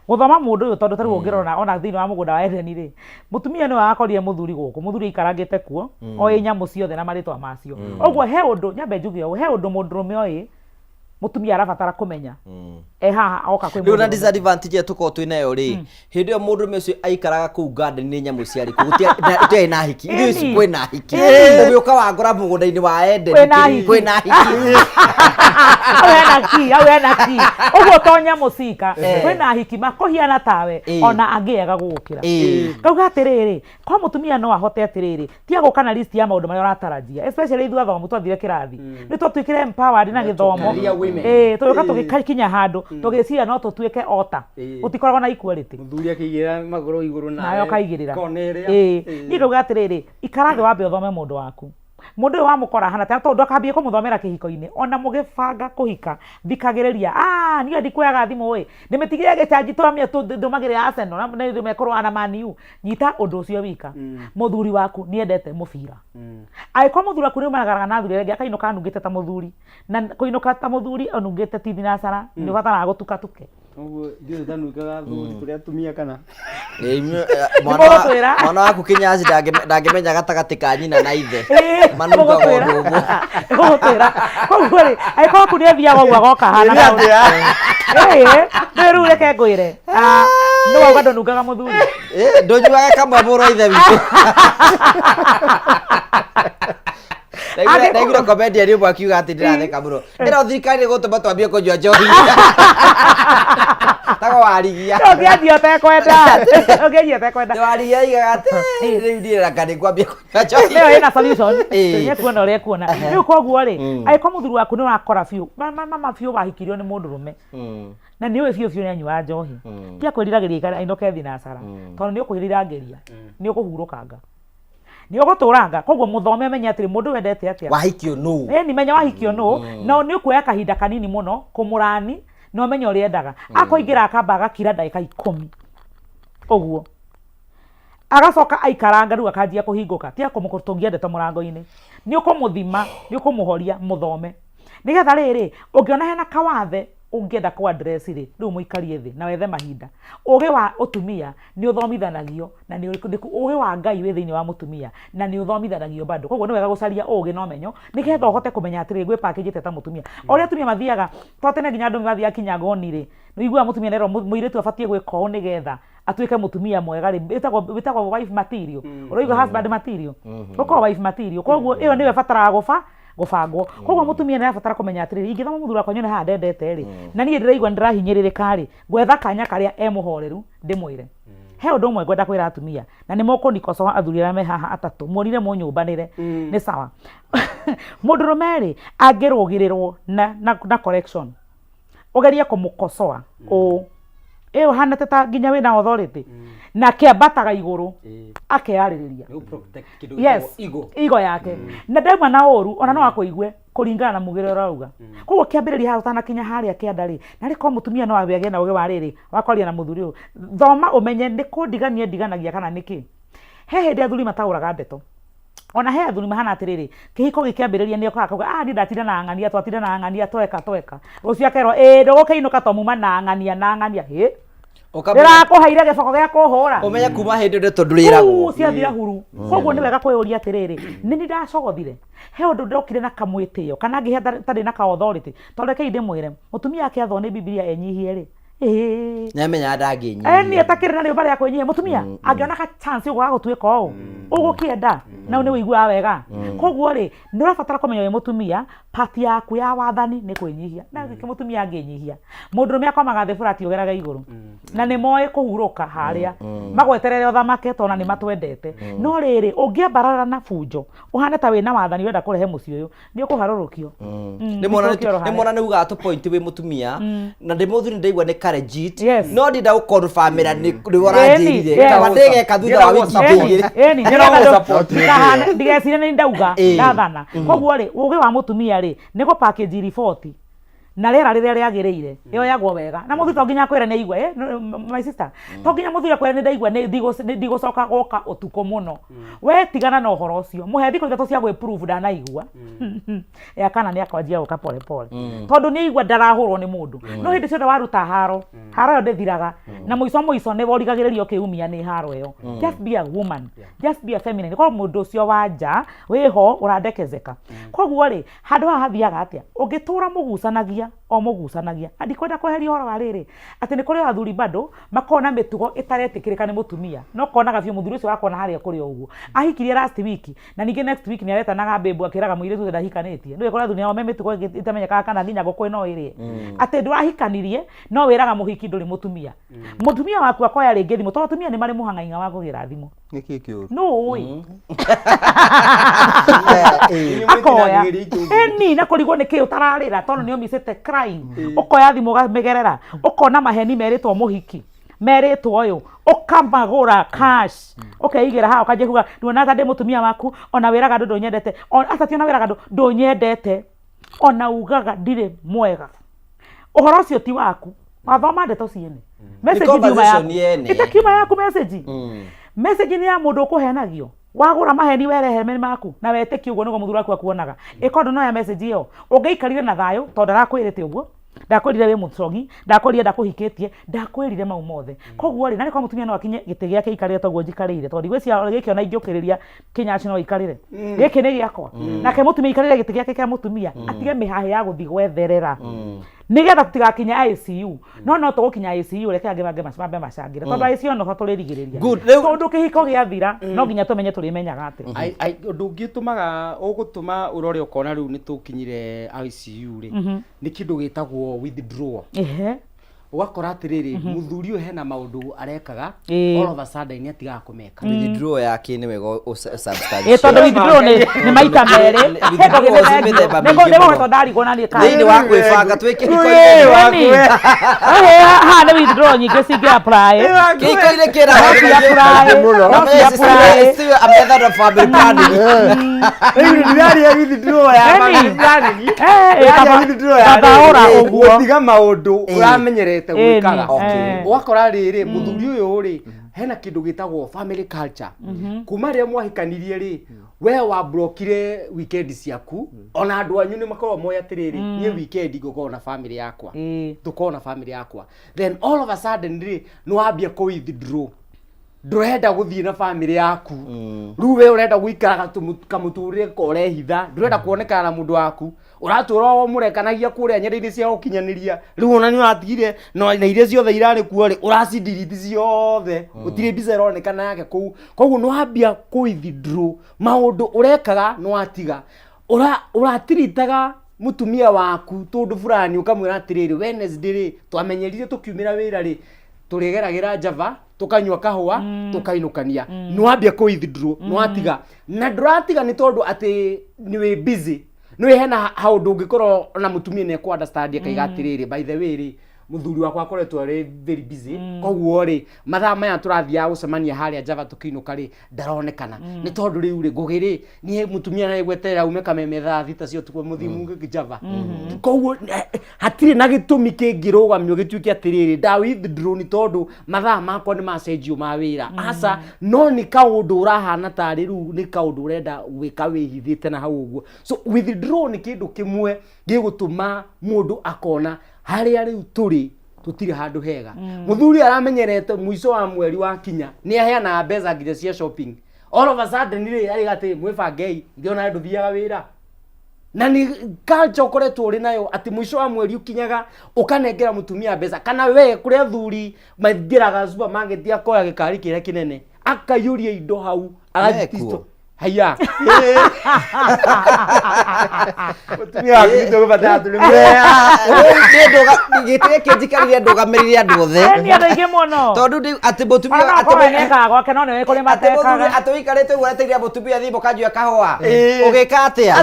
Gũthoma mũndũ ũyũ tondũ ta rĩu ũngĩrora ona thĩinĩ wa mũgũnda wa Edeni rĩ, mũtumia nĩwe wakorire mũthuri gũkũ, mũthuri aikarangĩte kuo, oĩ nyamũ ciothe na marĩtwa macio. Ũguo he ũndũ, nyambe njuge ũũ, he ũndũ mũndũrũme oĩ mũtumia arabatara kũmenya e haha oka kwĩ rĩu na mũndũrũme. disadvantage ĩrĩa tũkoragwo twĩ nayo rĩ hĩndĩ ĩyo mũndũrũme ũcio aikaraga kũu garden nĩ nyamũ ciarĩ kuo gũtiarĩ na hiki ithuĩ ici Ĩni. kwĩ na hiki Ĩni. ũgĩũka wangora mũgũnda-inĩ wa Eden Kwĩna hiki. kwĩ na hiki hau hena ki hau hena ki ũguo to nyamũ cika Eh. kwĩna hiki makũhiana tawe Ĩĩ. ona angĩ ega gũgũkĩra Ĩĩ. ngauga atĩrĩrĩ kwa mũtumia no ahote atĩrĩrĩ tiga gũka na list ya maũndũ marĩa ũratarajia especially ithuĩ athomu twathire kĩrathi nĩ twatuĩkire empowered na gĩthomo Career women. Ĩĩ, tũgĩũka tũgĩkinya handũ tũgĩciria no tũtuĩke ota gũtikoragwo na equality Mũthuri akĩigĩrĩra magũrũ igũrũ nawe ũkaigĩrĩra kona ĩrĩa. Ĩĩ. Niĩ ngauga atĩrĩrĩ ikara thĩ wambe ũthome mũndũ waku mũndũ ũyũ wamũkora ahana atĩa tondũ akambie kũmũthomera kĩhiko-inĩ ona mũgĩbanga kũhika thikagĩrĩria ah niĩ ndikuoyaga thimũ ĩ ndĩmĩtigire gĩcanji twamia ndũmagĩrĩra Arsenal na nĩ mekũrũa na Man U nyita ũndũ ũcio wika mũthuri waku nĩendete mũbira angĩkorwo mũthuri waku nĩ umagaraga na athuri arĩa angĩ akainũka anungĩte ta mũthuri na kũinũka ta mũthuri anungĩte ti thinacara nĩ ũbataraga gũtukatuke Ũguo ithuĩ tũtanungaga athuri tũrĩ atumia kana? Ĩ, inyuĩ, eh, mwana wa- Nĩmũgũtwĩra. mwana waku kĩnyaci ndangĩmenya gatagatĩ ka nyina na ithe Ĩĩ, manungaga nĩmũgũtwĩra. ũndũ ũmwe Nĩmũgũtwĩra. Koguo rĩ angĩkorwo waku nĩ athiaga ũguo agoka hana Nĩ atĩa? Ĩĩ, rĩu reke ngwĩre Ah, nĩ wauga ndũnungaga mũthuri Ĩ, ndũnyuaga kamwe mũrũ wa ithe witũ Ndaiguire comedian ũmwe akiuga atĩ ndĩratheka mũno ĩno thirikari ĩgũtũma twambie kũnyua njohi tago warigia Ũngĩanjia ũtekwenda ũngĩanjia ũtekwenda warigia aigaga atĩ rĩu niĩ raka nĩ ngwambia kũnyua njohi Ĩyo ĩna solution Ĩĩ. nĩ ekuona ũrĩa ekuona rĩu koguo rĩ angĩkorwo mũthuri waku nĩ ũrakora biũ mama biũ wahikirio nĩ mũndũrũme na nĩ ũĩ biũ biũ nĩ anyuaga njohi tiga kwĩriragĩria ainũke thinacara tondũ nĩ ũkwĩriragĩria nĩ ũkũhurũkanga nĩ ũgũtũranga koguo mũthome amenye atĩrĩ mũndũ wendete atĩa wahikio nũ ĩni menya wahikio nũ na nĩ ũkuoya kahinda kanini mũno kũmũrani na ũmenye ũrĩa endaga akoingĩra akamba agakira ndagĩka ikũmi ũguo agacoka aikaranga rĩu akanjia kũhingũka tiga kũmũtũngia ndeto mũrango-inĩ nĩ ũkũmũthima nĩ ũkũmũhoria mũthome nĩgetha rĩrĩ ũngĩona hena kawathe ũngĩenda kũ address rĩ rĩu mũikarie thĩ na wethe mahinda ũgĩ wa ũtumia nĩ ũthomithanagio na nĩ ũgĩ wa Ngai wĩ thĩinĩ wa mũtumia na nĩ ũthomithanagio bado koguo nĩ wega gũcaria ũgĩ na ũmenyo nĩgetha ũhote kũmenya atĩrĩ gwĩ package ta mũtumia o ũrĩa atumia mathiaga to tene nginya andũ mathiaga kinya ngoni rĩ nĩ ũiguaga mũtumia nĩerwo mũirĩtu abatiĩ gwĩka ũũ nĩgetha atuĩke mũtumia mwega rĩ ĩtagwo wife material ũraigua husband material ũkorwo wife material koguo ĩyo nĩyo ĩbataraga gũba gũbangwo koguo mũtumia nĩ arabatara kũmenya atĩrĩrĩ ingĩthoma mũthuri wakwa nyone haha ndendete rĩ na niĩ ndĩraigua nĩ ndĩrahinyĩrĩrĩka rĩ ngwetha kanya karĩa e mũhoreru ndĩmwĩre he ũndũ ũmwe ngwenda kwĩra atumia na nĩ mũkũnikocoa athuri arĩa me haha atatũ muonire mũnyũmbanĩre nĩ sawa mũndũrũme rĩ angĩrũgĩrĩrwo na correction ũgerie kũmũkosoa ũũ ĩ ũhana ta nginya wĩna authority na kĩambataga igũrũ akeyarĩrĩria yes ego yake na ndauma na ũru ona no akũigue kũringana na mugĩre ũrauga koguo kĩambĩrĩria haha ũtanakinya harĩa kĩanda rĩ na rĩ korwo mũtumia no agĩe na ũgĩ wa rĩrĩ wa kwaria na mũthuri ũyũ thoma ũmenye nĩ kũndigania ndiganagia kana nĩkĩ he hĩndĩ athuri mataũraga ndeto ona he athuri mahana atĩrĩrĩ kĩhiko gĩkĩambĩrĩria nĩ okaga akauga ah niĩ ndatinda na ng'ania twatinda na ng'ania tweka tweka rũciũ akerwo ĩĩ ndũgũkĩinũka to muma na ng'ania na ng'ania hĩ ndĩrakũheire gĩboko gĩa kũhũra ũmenye kuma hĩndĩ ndeto ndũrĩragwo Uu, ciathira huru koguo nĩ wega kwĩyũria atĩrĩrĩ nĩ niĩ ndacogothire he ũndũ ndokire na kamwĩtĩo kana ngĩhe tarĩ na ka authority tondũ rekei ndĩmwĩre mũtumia akĩathwo nĩ bibilia enyihie rĩ ĩĩ nĩamenyaga ndangĩnyihia Eni etakĩrĩ na rĩũmba rĩa kwĩnyihia mũtumia angĩona ka chance ũguo wa gũtuĩka ũũ Ũgũkĩenda na nĩ ũiguaga wega. Koguo rĩ, nĩ ũrabatara kũmenya wĩ mũtumia, part yaku ya wathani nĩ kwĩnyihia. Na gĩkĩ mũtumia angĩnyihia, mũndũrũme akomaga thĩ burati ũgeraga igũrũ. Na nĩ moĩ kũhurũka harĩa. Magweterere ũthamake tondũ nĩ matwendete. No rĩrĩ, ũngĩambarara na bunjo, ũhane ta wĩna wathani ũrenda kũrehe mũciĩ ũyũ, nĩ ũkũharũrũkio. Nĩ mwana nĩ ugaga tũ point wĩ mũtumia na ndĩ mũthuri ndaigua nĩ ka legit no ndĩenda gũkonfamĩra nĩ nĩwe ũranjĩrire kaba ndĩgeka thutha wa wiki igĩrĩ. Ĩni, nĩgetha ndigecire nĩ ndauga ndathana. Koguo rĩ, ũgĩ wa mũtumia rĩ, nĩ gũ package riboti na rĩera rĩrĩa rĩagĩrĩire yoyagwo wega. Na mũthuri to nginya akwĩre nĩ aigua, my sister, to nginya mũthuri akwĩre nĩ ndaigua nĩ ndigũcoka gũka ũtukũ mũno. We tigana na ũhoro ũcio, mũhe thikũ 3 cia gwĩ prove ndanaigua. Ya kana nĩ akwanjia gũka pole pole. Tondũ nĩ aigua ndarahũrwo nĩ mũndũ. No hĩndĩ ciothe waruta haro, haro ĩyo ndĩthiraga. Na mũico mũico nĩ worigagĩrĩrio ũkĩumia nĩ haro ĩyo. Just be a woman. Just be a feminine. Korwo mũndũ ũcio wa nja wĩho ũrandekezeka. Koguo rĩ, handũ haha hathiaga atĩa? Ũngĩtũra mũgucanagia, o mũgucanagia. Na ndikwenda kweheria ũhoro wa rĩrĩ, atĩ nĩ kũrĩ o athuri bado makoragwo na mĩtugo ĩtaretĩkĩrĩka nĩ mũtumia. Na ũkonaga biũ mũthuri ũcio wakona harĩa kũrĩ o ũguo. Ahikirie last week, na ningĩ next week nĩ aretanaga babe akĩraga mũirĩtu ũcio ndahikanĩtie. Ndũĩ kũrĩ athuri nao me mĩtugo ĩngĩ ĩtamenyekaga kana nginya ngũkũ no ĩrĩe. Atĩ ndũrahikanirie, no wĩraga mũhiki ndũrĩ mũtumia. Mũtumia waku akoya rĩngĩ thimũ, tondũ atumia nĩ marĩ mũhang'aing'a wa kũgĩra thimũ. Nĩkĩ kĩũru? Nũ ũĩ? Akoya ĩni na kũrigwo nĩ kĩ ũtararĩra tondũ nĩ ũmicĩte crying. Ũkoya thimũ ũkamĩgerera, ũkona maheni merĩtwo mũhiki, merĩtwo ũyũ, ũkamagũra cash, ũkeigĩra haha ũkanjia kuga nduona ta ndĩ mũtumia waku, ona wĩraga andũ ndũnyendete, ata ti ona wĩraga andũ ndũnyendete, ona ugaga ndirĩ mwega. Ũhoro ũcio ti waku. Wathoma ndeto ciene. Message ndiuma conversation yaku. yene. Ĩtakiuma yaku message. Message nĩ ya mũndũ ũkũhenagio. Wagũra maheni werehe me maku na wetĩkie ũguo nĩguo mũthuri waku akuonaga. Ĩkorwo ndũnoya message ĩyo, ũngĩaikarire na thayũ tondũ ndarakwĩrĩte ũguo, ndakwĩrire wĩ mũcogi, ndakwĩrire ndakũhikĩtie, ndakwĩrire mau mothe. Koguo rĩ, narĩ korwo mũtumia no akinye gĩtĩ gĩake aikarĩre ta ũguo njikarĩire, tondũ ndigwĩciria gĩkĩ ona ingĩũkĩrĩria kĩnyaci no aikarĩre. Gĩkĩ nĩ gĩakwa. Nake mũtumia aikarĩre gĩtĩ gĩake kĩa mũtumia, atige mĩhahĩ ya gũthiĩ gwetherera. Nĩgetha tũtigakinye ICU. No no tũgũkinya ICU, reke angĩ mangĩ mambe macangĩre. Tondũ ICU no tũrĩrigĩrĩria. Good. Rĩu- Tondũ kĩhiko gĩathira, no nginya tũmenye tũrĩmenyaga atĩa. Ai, ũndũ ũngĩ ũtũmaga ũgũtũma ũrore ũkona rĩu nĩ tũkinyire ICU rĩ, nĩ kĩndũ gĩtagwo withdrawal. Ũgakora atĩrĩrĩ, mũthuri ũyũ hena maũndũ arekaga, all of a sudden nĩ atigaga kũmeka. Withdraw yake nĩ wega Ĩ, tondũ withdraw nĩ maita merĩ. Withdraw ci mĩthemba mĩingĩ Nĩ mũno. gũgwetwo ndarigwo na niĩ Thĩinĩ wa kwĩbanga twĩ kĩhiko-inĩ. Haha nĩ withdraw nyingĩ cingĩ apply. Kĩhiko-inĩ kĩna No ci apply. No ci apply. Still a method of family planning. Rĩu ndiraria withdraw ya Eni. family planning. Eh, Ndiraria withdraw ya kaba rĩrĩ, ũra ũguo. gũtiga maũndũ ũramenyerete Eni, gwĩkaga. Ũgakora rĩrĩ mũthuri ũyũ rĩ hena kĩndũ gĩtagwo family culture. Kuma rĩrĩa mwahikanirie rĩ, we wablokire weekend ciaku, ona andũ anyu nĩ makoragwo moĩ atĩrĩrĩ, niĩ weekend ngũkorwo na family yakwa, tũkorwo na family yakwa. Then all of a sudden rĩ, nĩ wambia kũ withdraw. Ndũrenda gũthiĩ na family yaku. Rĩu we ũrenda gũikara kamũtũrĩre ka ũrehitha, ndũrenda kuonekana na mũndũ waku. Ũratũra o mũrekanagia kũrĩa nyenda-inĩ cia ũkinyanĩria. Rĩu ona nĩ ũratigire na iria ciothe irarĩ kuo rĩ, ũracidiriti ciothe. Gũtirĩ mbica ĩronekana yake kũu. Koguo nĩ wambia kũ withdraw. Maũndũ ũrekaga nĩ watiga. Ũratiritaga mũtumia waku tũndũ fulani ũkamwĩra atĩrĩrĩ, Wednesday rĩ, twamenyerire tũkiumĩra wĩra rĩ, tũrĩgeragĩra Java, tũkanyua kahũa, tũkainũkania. Nĩ wambia kũ withdraw, nĩ watiga. Na ndũratiga nĩ tondũ atĩ nĩ wĩ busy. Nĩ hena haũndũ ũngĩkorwo na mũtumia nĩ ekũ understand akaiga atĩrĩrĩ, by the way rĩ, mũthuri wakwa akoretwo arĩ very busy. Koguo rĩ, mathaa maya tũrathiaga gũcemania harĩa Java tũkĩinũka rĩ, ndaronekana. Nĩ tondũ rĩu rĩ, Ngũgĩ rĩ, niĩ mũtumia no egweterera aume Kameme thaa 6 cia ũtukũ mũthiĩ Java. Koguo hatirĩ na gĩtũmi kĩngĩrũgamio gĩtuĩke atĩrĩrĩ, nda withdraw nĩ tondũ mathaa makwa nĩ macenjio ma wĩra. Aca, no nĩ kaũndũ ũrahana tarĩ rĩu nĩ kaũndũ ũrenda gwĩka wĩhithĩte na hau ũguo. So withdraw nĩ kĩndũ kĩmwe gĩgũtũma mũndũ akona harĩa rĩu tũrĩ tũtirĩ handũ hega. Mũthuri aramenyerete mũico wa mweri wakinya nĩ aheanaga mbeca nginya cia shopping. All of a sudden rĩ, arĩga atĩ mwĩbangei, ndĩona ndũthiaga wĩra. Na nĩ culture ũkoretwo ũrĩ nayo atĩ mũico wa mweri ũkinyaga ũkanengera mũtumia mbeca, kana we kũrĩ athuri maingĩraga supermarket akoya gĩkari kĩrĩa kĩnene. Akaiyũria indo hau agathiĩ Mekuo. Haiya. Mũtumia waku nĩ tũgũbatara tũrĩ Gĩtĩ gĩkĩ njikarire ndũgamĩrĩre andũ othe. Eni andũ aingĩ mũno. Tondũ ndĩ atĩ mũtumia Ona okorwo we nĩekaga gwake no nĩwe kũrĩ atĩ mũthuri matekaga. atĩ ũikarĩte ũguo etereire mũtumia thimũ kanyua kahũa. Ĩĩ. Ũgĩka atĩa?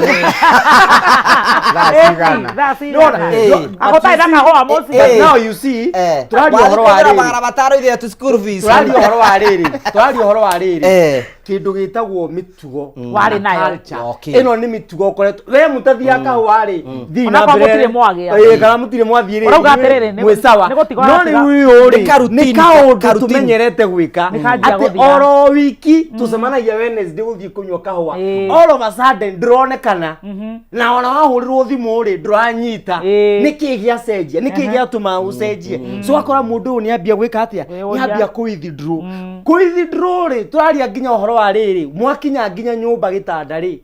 Thaa cigana? Thaa cigana? Ĩĩ. Agũtarĩ na kahũa mũciĩ. But now you see, tũraria ũhoro wa Wathiĩ rĩrĩ. magana matano ithuĩ tu school fees. Tũraria ũhoro wa rĩrĩ. Tũraria ũhoro wa rĩrĩ. Eh. Kĩndũ gĩtagwo mĩtugo. Warĩ nayo. Culture. Okay. Ĩno nĩ mĩtugo ũkoretwo. We mũtathiaga kahũa rĩ, thiĩ na Onakorwo mbere. mũtirĩ mwagĩa. Ĩĩ, kana mũtirĩ mwathiĩ rĩ. Ũrauga atĩrĩrĩ, nĩ- mwĩ sawa. nĩ gũtiga No ũratiga. rĩu ũyũ Nĩ rĩ, karutini, nĩ kaũndũ karutini. tũmenyerete gwĩka. Nĩ kanjia Atĩ gũthira. oro wiki tũcemanagia Wednesday gũthiĩ kũnyua kahũa. Ĩĩ. All of a sudden ndũronekana. Na ona wahũrĩrwo thimũ rĩ, ndũranyita. Ĩĩ. Nĩ kĩĩ gĩacenjia? Nĩ kĩĩ gĩatũma ũcenjie? So wakora mũndũ ũyũ nĩ ambia gwĩka atĩa? Nĩ Kwĩyũria. ambia kũ withdraw. Kũ withdraw rĩ, tũraria nginya ũhoro wa rĩrĩ, mwakinya nginya nyũmba gĩtanda rĩ,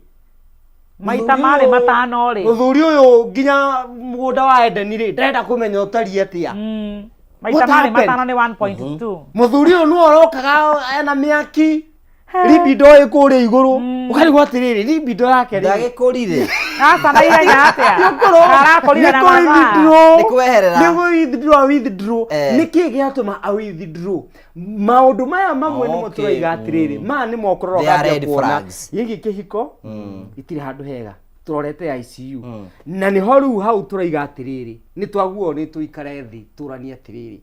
Maita marĩ matano rĩ. mũthuri ũyũ nginya mũgũnda wa Edeni rĩ, ndarenda kũmenya ũtariĩ atĩa. Maita What marĩ happened? matano nĩ 1.2. Mũthuri ũyũ nĩwe ũrokaga ena mĩaki libido ĩ kũrĩa igũrũ ũkarigwo atĩrĩrĩ libido yake rĩ Ndagĩkũrire. Aca na ihenya atĩa? Arakũrire na mathaa. Nĩ kweherera. nĩ withdraw withdraw Eh. nĩ kĩĩ gĩatũma a withdraw maũndũ maya mamwe nĩmo Okay. tũraiga atĩrĩrĩ maya nĩmo ũkorora They are ũkambia red kuona flags. gĩkĩ kĩhiko gĩtirĩ handũ hega tũrorete ICU na nĩho rĩu hau tũraiga atĩrĩrĩ nĩ twaguo nĩ tũikare thĩ tũranie atĩrĩrĩ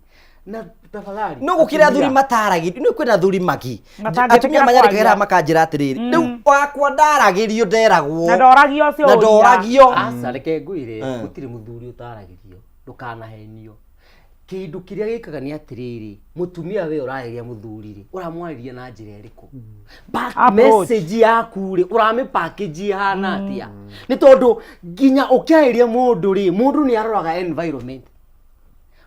na tafadhali no gũkĩrĩ athuri atumia, mataragĩrio nĩ kwĩna athuri magi Matangĩtĩkĩra atumia manyarĩkagĩra kwaria. makanjĩra atĩrĩrĩ rĩu wakwa ndaragĩrio nderagwo Na ndoragio na ciũria. ndoragio aca reke ngwĩre Eh. gũtirĩ mũthuri ũtaragĩrio ndũkanahenio kĩndũ kĩrĩa gĩkaga nĩ atĩrĩrĩ mũtumia we ũrarĩria mũthuri rĩ ũramwarĩria na njĩra ĩrĩkũ Back Approach. message yaku rĩ ũramĩ package ĩhana atĩa nĩ tondũ nginya ũkĩarĩria mũndũ rĩ mũndũ nĩ aroraga environment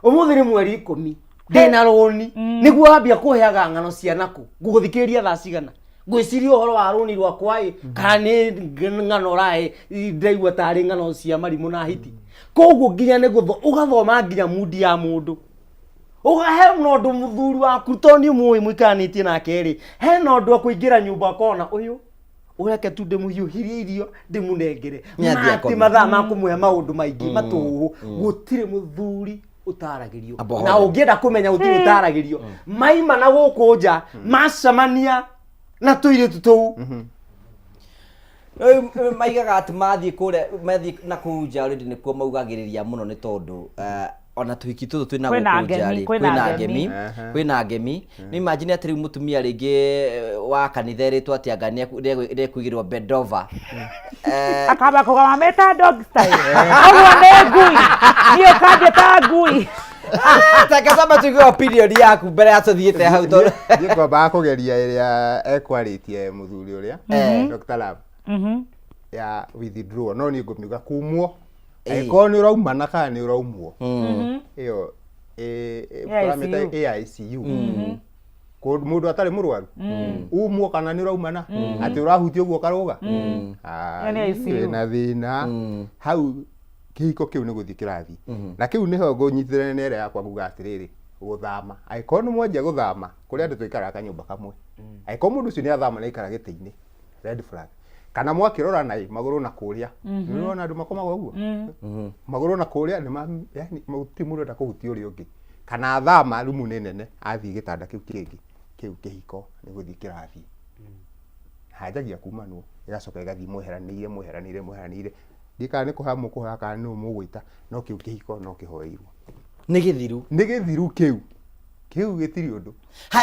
ũmũthĩ nĩ mweri ikũmi ndĩna rũni nĩguo wambia kũheaga ng'ano cia nakũ ngũgũthikĩrĩria thaa cigana ngwĩciria ũhoro wa rũni rwakwa ĩ kana nĩ ng'ano ũrahe ndĩraigua tarĩ ng'ano cia marimũ na hiti koguo nginya nĩ gũtho ũgathoma nginya mundi ya mũndũ ũgahe na ũndũ mũthuri waku tondũ nĩ mũĩ mũikaranĩtie nake rĩ hena ũndũ akũingĩra nyũmba akona ũyũ ũreke tu ndĩmũhiũhirie irio ndĩmũnengere Nĩ athiĩ mati akome. mathaa ma kũmũhe maũndũ maingĩ matũhũ gũtirĩ mũthuri ũtaragĩrio Amba na hore. ũngĩenda kũmenya gũtirĩ ũtaragĩrio maima na gũkũ nja macemania na tũirĩtu tũu Rĩu maigaga atĩ mathiĩ kũrĩa mathiĩ na kũu nja already nĩkuo maugagĩrĩria mũno nĩ tondũ ona tũhiki tũtũ twĩna Kwĩna gũkũ nja ngemi, rĩ kwĩna kwĩna ngemi. ngemi kwĩna ngemi nĩ imagine atĩ rĩu mũtumia rĩngĩ wa kanitha erĩtwo atĩ anga nĩekũigĩrwo bedova Akamba kũgama meta dog style. Ũguo nĩ ngui. Niĩ ũkanjĩta ngui. takatamba tuigue opinion yaku mbere ya tũthiĩte hau tondũ Niĩ ngwambaga kũgeria ĩrĩa ekwarĩtie mũthuri ũrĩa Dr. Love ya withdraw no niĩ ngũmiuga kumwo Ĩĩ. angĩkorwo nĩ ũraumana kana nĩ ũraumwo ĩyo AICU. tũramĩta AICU Kũndũ- mũndũ atarĩ mũrwaru umwo kana nĩ ũraumana atĩ ũrahutia ũguo ũkarũga Ah, Ĩyo nĩ ICU. wĩna thĩna hau kĩhiko kĩu nĩ gũthiĩ kĩrathiĩ na kĩu nĩho ngũnyitĩrĩra na ĩrĩa yakwa nguga atĩrĩrĩ gũthama angĩkorwo nĩ mwanjia gũthama kũrĩ andũ tũikaraga kanyũmba kamwe angĩkorwo mũndũ ũcio nĩ athama na aikara gĩtĩ-inĩ red flag kana mwakĩrora na magũrũ na kũrĩa nĩ ũrona andũ makomaga ũguo magũrũ na kũrĩa nĩ ma yani gũtirĩ mũndũ enda kũhutia ũrĩa ũngĩ kana athama rumu nĩ nene athiĩ gĩtanda kĩu kĩngĩ kĩu kĩhiko nĩ gũthiĩ kĩrathiĩ hanjagia kumanwo ĩgacoka ĩgathiĩ mweheranĩire mweheranĩire mweheranĩire ndiĩ kana nĩ kũhoya mũkũhoya kana nĩ mũgwĩta no kĩu kĩhiko no kĩhoeirwo nĩ gĩthiru nĩ gĩthiru kĩu kĩu gĩtirĩ ũndũ Ha,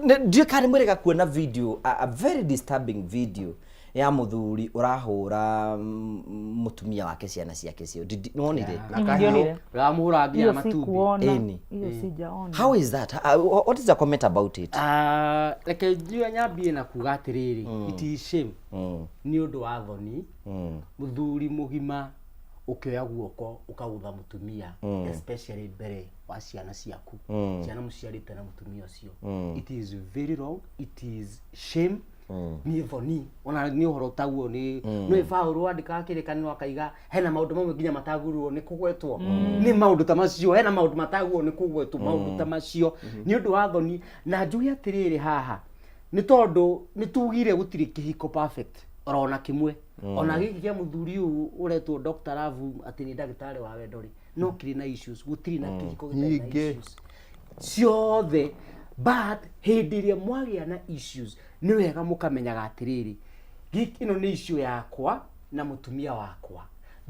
ndiũĩ kana nĩ mwĩrĩga kuona video a very disturbing video ya mũthuri ũrahũra mũtumia wake ciana ciake cio nĩwonire Na kahiũ. Ndionire. Ũramũhũra nginya Hiyo matumbĩ. sikuona. Ĩni. Hiyo sijaona. How is that? What is the comment about it? Ah, reke njiwe nyambie na kuga atĩrĩrĩ it is shame nĩ ũndũ wa thoni mũthuri mũgima ũkĩoya guoko ũkagũtha mũtumia especially mbere wa ciana ciaku ciana mũciarĩte na mũtumia ũcio it is very wrong it is shame nĩ thoni ona nĩ ũhoro taguo nĩ nĩ Paũlũ andĩkaga kĩrĩkanĩro akaiga hena maũndũ mamwe nginya matagĩrĩirwo nĩ kũgwetwo nĩ maũndũ ta macio hena maũndũ matagĩrĩirwo nĩ kũgwetwo maũndũ ta macio nĩ ũndũ wa thoni na njuge atĩrĩrĩ haha Nĩ tondũ nĩ tugire gũtirĩ kĩhiko perfect orona kĩmwe. Ona gĩkĩ kĩa mũthuri ũyũ ũretwo Dr. Love atĩ nĩ ndagĩtarĩ wa wendo rĩ, no kĩrĩ na issues, gũtirĩ na kĩhiko gĩtarĩ na Nyingĩ. issues ciothe. But hĩndĩ ĩrĩa mwagĩa na issues, nĩ wega mũkamenyaga atĩrĩrĩ, gĩkĩ ĩno nĩ issue yakwa na mũtumia wakwa,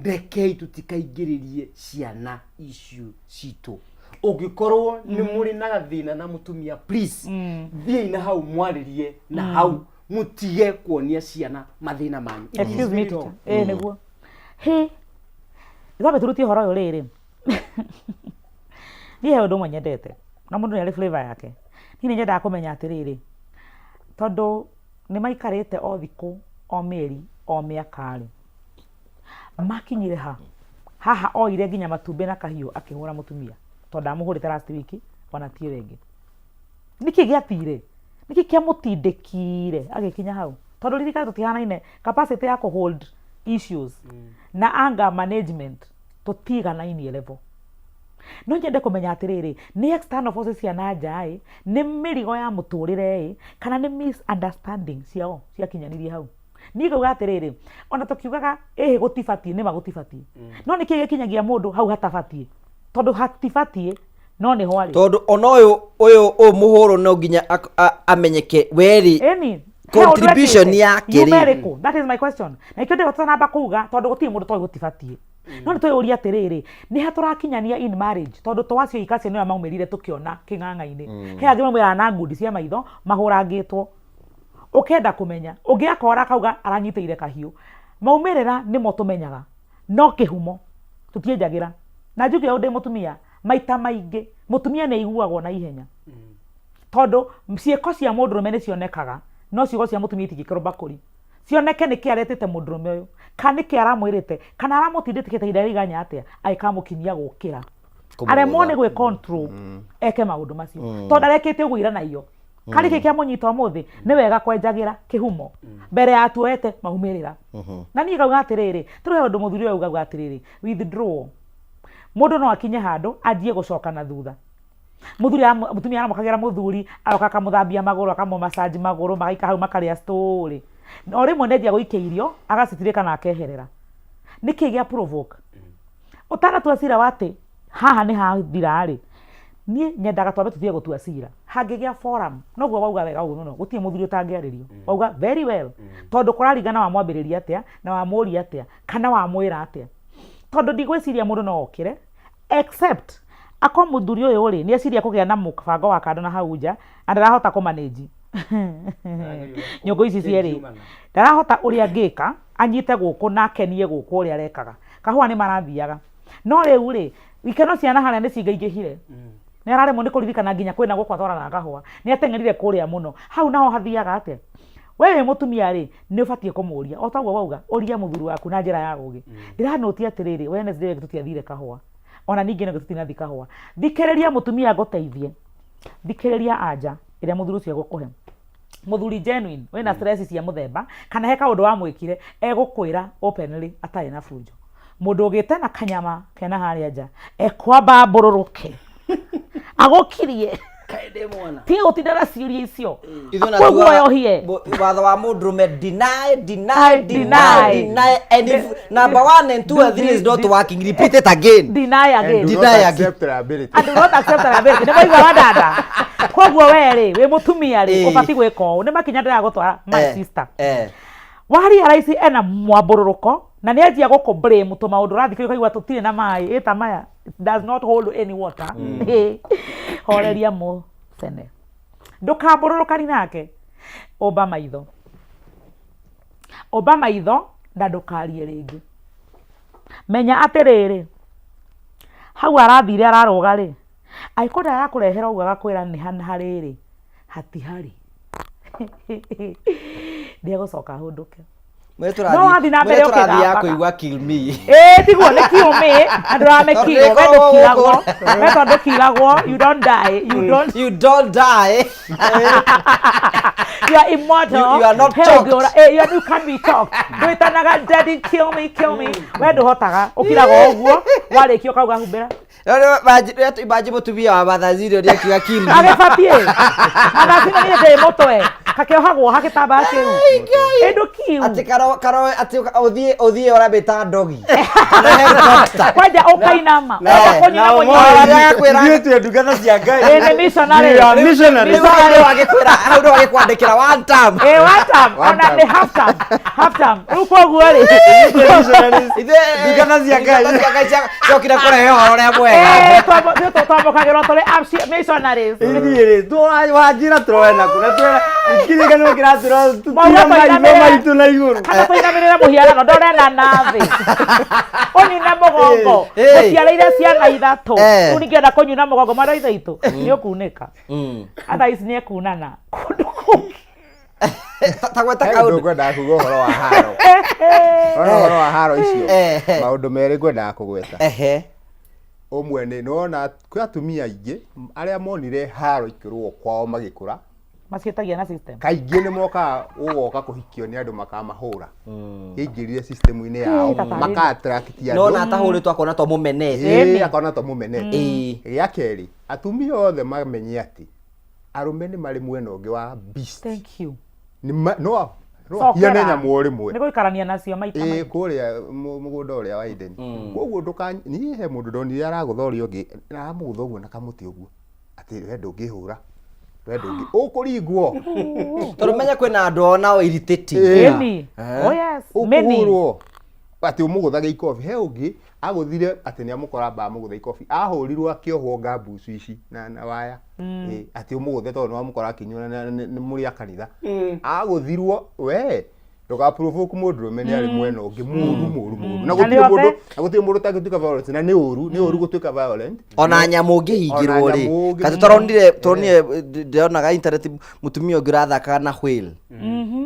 rekei tũtikaingĩrĩrie ciana issue citũ. Ũngĩkorwo nĩ mũrĩ na gathĩna na mũtumia, please thiĩi na hau mwarĩrie na hau, mũtige kuonia ciana mathĩna manyu. It is Excuse me, very teacher. wrong. Ĩĩ nĩguo. Hĩ, twambe tũrutie ũhoro ũyũ rĩrĩ. Niĩ he ũndũ ũmwe nyendete, na mũndũ nĩ arĩ flavor yake. Niĩ nĩ nyendaga kũmenya atĩrĩrĩ, tondũ nĩ maikarĩte o thikũ, o mĩeri, o mĩaka rĩ, makinyire ha? Haha oire nginya matumbĩ na kahiũ akĩhũra mũtumia, tondũ ndamũhũrĩte last week, ona ti ĩyo ĩngĩ. Nĩkĩ gĩathire? Nĩkĩ kĩamũtindĩkire agĩkinya hau? Tondũ ririkana tũtihanaine capacity ya kũ hold issues na anger management, tũtiganainie level. No nyende kũmenya atĩrĩrĩ, nĩ external forces cia na nja ĩ, nĩ mĩrigo ya mũtũrĩre ĩ, kana nĩ misunderstanding ciao ciakinyanirie hau. Niĩ ngauga atĩrĩrĩ, ona tũkiugaga ĩhĩ gũtibatiĩ, nĩma gũtibatiĩ, no nĩkĩ gĩkinyagia mũndũ hau hatabatiĩ? Tondũ hatibatiĩ no nĩho arĩ. Tondũ ona ũyũ ũyũ ũyũ mũhũrũ no nginya amenyeke werĩ Ĩni contribution yake rĩ. Yuma ĩrĩkũ? That is my question. Na ikĩo ndĩho tũtanamba kuga, tondũ gũtirĩ mũndũ toĩ gũtibatiĩ. No nĩ twĩyũria atĩrĩrĩ, nĩ ha tũrakinyania in marriage? Tondũ to acio ika acio nĩo maumĩrire tũkĩona kĩng'ang'a-inĩ. He angĩ maumĩraga na ngundi cia maitho mahũrangĩtwo. Ũkenda kũmenya, ũngĩ akora akauga aranyitĩire kahiũ. Maumĩrĩra nĩmo tũmenyaga, no kĩhumo tũtienjagĩra. Na njuge ũũ ndĩ mũtumia, maita maingĩ mũtumia nĩ aiguagwo na ihenya. Tondũ ciĩko cia mũndũrũme nĩ cionekaga, no ciugo cia mũtumia itingĩkĩrwo mbakũri. Cioneke nĩkĩ aretĩte mũndũrũme ũyũ, kana nĩkĩ aramwĩrĩte, kana aramũtindĩkĩte ihinda rĩigana atĩa, agĩkamũkinyia gũkĩra. Aremwo nĩ gwĩ control eke maũndũ macio. Tondũ arekĩte ũguo ira na iyo. Karĩ kĩ kĩamũnyita ũmũthĩ, nĩ wega kwenjagĩra kĩhumo mbere ya tuoete maumĩrĩra. Na niĩ ngauga atĩrĩrĩ, tũrĩ ũndũ mũthuri ũyũ augaga atĩrĩrĩ, withdraw. Mũndũ no akinye handũ anjie gũcoka na thutha. Mũthuri mũtumia aramũkagĩra mũthuri, agoka akamũthambia magũrũ, akamũ-massage magũrũ, magaikara hau makarĩa story. O rĩmwe nĩ anjia gũikia irio, agacitirĩka na akeherera. Nĩkĩ gĩa provoke? Ũtanatua cira wa atĩ haha nĩ hathira rĩ, niĩ nyendaga twambe tũtige gũtua cira. Hangĩgĩa forum, noguo wauga wega ũguo mũno, gũtirĩ mũthuri ũtangĩarĩrio. Wauga very well, tondũ kũraringana wamwambĩrĩria atĩa, na wamũria atĩa, kana wamwĩra atĩa. Tondũ ndigwĩciria mũndũ no okĩre, except akorwo mũthuri ũyũ rĩ, nĩ eciria kũgĩa na mũbango wa kando na hau nja, na ndarahota kũ manage nyũngũ ici cierĩ. Ndarahota ũrĩa angĩka, anyite gũkũ na akenie gũkũ ũrĩa arekaga. Kahũa nĩ marathiaga. No rĩu rĩ, ikeno cia na harĩa nĩ cingaingĩhire. Nĩ araremwo nĩ kũririkana nginya kwĩna gũkũ atwaraga kahũa. Nĩ ateng'erire kũrĩa mũno. Hau naho hathiaga atĩa? We wĩ mũtumia rĩ, nĩ ũbatiĩ kũmũria. O ta ũguo wauga, ũria mũthuri waku na njĩra ya ũgĩ. Ndĩranũtia atĩrĩrĩ, Wednesday ĩyo ĩngĩ tũtiathire kahũa. Ona ningĩ ĩno ĩngĩ tũtinathi kahũa. Thikĩrĩria mũtumia ngũteithie. Thikĩrĩria anja ĩrĩa mũthuri ũcio egũkũhe. Mũthuri genuine, wĩna stress cia mũthemba, kana he kaũndũ wamwĩkire, egũkwĩra openly atarĩ na bunjo. Mũndũ ũgĩte na kanyama kena harĩa nja, ekwamba ambũrũrũke. Agũkirie. Tiga gũtinda na ciũria icio. Ithuĩ na Akũguoyohie. Watho wa mũndũrũme, deny, deny, deny, Deny. deny, and if number 1 and 2 and 3 is not working, repeat it again. Deny again. And do not Deny again. accept liability. And do not accept liability. Nĩ mwaigua wadada. Koguo we rĩ, wĩ mũtumia rĩ, ũbatiĩ gwĩka ũũ. Nĩ makinya ndĩragũtwara, my sister. Wa realize ena mwambũrũrũko na nĩ anjia gũkũ blame tũmaũndũ ũrathikĩrĩria ũkaigua tũtirĩ na maĩ, ĩ ta maya, it does not hold any water. Horeria mũcene. Ndũkambũrũrũkani nake. Ũmba maitho. Ũmba maitho na ndũkarie rĩngĩ. Menya atĩrĩrĩ, hau arathire ararũga rĩ, angĩkorwo ndarakũrehera ũguo agakwĩra nĩ harĩ rĩ, hatihari. Ndiegũcoka ahũndũke. No wathiĩ na mbere Mwĩre tũrathiĩ ya ũkĩgambaga. kũigua kill me. Ĩĩ tiguo nĩ kill me, na ndũramĩkirwo, we ndũkiragwo, we tondũ ndũkiragwo, you don't die, you don't, You don't die. You are immortal. You are not He choked. ũngĩũra, you are, you can't be choked. Ndwĩtanaga daddy kill me, kill me. We ndũhotaga, ũkiraga ũguo, warĩkia ũkauga humbĩra. Imagine mũtumia wa Mathazini ũrĩa akiuga kill me. Agĩbatiĩ. Mathazini niĩ ndĩ mũtwe. Kakĩohagwo ha gĩtambaya kĩu. Kĩndũ kiu. Atĩ karo karo atĩ ũthiĩ ũthiĩ ũrambĩta ndogi. Kana helicopter. Kwanja ũkainama. Ũka kũnyina mũnyina. Ithuĩ twĩ ndungata cia Ngai. Ĩ, nĩ missionary. We are missionaries. Rĩu hau nĩho agĩkwĩra hau nĩho agĩkwandĩkĩra one term. Ĩ, one term, One ona term. nĩ half term, half term. Rĩu koguo rĩ. Ndungata cia Ngai. Ndungata cia Ngai ciokire kũrehe ũhoro ũrĩa mwega. Ĩ, twamũkagĩrwo tũrĩ missionaries. Ithuĩ rĩ, wanjĩra tũroe naku na twĩra kĩrĩkanĩro kĩratũra Mauga tũtira maitho tũinamĩrĩre- maitũ na igũrũ. Kana tũinamĩrĩre mũhianano ndore na nathĩ. Ũnyune mũgongo. Eh, eh. Ũciarĩire ciana ithatũ. Eh. Rĩu ningĩenda kũnyuna mũgongo mwana wa ithe witũ. Nĩ ũkunĩka. Otherwise nĩ ekunana. Ta gweta He ũndũ ngwendaga kuga ũhoro wa haro. Ona ũhoro wa haro icio. Maũndũ merĩ ngwendaga kũgweta. Ũmwe nĩ nĩwona kwĩ atumia aingĩ arĩa monire haro ikĩrũo kwao magĩkũra Maciĩtagia na system. kaingĩ nĩ mokaga gũgoka kũhikio nĩ andũ makamahũra ĩingĩrire system-inĩ yao Ĩ, ta tarĩ. maka attract andũ No na atahũrĩtwo akona to mũmenete. Ĩĩ, akona to mũmenete gĩa kerĩ atumia othe mamenye atĩ arũme nĩ marĩ mwena ũngĩ wa beast Thank you. Nĩ ma- no no Cokera. ahiane nyamũ o rĩmwe Nĩ gũikarania nacio maita ĩĩ maingĩ. kũrĩa mũgũnda ũrĩa wa Eden koguo ndũka niĩ he mũndũ ndonire aragũtha ũrĩa ũngĩ na aramũgũtha ũguo na kamũtĩ ũguo atĩ we ndũngĩhũra we ndũngĩ ũkũringwo Tondũ menya kwĩna andũ o nao irritate. Ĩni. Oh yes. Many. ũkũhũrwo atĩ ũmũgũthage ikobi he ũngĩ agũthire atĩ nĩ amũkora mba amũgũtha ikobi ahũrirwo akĩohwo ngambucu ici na waya Ĩ, atĩ ũmũgũthe tondũ nĩ wamũkora akĩnyua na nĩ mũrĩ a kanitha agũthirwo we ndũgaprovoke mũndũrũme nĩ arĩ mwena ũngĩ mũru mũru mũru na Na gũtirĩ nĩ mũndũ othe. na gũtirĩ mũndũ ũtangĩtuĩka violent na nĩ ũru nĩ ũru gũtuĩka violent Ona nyamũ ũngĩhingĩrwo Ona rĩ. nyamũ ũngĩ- Katĩ tũronire tũronire ndĩronaga internet mũtumia ũngĩ ũrathakaga na whale.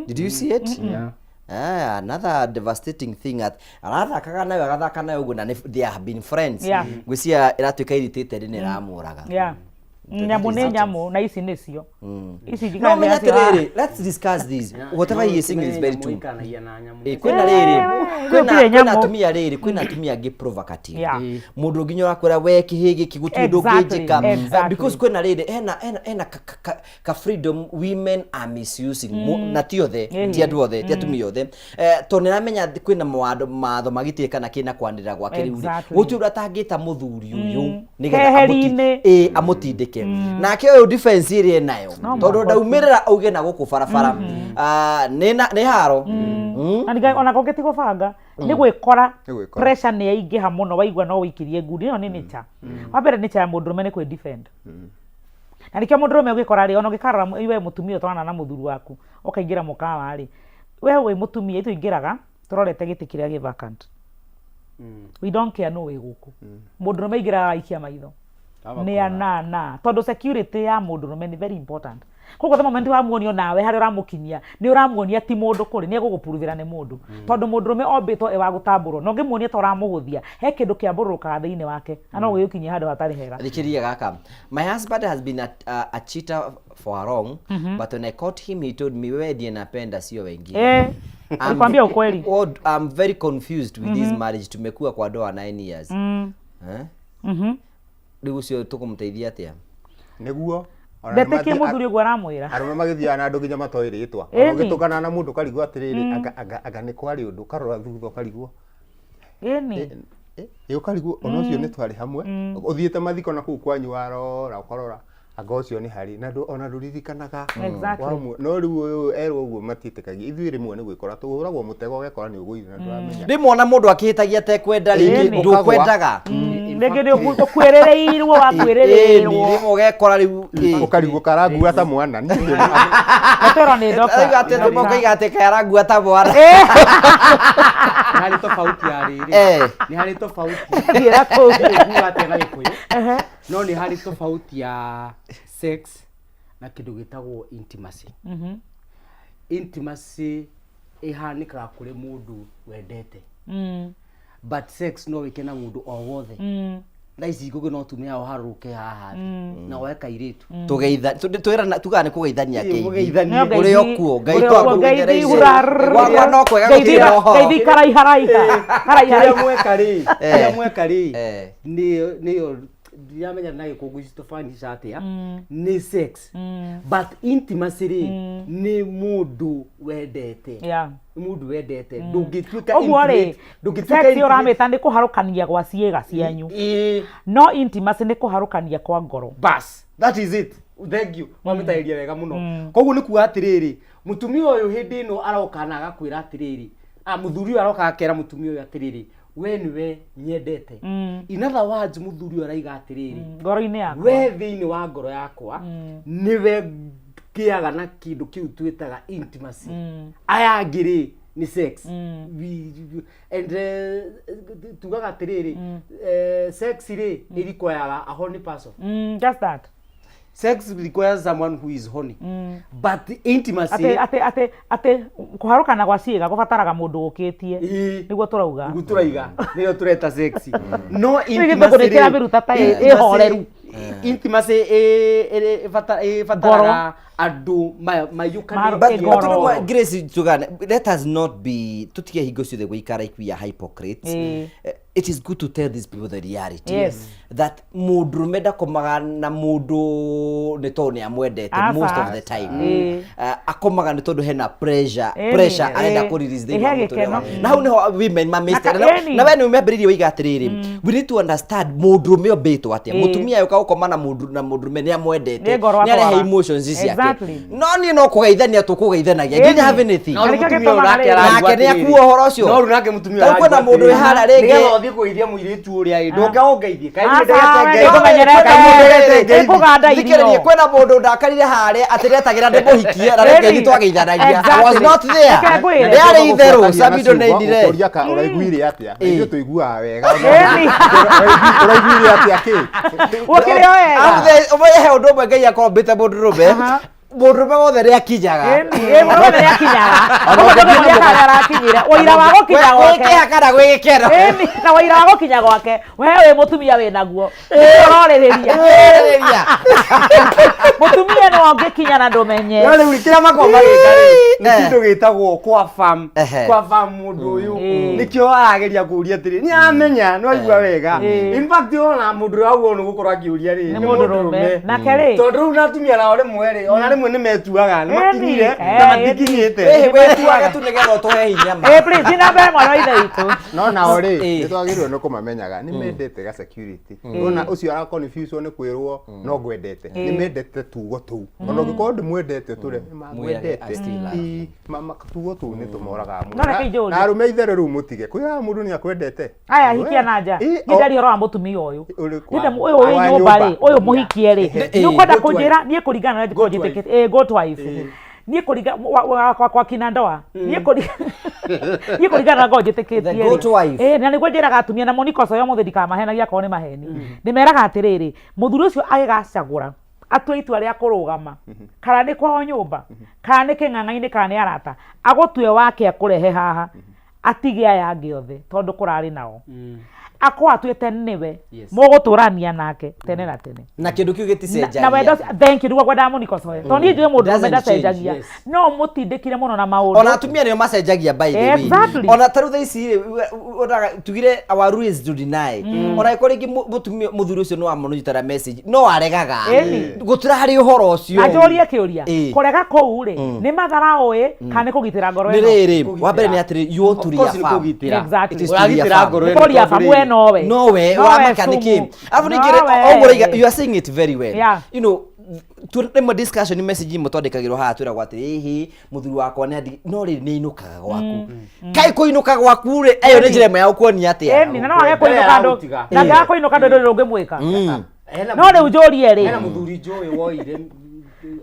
Did you see it? Yeah. Ah, another devastating thing at arathakaga nayo agathaka nayo ũguo na nĩ- they have been friends. Yeah. Ngwĩciria ĩratuĩka irritated nĩ ĩramũraga. Yeah. Nyamũ nĩ nyamũ na ici nĩcio. Ici No njikaragia menya nacio. atĩrĩrĩ, let's discuss this. Whatever he is saying is very true. Ikaranagia na nyamũ. Eh, kwĩna rĩrĩ kwĩna gũtirĩ kwĩna nyamũ. atumia rĩrĩ kwĩna atumia angĩ provocative Yeah. mũndũ nginya ũrakwĩra we kĩhĩ gĩkĩ gũtirĩ ũndũ Exactly, ũngĩnjĩka exactly. because kwĩna rĩrĩ hena hena hena ka, ka, ka, ka freedom women are misusing mm. na ti othe ti andũ othe ti atumia othe eh, tondũ nĩramenya kwĩna mawatho matho magitĩre kana kĩna kwanĩrĩra gwake rĩu rĩ Exactly. gũtirĩ ũndũ atangĩta mũthuri ũyũ nĩgetha Keheri-inĩ. ĩ amũtindĩke nake ũyũ defense ĩrĩa enayo No tondũ mũhaka ndaumĩrĩra auge na gũkũ barabara Ah, nĩ nĩ haro Mm. Na ningĩ ona kũngĩ ti gũbanga nĩ gwĩkora Nĩ gwĩkora. pressure nĩ yaingĩha mũno waigua no wĩikirie ngundi ĩyo nĩ nature wa mbere nature ya mũndũrũme nĩ kwĩ defend na nĩkĩo mũndũrũme ũgĩkora rĩ ona ũgĩkarora we mũtumia ũtwarana na mũthuri waku ũkaingĩra mũkawa rĩ we wĩ mũtumia ithuĩ ingĩraga tũrorete gĩtĩ kĩrĩa gĩ vacant we don't care nũ wĩ gũkũ mũndũrũme aingĩraga aikia maitho nĩ anana tondũ security ya mũndũrũme nĩ very important koguo the moment wamuonia nawe harĩa ũramũkinyia nĩ ũramuonia ti mũndũ kũrĩ nĩ egũgũpuruthĩra nĩ mũndũ tondũ mũndũrũme ombĩtwo e wa gũtambũrwo na ũngĩmuonia ta ũramũhũthia he kĩndũ kĩambũrũrũkaga thĩinĩ wake na no gĩgũkinyie handũ hatarĩ hega Thikĩrĩria gaka. My husband has been a cheater for a long, but when I caught him he told me wewe ndiye napenda sio wengine. Eh, alikwambia ukweli. I'm very confused with this marriage. Tumekuwa kwa ndoa 9 years. Eh? Rĩu ũcio tũkũmũteithia atĩa? Nĩguo Ona ndetĩkie nĩmathiĩ- mũthuri ũguo aramwĩra arũme magĩthiaga na andũ nginya matoĩ rĩtwa Ĩni. ũgĩtũngana na mũndũ ũkarigwo atĩrĩrĩ anga anga anga nĩ kwarĩ ũndũ ũkarora thutha ũkarigwo ĩni ĩ ũkarigwo ona ũcio nĩ twarĩ hamwe ũthiĩte mathiko na kũu kwanyu warora ũkarora anga ũcio nĩ harĩ na ona ndũririkanaga Exactly. Wamwe- no rĩu ũyũ erwo ũguo matiĩtĩkagia ithuĩ rĩmwe nĩ gwĩkora tũhũragwo mũtego ũgekora nĩ ũgũire na ndũramenya Rĩmwe ona mũndũ akĩhĩtagia atekwenda rĩngĩ Ĩni. ndũkwendaga. Rĩngĩ nĩ ũkuĩrĩrĩirwo Ĩni, wakuĩrĩrĩirwo rĩmwe ũgekora rĩu ĩ. ũkarigwo karangua ta mwana niĩ ndĩ- Gatwĩrwo nĩ Rĩu atĩ doctor. rĩmwe ũkoiga atĩ karangua ta mwana. Nĩ harĩ tofauti ya rĩrĩ Eh. nĩ harĩ tofauti Thiĩra kũu. Nguga atĩa na gĩkũyũ no nĩ harĩ tofauti ya sex na kĩndũ gĩtagwo intimacy intimacy ĩhanĩkaga kũrĩ mũndũ wendete but sex no wĩke na mũndũ o wothe thaa ici ngũgĩ no tume hao harũrũke haha thĩ na woe kairĩtu Tũgeitha twĩrana tugaga nĩ kũgeithania Ĩ, kĩithi. mũgeithanie. Nĩ Ũrĩ o kuo, Ngai Ũrĩ o to kuo, akũmenyere ngeithi ici. hurarrrr. Gwakwa no kwega Ngeithi gũtirĩ na ũhoro. ngeithi karaiharaiha kĩrĩa karaiharaiha mweka rĩ Eh. kĩrĩa mweka rĩ Eh. nĩyo nĩyo Ndiramenya na gĩkũngũ ici tũbanica atĩa, nĩ sex, but intimacy rĩ, nĩ mũndũ wendete. Nĩ mũndũ wendete, ndũngĩtuĩka Ũguo rĩ, intimate, ndũngĩtuĩka sex intimate. ũramĩta nĩ kũharũkania gwa ciĩga cianyu, no intimacy nĩ kũharũkania kwa ngoro. Bas, that is it, thank you, wamĩtarĩria wega mũno. Koguo nĩ kuga atĩrĩrĩ, mũtumia ũyũ hĩndĩ ĩno aroka na agakwĩra atĩrĩrĩ, mũthuri ũyũ aroka akera mũtumia ũyũ atĩrĩrĩ, we nĩwe nyendete. In other words, mũthuri ũyũ araiga atĩrĩrĩ, Ngoro-inĩ yakwa, we thĩinĩ wa ngoro yakwa nĩwe ngĩaga na kĩndũ kĩu twĩtaga intimacy. Aya angĩ rĩ, nĩ sex. And tugaga atĩrĩrĩ, sex rĩ, ĩrequiraga a horny person. Just that. Sex requires someone who is horny, but intimacy Atĩ kũharũkana gwa ciĩga gũbataraga mũndũ ũkĩtie, nĩguo tũrauga. Nĩguo tũraiga, nĩyo tũreta sex, no Rĩu gĩthũngũ nĩ kĩramĩruta ta ĩhoreru. Intimacy ĩbataraga andũ maiyũkanĩtie. But but Grace, tugane, let us not be, tutige hingo ciothe gũikara like we are hypocrites. It is good to tell these people the reality that mũndũrũme ndakomaga na mũndũ nĩ tondũ nĩ amwendete Aca. most of the time. Akomaga nĩ tondũ hena pressure, pressure arenda kũ release thĩinĩ wa Ĩhe mũtũrĩre gĩkeno. wake. Na hau nĩho women mamĩte. Na we nĩ ũmĩambĩrĩirie waiga atĩrĩrĩ, we need to understand mũndũrũme ombĩtwo atĩa. Mũtumia ũka gũkoma na mũndũ na mũndũrũme nĩ amwendete, Nĩ ngoro nĩ arehe atwara. emotions ciake. No niĩ no kũgeithania tũkũgeithanagia, Ĩni. didn't have anything. No rĩu Na nĩkĩo mũtumia ũyũ gĩtũmaga nake rĩrĩ. ararigwo Nake nĩ atĩrĩrĩ. akua ũhoro ũcio. No rĩu nake mũtumia Tarĩu kwĩna ararigwo mũndũ wĩ atĩrĩrĩ, harĩa rĩngĩ. Nĩgetha ũthiĩ kũgeithia mũirĩtu ũrĩa ĩ, ndũke ũngeithie. Kaĩ niĩ Aca, ndegete we ngeithi? nĩngũmenyerete. Kaĩ niĩ ndegete ngeithi? Nĩngũganda irio. Thikĩrĩria, kwĩna mũndũ ndakarire harĩa atĩ ndetagĩra ndĩmũhikie na rĩu ngeithi twageithanagia. I was not there. Reke ngwĩre. Rĩarĩ itherũ, Samido nĩainire. Ũkũria ka ũraiguire atĩa? Ithuĩ tũiguaga wega. Ĩni. Ũraiguire atĩa kĩ? Ũkĩrĩ o wega. Ũmenye he ũndũ ũmwe Ngai akorwo mbĩte mũndũrũme, mũndũrũme wothe nĩ akinyaga. Ĩni, ĩ, mũndũrũme nĩ akinyaga. Ũguo ndũngĩmũria kana nĩ arakinyire. Ũira wa gũkinya Gwĩ gwake. kĩeha kana gwĩ gĩkeno. Ĩni, na ũira wa gũkinya gwake, we wĩ mũtumia wĩ naguo. Ũrorĩrĩria. Ũrorĩrĩria. Mũtumia no angĩkinya na ndũmenye. No rĩu kĩrĩa makoragwo magĩka rĩ, nĩ kĩndũ gĩtagwo kwa farm, Ehe. kwa farm mũndũ ũyũ nĩkĩo arageria kũũria atĩrĩ, nĩ aramenya, nĩ waigua wega. In fact, ona mũndũ ũrĩa wagwo nĩ gũkorwo akĩũria rĩ, Nĩ mũndũrũme. Nake rĩ, tondũ rĩu na atumia nao rĩmwe rĩ, ona rĩmwe nĩ metuaga nĩ makinyire na matikinyĩte. Ĩhĩ, wĩtuage tu nĩgetha ũtũhe hinya ma. Ĩ, please, thiĩ na mbere mwana wa ithe witũ. No nao rĩ, nĩ twagĩrĩirwo nĩ kũmamenyaga nĩ mendete ga security. Ona ũcio ara confuse nĩ kwĩrwo no ngwendete, nĩ mendete tugo tũu. Ona ũngĩkorwo ndũmwendete tũre Mwĩrage, "I still love mangwendete, tugo tũu nĩ tũmoraga mũno. No reke njũrie. Na arũme itherũ rĩu mũtige kwĩraga mũndũ nĩ akwendete. Aya hikia na nja. Ĩ, Nĩ ndari ũhoro wa mũtumia ũyũ. Ũrĩkũ? Nĩ ndemu ũyũ wĩ Wa nyũmba rĩ, nyũmba. ũyũ mũhikie rĩ. Nĩ ũkwenda Good wife. kũnjĩra niĩ kũringana na Good njĩtĩkĩtie, ĩ, good wife. Niĩ kũringa kwa kina ndoa. Niĩ kũringana na ngorwo njĩtĩkĩtie The rĩ. good wife. Ĩ, na nĩguo njĩraga atumia na Monica ũcio ũmũthĩ ndikamahenagia akorwo nĩ maheni. Ndĩmeraga atĩrĩrĩ, mũthuri ũcio agĩgacagũra atue itua rĩa kũrũgama, kana nĩ kwao nyũmba, kana nĩ kĩng'ang'a-inĩ, kana nĩ arata, agũtue wake akũrehe haha, atige aya angĩ othe tondũ kũrarĩ nao, akorwo atuĩte nĩwe mũgũtũrania nake tene na tene. Na kĩndũ kĩu gĩticenjagia. Na wendo ũcio, thank you, nĩguo ngwendaga Monica Soe, tondũ niĩ njũĩ mũndũ Doesn't ũrũme ndacenjagia. change, yes. No mũtindĩkire mũno na maũndũ. Ona atumia nĩo macenjagia, by the way. Ona tarĩu thaa ici rĩ, onaga tugire our rule is to deny. Ona ĩkorwo rĩngĩ mũtumia mũthuri ũcio nĩ wamũnyitara message, no aregaga. Gũtirarĩ ũhoro ũcio. Na njũrie kĩũria, kũrega kũu rĩ, nĩ matharaũ ĩ, kana nĩ kũgitĩra ngoro Nĩ ĩno? rĩrĩ, wa mbere nĩ atĩrĩ, you want to Of course nĩ reaffirm. kũgitĩra. Exactly. It is to Ũragitĩra reaffirm. ngoro Nĩ ĩno kũ reaffirm tondũ we rĩrĩ, nowe. Nowe Nowe ũramaka nĩkĩ? sumu. Alafu ningĩ Nowe. ũguo ũraiga, you are saying it very well. You know, rĩmwe discussion message imwe twandĩkagĩrwo haha twĩragwo atĩrĩ, ĩhĩ, mũthuri wakwa nĩ andi, no rĩrĩ nĩ ainũkaga gwaku. Kaĩ kũinũka gwaku rĩ, ĩyo nĩ njĩra ĩmwe ya gũkuonia atĩa? Ĩni, na no age kũinũka andũ, Gũtiga. na angĩaga kũinũka andũ ndũrĩ ũngĩmwĩka. Hena No rĩu njũrie rĩ, hena mũthuri njũĩ woire,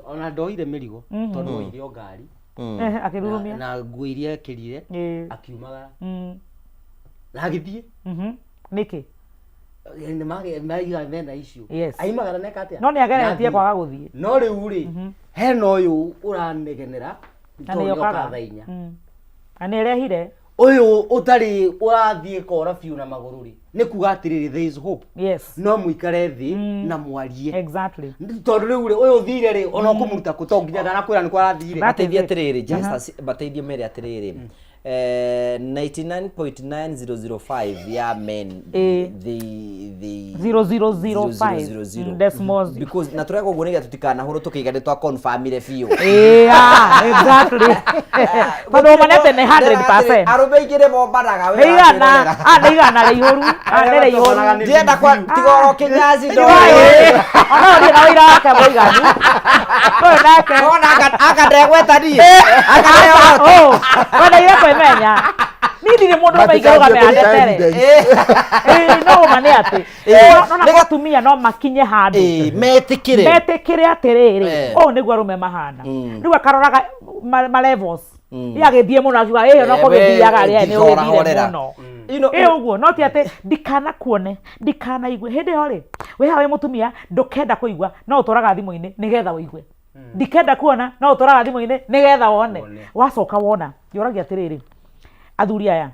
ona ndoire mĩrigo, tondũ woire o ngari Ehe, akĩrurumia. Na nguo iria ekĩrire, akiumagara na agĩthiĩ. Nĩkĩ? Nĩmaiga mena icio. Aimagara neka atĩa? No nĩ ageretie Na athiĩ. kwaga gũthiĩ. No rĩu rĩ, hena ũyũ ũranegenera Na tondũ nĩ nĩoka okaga. thaa 4. Na nĩ erehire. Ũyũ ũtarĩ ũrathiĩ kora biũ na magũrũ rĩ, Nĩ kuga atĩrĩrĩ, there is hope. Yes. No mũikare thĩ na mwarie. Exactly. Tondũ rĩu rĩ, ũyũ ũthire rĩ, ona ũkũmũruta kũ to nginya ndanakwĩra nĩ kwa arathire. Mateithie atĩrĩrĩ, just mateithie mere atĩrĩrĩ, 99.9005 ya men, the 0005. 0000. Decimals. Because na tũreka ũguo nĩgetha tũtikanahũrwo tũkĩiga nĩ twa confirmire biũ. Yeah, exactly. Tondũ ũmenete nĩ 100%. Arũme aingĩ nĩ mombanaga. Nĩ igana, ah, nĩ igana rĩihũru. Ah, nĩ rĩihũru. Ndienda kwa tiga oro kĩnyaci. Ona ũthiĩ na ũira wake mũiganu. Ũyũ nake. Ona anga ndegweta niĩ. Anga Oh, wenda kwĩmenya. Niĩ ndirĩ mũndũ ũrũme ingĩrũgamĩra ndetere. Ĩĩ, no ũma nĩ atĩ nona atumia no makinye handũ metĩkĩre. Metĩkĩre atĩrĩrĩ, ũũ nĩguo arũme mahana. Rĩu akaroraga ma levels. Ye agĩthiĩ mũno akiuga ĩyo no Eh, kũgĩthiaga we, rĩ, nĩ hora, ũgĩthire horera. mũno. Ĩ ũguo no ti atĩ ndikanakuone, ndikanaigue. Hĩndĩ ĩyo rĩ, wĩ haha wĩ mũtumia ndũkenda kũigua, no ũtũraga thimũ-inĩ nĩgetha ũigue. Ndikenda kuona, no ũtũraga thimũ-inĩ nĩgetha wone. Wacoka wona, njũragia atĩrĩrĩ, athuri aya,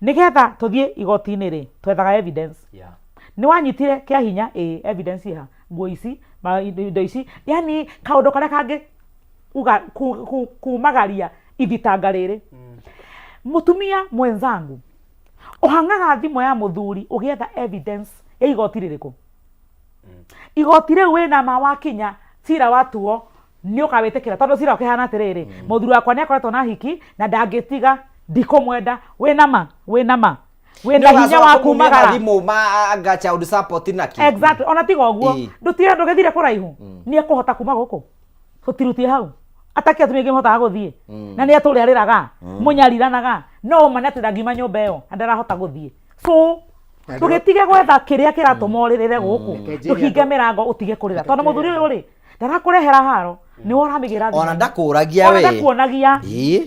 nĩgetha tũthiĩ igoti-inĩ rĩ, twethaga evidence. Nĩ wanyitire kĩa hinya, ĩ evidence ĩ ha? Nguo ici, indo ici, yani kaũndũ karĩa kangĩ uga kumagaria ithitanga rĩrĩ. Mũtumia mwenzangu, ũhang'aga thimũ ya mũthuri ũgĩetha evidence ya igoti rĩrĩkũ? Igoti rĩu wĩna ma wakinya cira watuo nĩ ũkawĩtĩkĩra, tondũ cira ũkĩhana atĩrĩrĩ, mũthuri wakwa nĩ akoretwo na hiki na ndangĩtiga, ndikũmwenda. Wĩna ma, wĩna ma, wĩna hinya wa kumagara. Thimũ ma anga child support naki. Exactly. Ona tiga ũguo, ndũtire ndũgĩthire kũraihu, nĩ ekũhota kuma gũkũ tũtirutie hau ataki atumia aingĩ mahotaga gũthiĩ, na nĩ atũrĩa rĩraga mũnyariranaga, no ũmane atĩ ndangiuma nyũmba ĩyo na ndarahota gũthiĩ. So tũgĩtige gwetha kĩrĩa kĩratũma ũrĩrĩre gũkũ, tũhinge mĩrango ũtige kũrĩra, tondũ mũthuri ũyũ rĩ ndarakũrehera haro, nĩwe ũramĩgĩra thimũ-inĩ. Ona ndakũragia Ona we. ndakuonagia.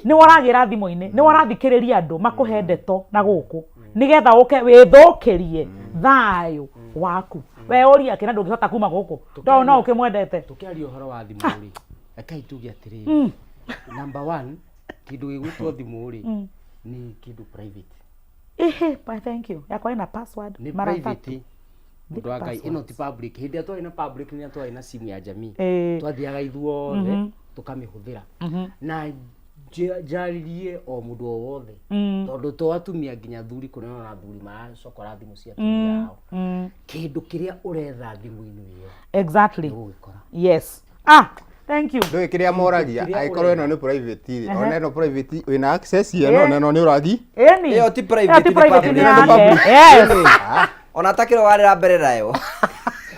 Nĩwe ũragĩra thimũ-inĩ, nĩwe ũrathikĩrĩria andũ makũhe ndeto na gũkũ nĩgetha ũke wĩthũkĩrie thayũ waku. We ũria kĩna ndũngĩhota kuma gũkũ, no no ũkĩmwendete. Tũkĩaria ũhoro wa thimũ rĩ, rekei tuge atĩrĩrĩ, number one, kĩndũ gĩgwĩtwo thimũ rĩ, nĩ kĩndũ private. Ehe, bye, thank you. Yakwa ina password Nĩ mara private. tatu. Mũndũ wa Ngai, ĩno ti public. Hĩndĩ ĩrĩa twarĩ na public nĩ twarĩ na simu ya jamii, twathiaga ithuothe tũkamĩhũthĩra na njarĩrie o mũndũ o wothe, tondũ to atumia nginya athuri, kũrĩ na athuri maracokora thimũ cia atumia ao. Kĩndũ kĩrĩa ũretha thimũ-inĩ ĩyo nĩũgũgĩkora. Yes. Ah, thank you. Ndũĩ kĩrĩa moragia, Kĩrĩa angĩkorwo ĩno nĩ private rĩ, ona ĩno private wĩna access ĩno, na ĩno nĩ ũrathi. Ĩni. Ĩyo ti private, Ĩyo ti nĩ private, public. nĩ yake. Public. Yes. Ona atakĩrĩ warĩra mbere nayo.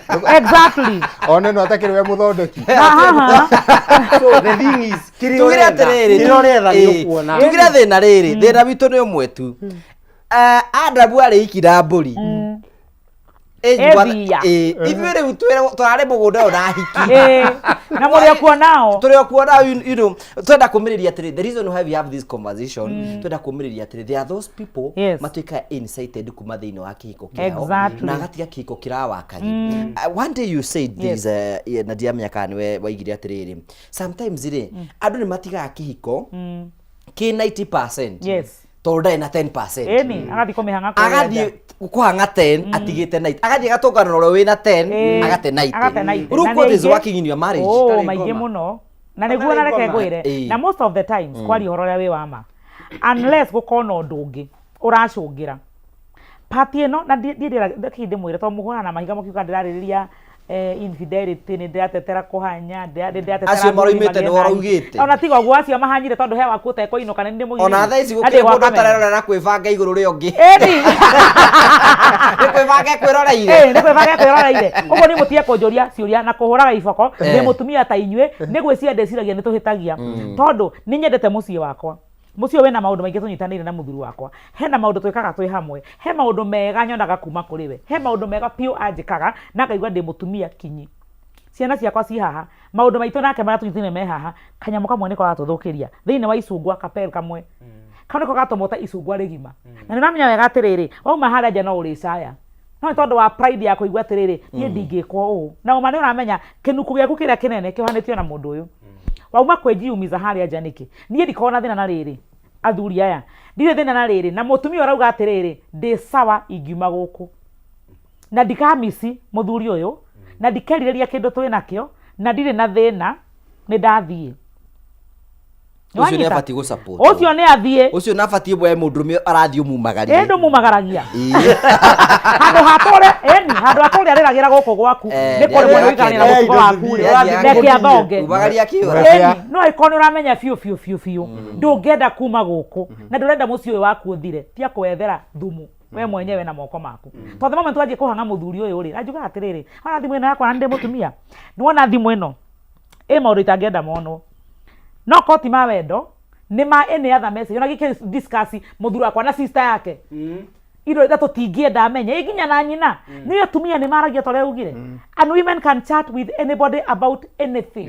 Exactly. Ona ĩno atakĩrĩ we mũthondeki. So the thing is, kĩrĩa Tugire ũretha, atĩrĩrĩ, kĩrĩa ũretha nĩ ũkuona. Tugire thĩna rĩrĩ, thĩna witũ nĩ ũmwe tu. Adamu arĩ iki na mbũri. Ĩthia. Ithuĩ rĩu tũrarĩ mũgũnda ũyũ na hiki. Na mũrĩ o kuo nao. Tũrĩ o kuo nao, twenda kũmĩrĩria atĩrĩ, the reason why we have this conversation, twenda kũmĩrĩria atĩrĩ, there are those people matuĩkaga incited kuma thĩinĩ wa kĩhiko kĩao na agatiga kĩhiko kĩrawakagi. One day you said this, yeah, na ndiramenya kana nĩwe waigire atĩrĩrĩ, sometimes rĩ, andũ nĩ matigaga kĩhiko kĩ 90% tondũ ndarĩ na 10%. Ĩni, agathiĩ kũmĩhang'a kũrĩa Agathiĩ nja. kũhang'a 10 atigĩte 90, agathiĩ agatũngana na ũrĩa wĩna 10, agate 90. Agate 90. Rĩu Na nĩ what is aingĩ. working in your marriage? Oh, Itarĩ maingĩ ngoma. mũno. Na nĩguo na reke ngwĩre, na most of the times kwaria ũhoro ũrĩa wĩ wa ma, unless gũkorwo na ũndũ ũngĩ ũracũngĩra pati ĩno, na ndiĩ ndĩmwĩre tondũ mũhũraga na mahiga mũkiuga ndĩrarĩrĩria infidelity, nĩ ndĩratetera kũhanya, nĩ ndĩratetera Acio athuri maroimĩte magĩe nĩwe na ũraugĩte. Ona tiga ũguo, acio mahanyire tondũ he waku ũtekũinũka, nĩ ndĩmũgirĩrĩrie. Ona thaa ici Na gũkĩrĩ ndĩ gwa mũndũ kameme. ũtarerorera kwĩbanga igũrũ rĩa ũngĩ. Ĩni. Nĩ kwĩbanga ekwĩroreire. Ĩ, nĩ kwĩbanga ekwĩroreire. Ũguo nĩ mũtige kũnjũria ciũria na kũhũraga iboko. Ndĩ mũtumia ta inyuĩ, nĩ gwĩciria ndĩciragia nĩ tũhĩtagia, tondũ nĩ nyendete mũciĩ wakwa. Mũciĩ ũyũ wĩna maũndũ maingĩ tũnyitanĩire na mũthuri wakwa. Hena maũndũ twĩkaga twĩ hamwe, he maũndũ mega nyonaga kuma kũrĩ we, he maũndũ mega biũ anjĩkaga na ngaigua ndĩ mũtumia kinyi. Ciana ciakwa ci haha, maũndũ maitũ nake marĩa tũnyitanĩire me haha. Kanyamũ kamwe nĩko gatũthũkĩria thĩinĩ wa icungwa, kapel kamwe kau nĩko gatũma ũte icungwa rĩgima. Na nĩ ũramenya wega atĩrĩrĩ, wauma harĩa nja no ũrĩcaya, no nĩ tondũ wa pride ya kũigua atĩrĩrĩ, niĩ ndingĩkwo ũũ. Na ũma nĩ ũramenya kĩnuku gĩaku kĩrĩa kĩnene kĩohanĩtio na mũndũ ũyũ. Wauma kwĩnjiumiza harĩa nja nĩkĩ? Niĩ ndikoragwo na thĩna na rĩrĩ. Athuri aya ndirĩ thĩna na rĩrĩ, na mũtumia ũrauga atĩrĩrĩ, ndĩ sawa ingiuma gũkũ na ndikamisi mũthuri ũyũ na ndikerirĩria kĩndũ twĩ nakĩo na ndirĩ na thĩna, nĩ ndathiĩ. Ũcio nĩ Nĩwanyita? abatiĩ gũ-support. Ũcio nĩ athiĩ. Ũcio nĩ abatiĩ we mũndũrũme arathiĩ ũmumagarie. Ĩ ndũmumagaragia handũ hatũre, ĩni handũ hatũre arĩragĩra gũkũ gwaku nĩ kũrĩmwo nĩ gũikarania na mũtugo waku rĩ, reke athonge. Umagaria kĩũra. Ĩni no ĩkorwo nĩ ũramenya biũ biũ biũ biũ ndũngĩenda kuma gũkũ na ndũrenda mũciĩ ũyũ waku ũthire, tiga kwethera thumu we mwenyewe na moko maku. Tondũ the moment wanjia kũhang'a mũthuri ũyũ rĩ, anjugaga atĩrĩrĩ, ona thimũ ĩno yakwa na nĩ ndĩ mũtumia, nĩwona thimũ ĩno ĩ maũndũ itangĩenda monwo, no korwo ti ma wendo nĩ ma any other message, ona gĩkĩ discuss mũthuri wakwa na sister yake indo ira tũtingĩenda amenye, ĩ nginya na nyina. Nĩ atumia nĩ maragia ta ũrĩa ugire, and women can chat with anybody about anything.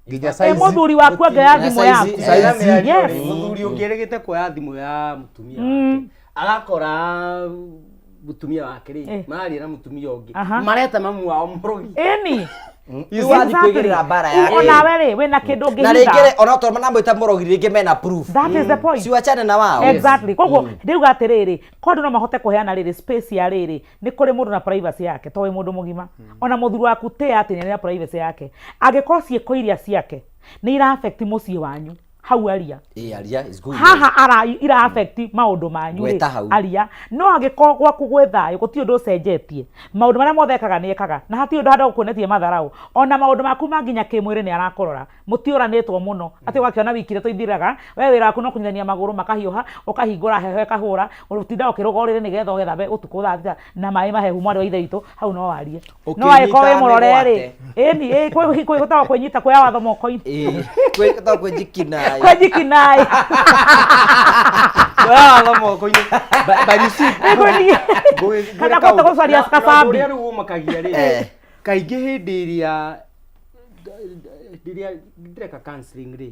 Nginya Ĩ size. mũthuri waku angĩoya thimũ yaku. Size. Yes. Mũthuri ũngĩrĩgĩte kuoya thimũ ya mũtumia wake agakora mũtumia wake rĩ mararia na mũtumia ũngĩ, mareta mamu wao mũrogi. Ĩni. Rĩu wathiĩ kwĩgĩrĩra mbara yake. Onawe rĩ, wĩna kĩndũ Na rĩngĩ ũngĩhitha. rĩ, ona tondũ manamwĩta mũrogi, rĩngĩ mena proof. That is the point. Siwachane na wao. Exactly. Koguo ndĩuga atĩrĩrĩ, ko andũ no mahote kũheana rĩrĩ space ya rĩrĩ, nĩ kũrĩ mũndũ na privacy yake, to wĩ mũndũ mũgima. Ona mũthuri waku tĩa atĩ nĩ na privacy yake. Angĩkorwo ciĩko iria ciake nĩ ira affect mũciĩ wanyu, hau aria. Ĩ, aria is good. Haha ara ira affect maũndũ manyu rĩ, Gweta hau. aria. No angĩkorwo gwaku gwĩ thayũ, gũtirĩ ũndũ ũcenjetie, maũndũ marĩa mothe ekaga nĩ ekaga, na hatirĩ ũndũ handũ gũkuonetie matharau, ona maũndũ maku ma nginya kĩmwĩrĩ nĩ arakũrora, mũtiũranĩtwo mũno atĩ ũgakĩona wiki ithatũ ithiraga, we wĩra waku no kũnyitithania magũrũ makahiũha, ũkahingũra heho ĩkahũra, ũtindaga ũkĩrũga ũrĩrĩ nĩgetha ũgethambe ũtukũ thaa thita na maĩ mahehu mwarĩ wa ithe witũ, hau no warie. No angĩkorwo wĩ Ũkĩnyita mũrore rĩ, mĩgwate. ĩni ĩ gwĩtagwo kwĩnyita, kuoya watho moko-inĩ. Ĩ, gwĩtagwo kwĩjikinaĩ. Kwĩjikinaĩ. Kuoya watho moko-inĩ. But you see, Nĩngwĩthiĩ. Kana kũhota gũcaria Na kababi. ũrĩa rĩu ũmakagia rĩ, kaingĩ hĩndĩ ĩrĩa rĩrĩa ndĩreka counseling rĩ,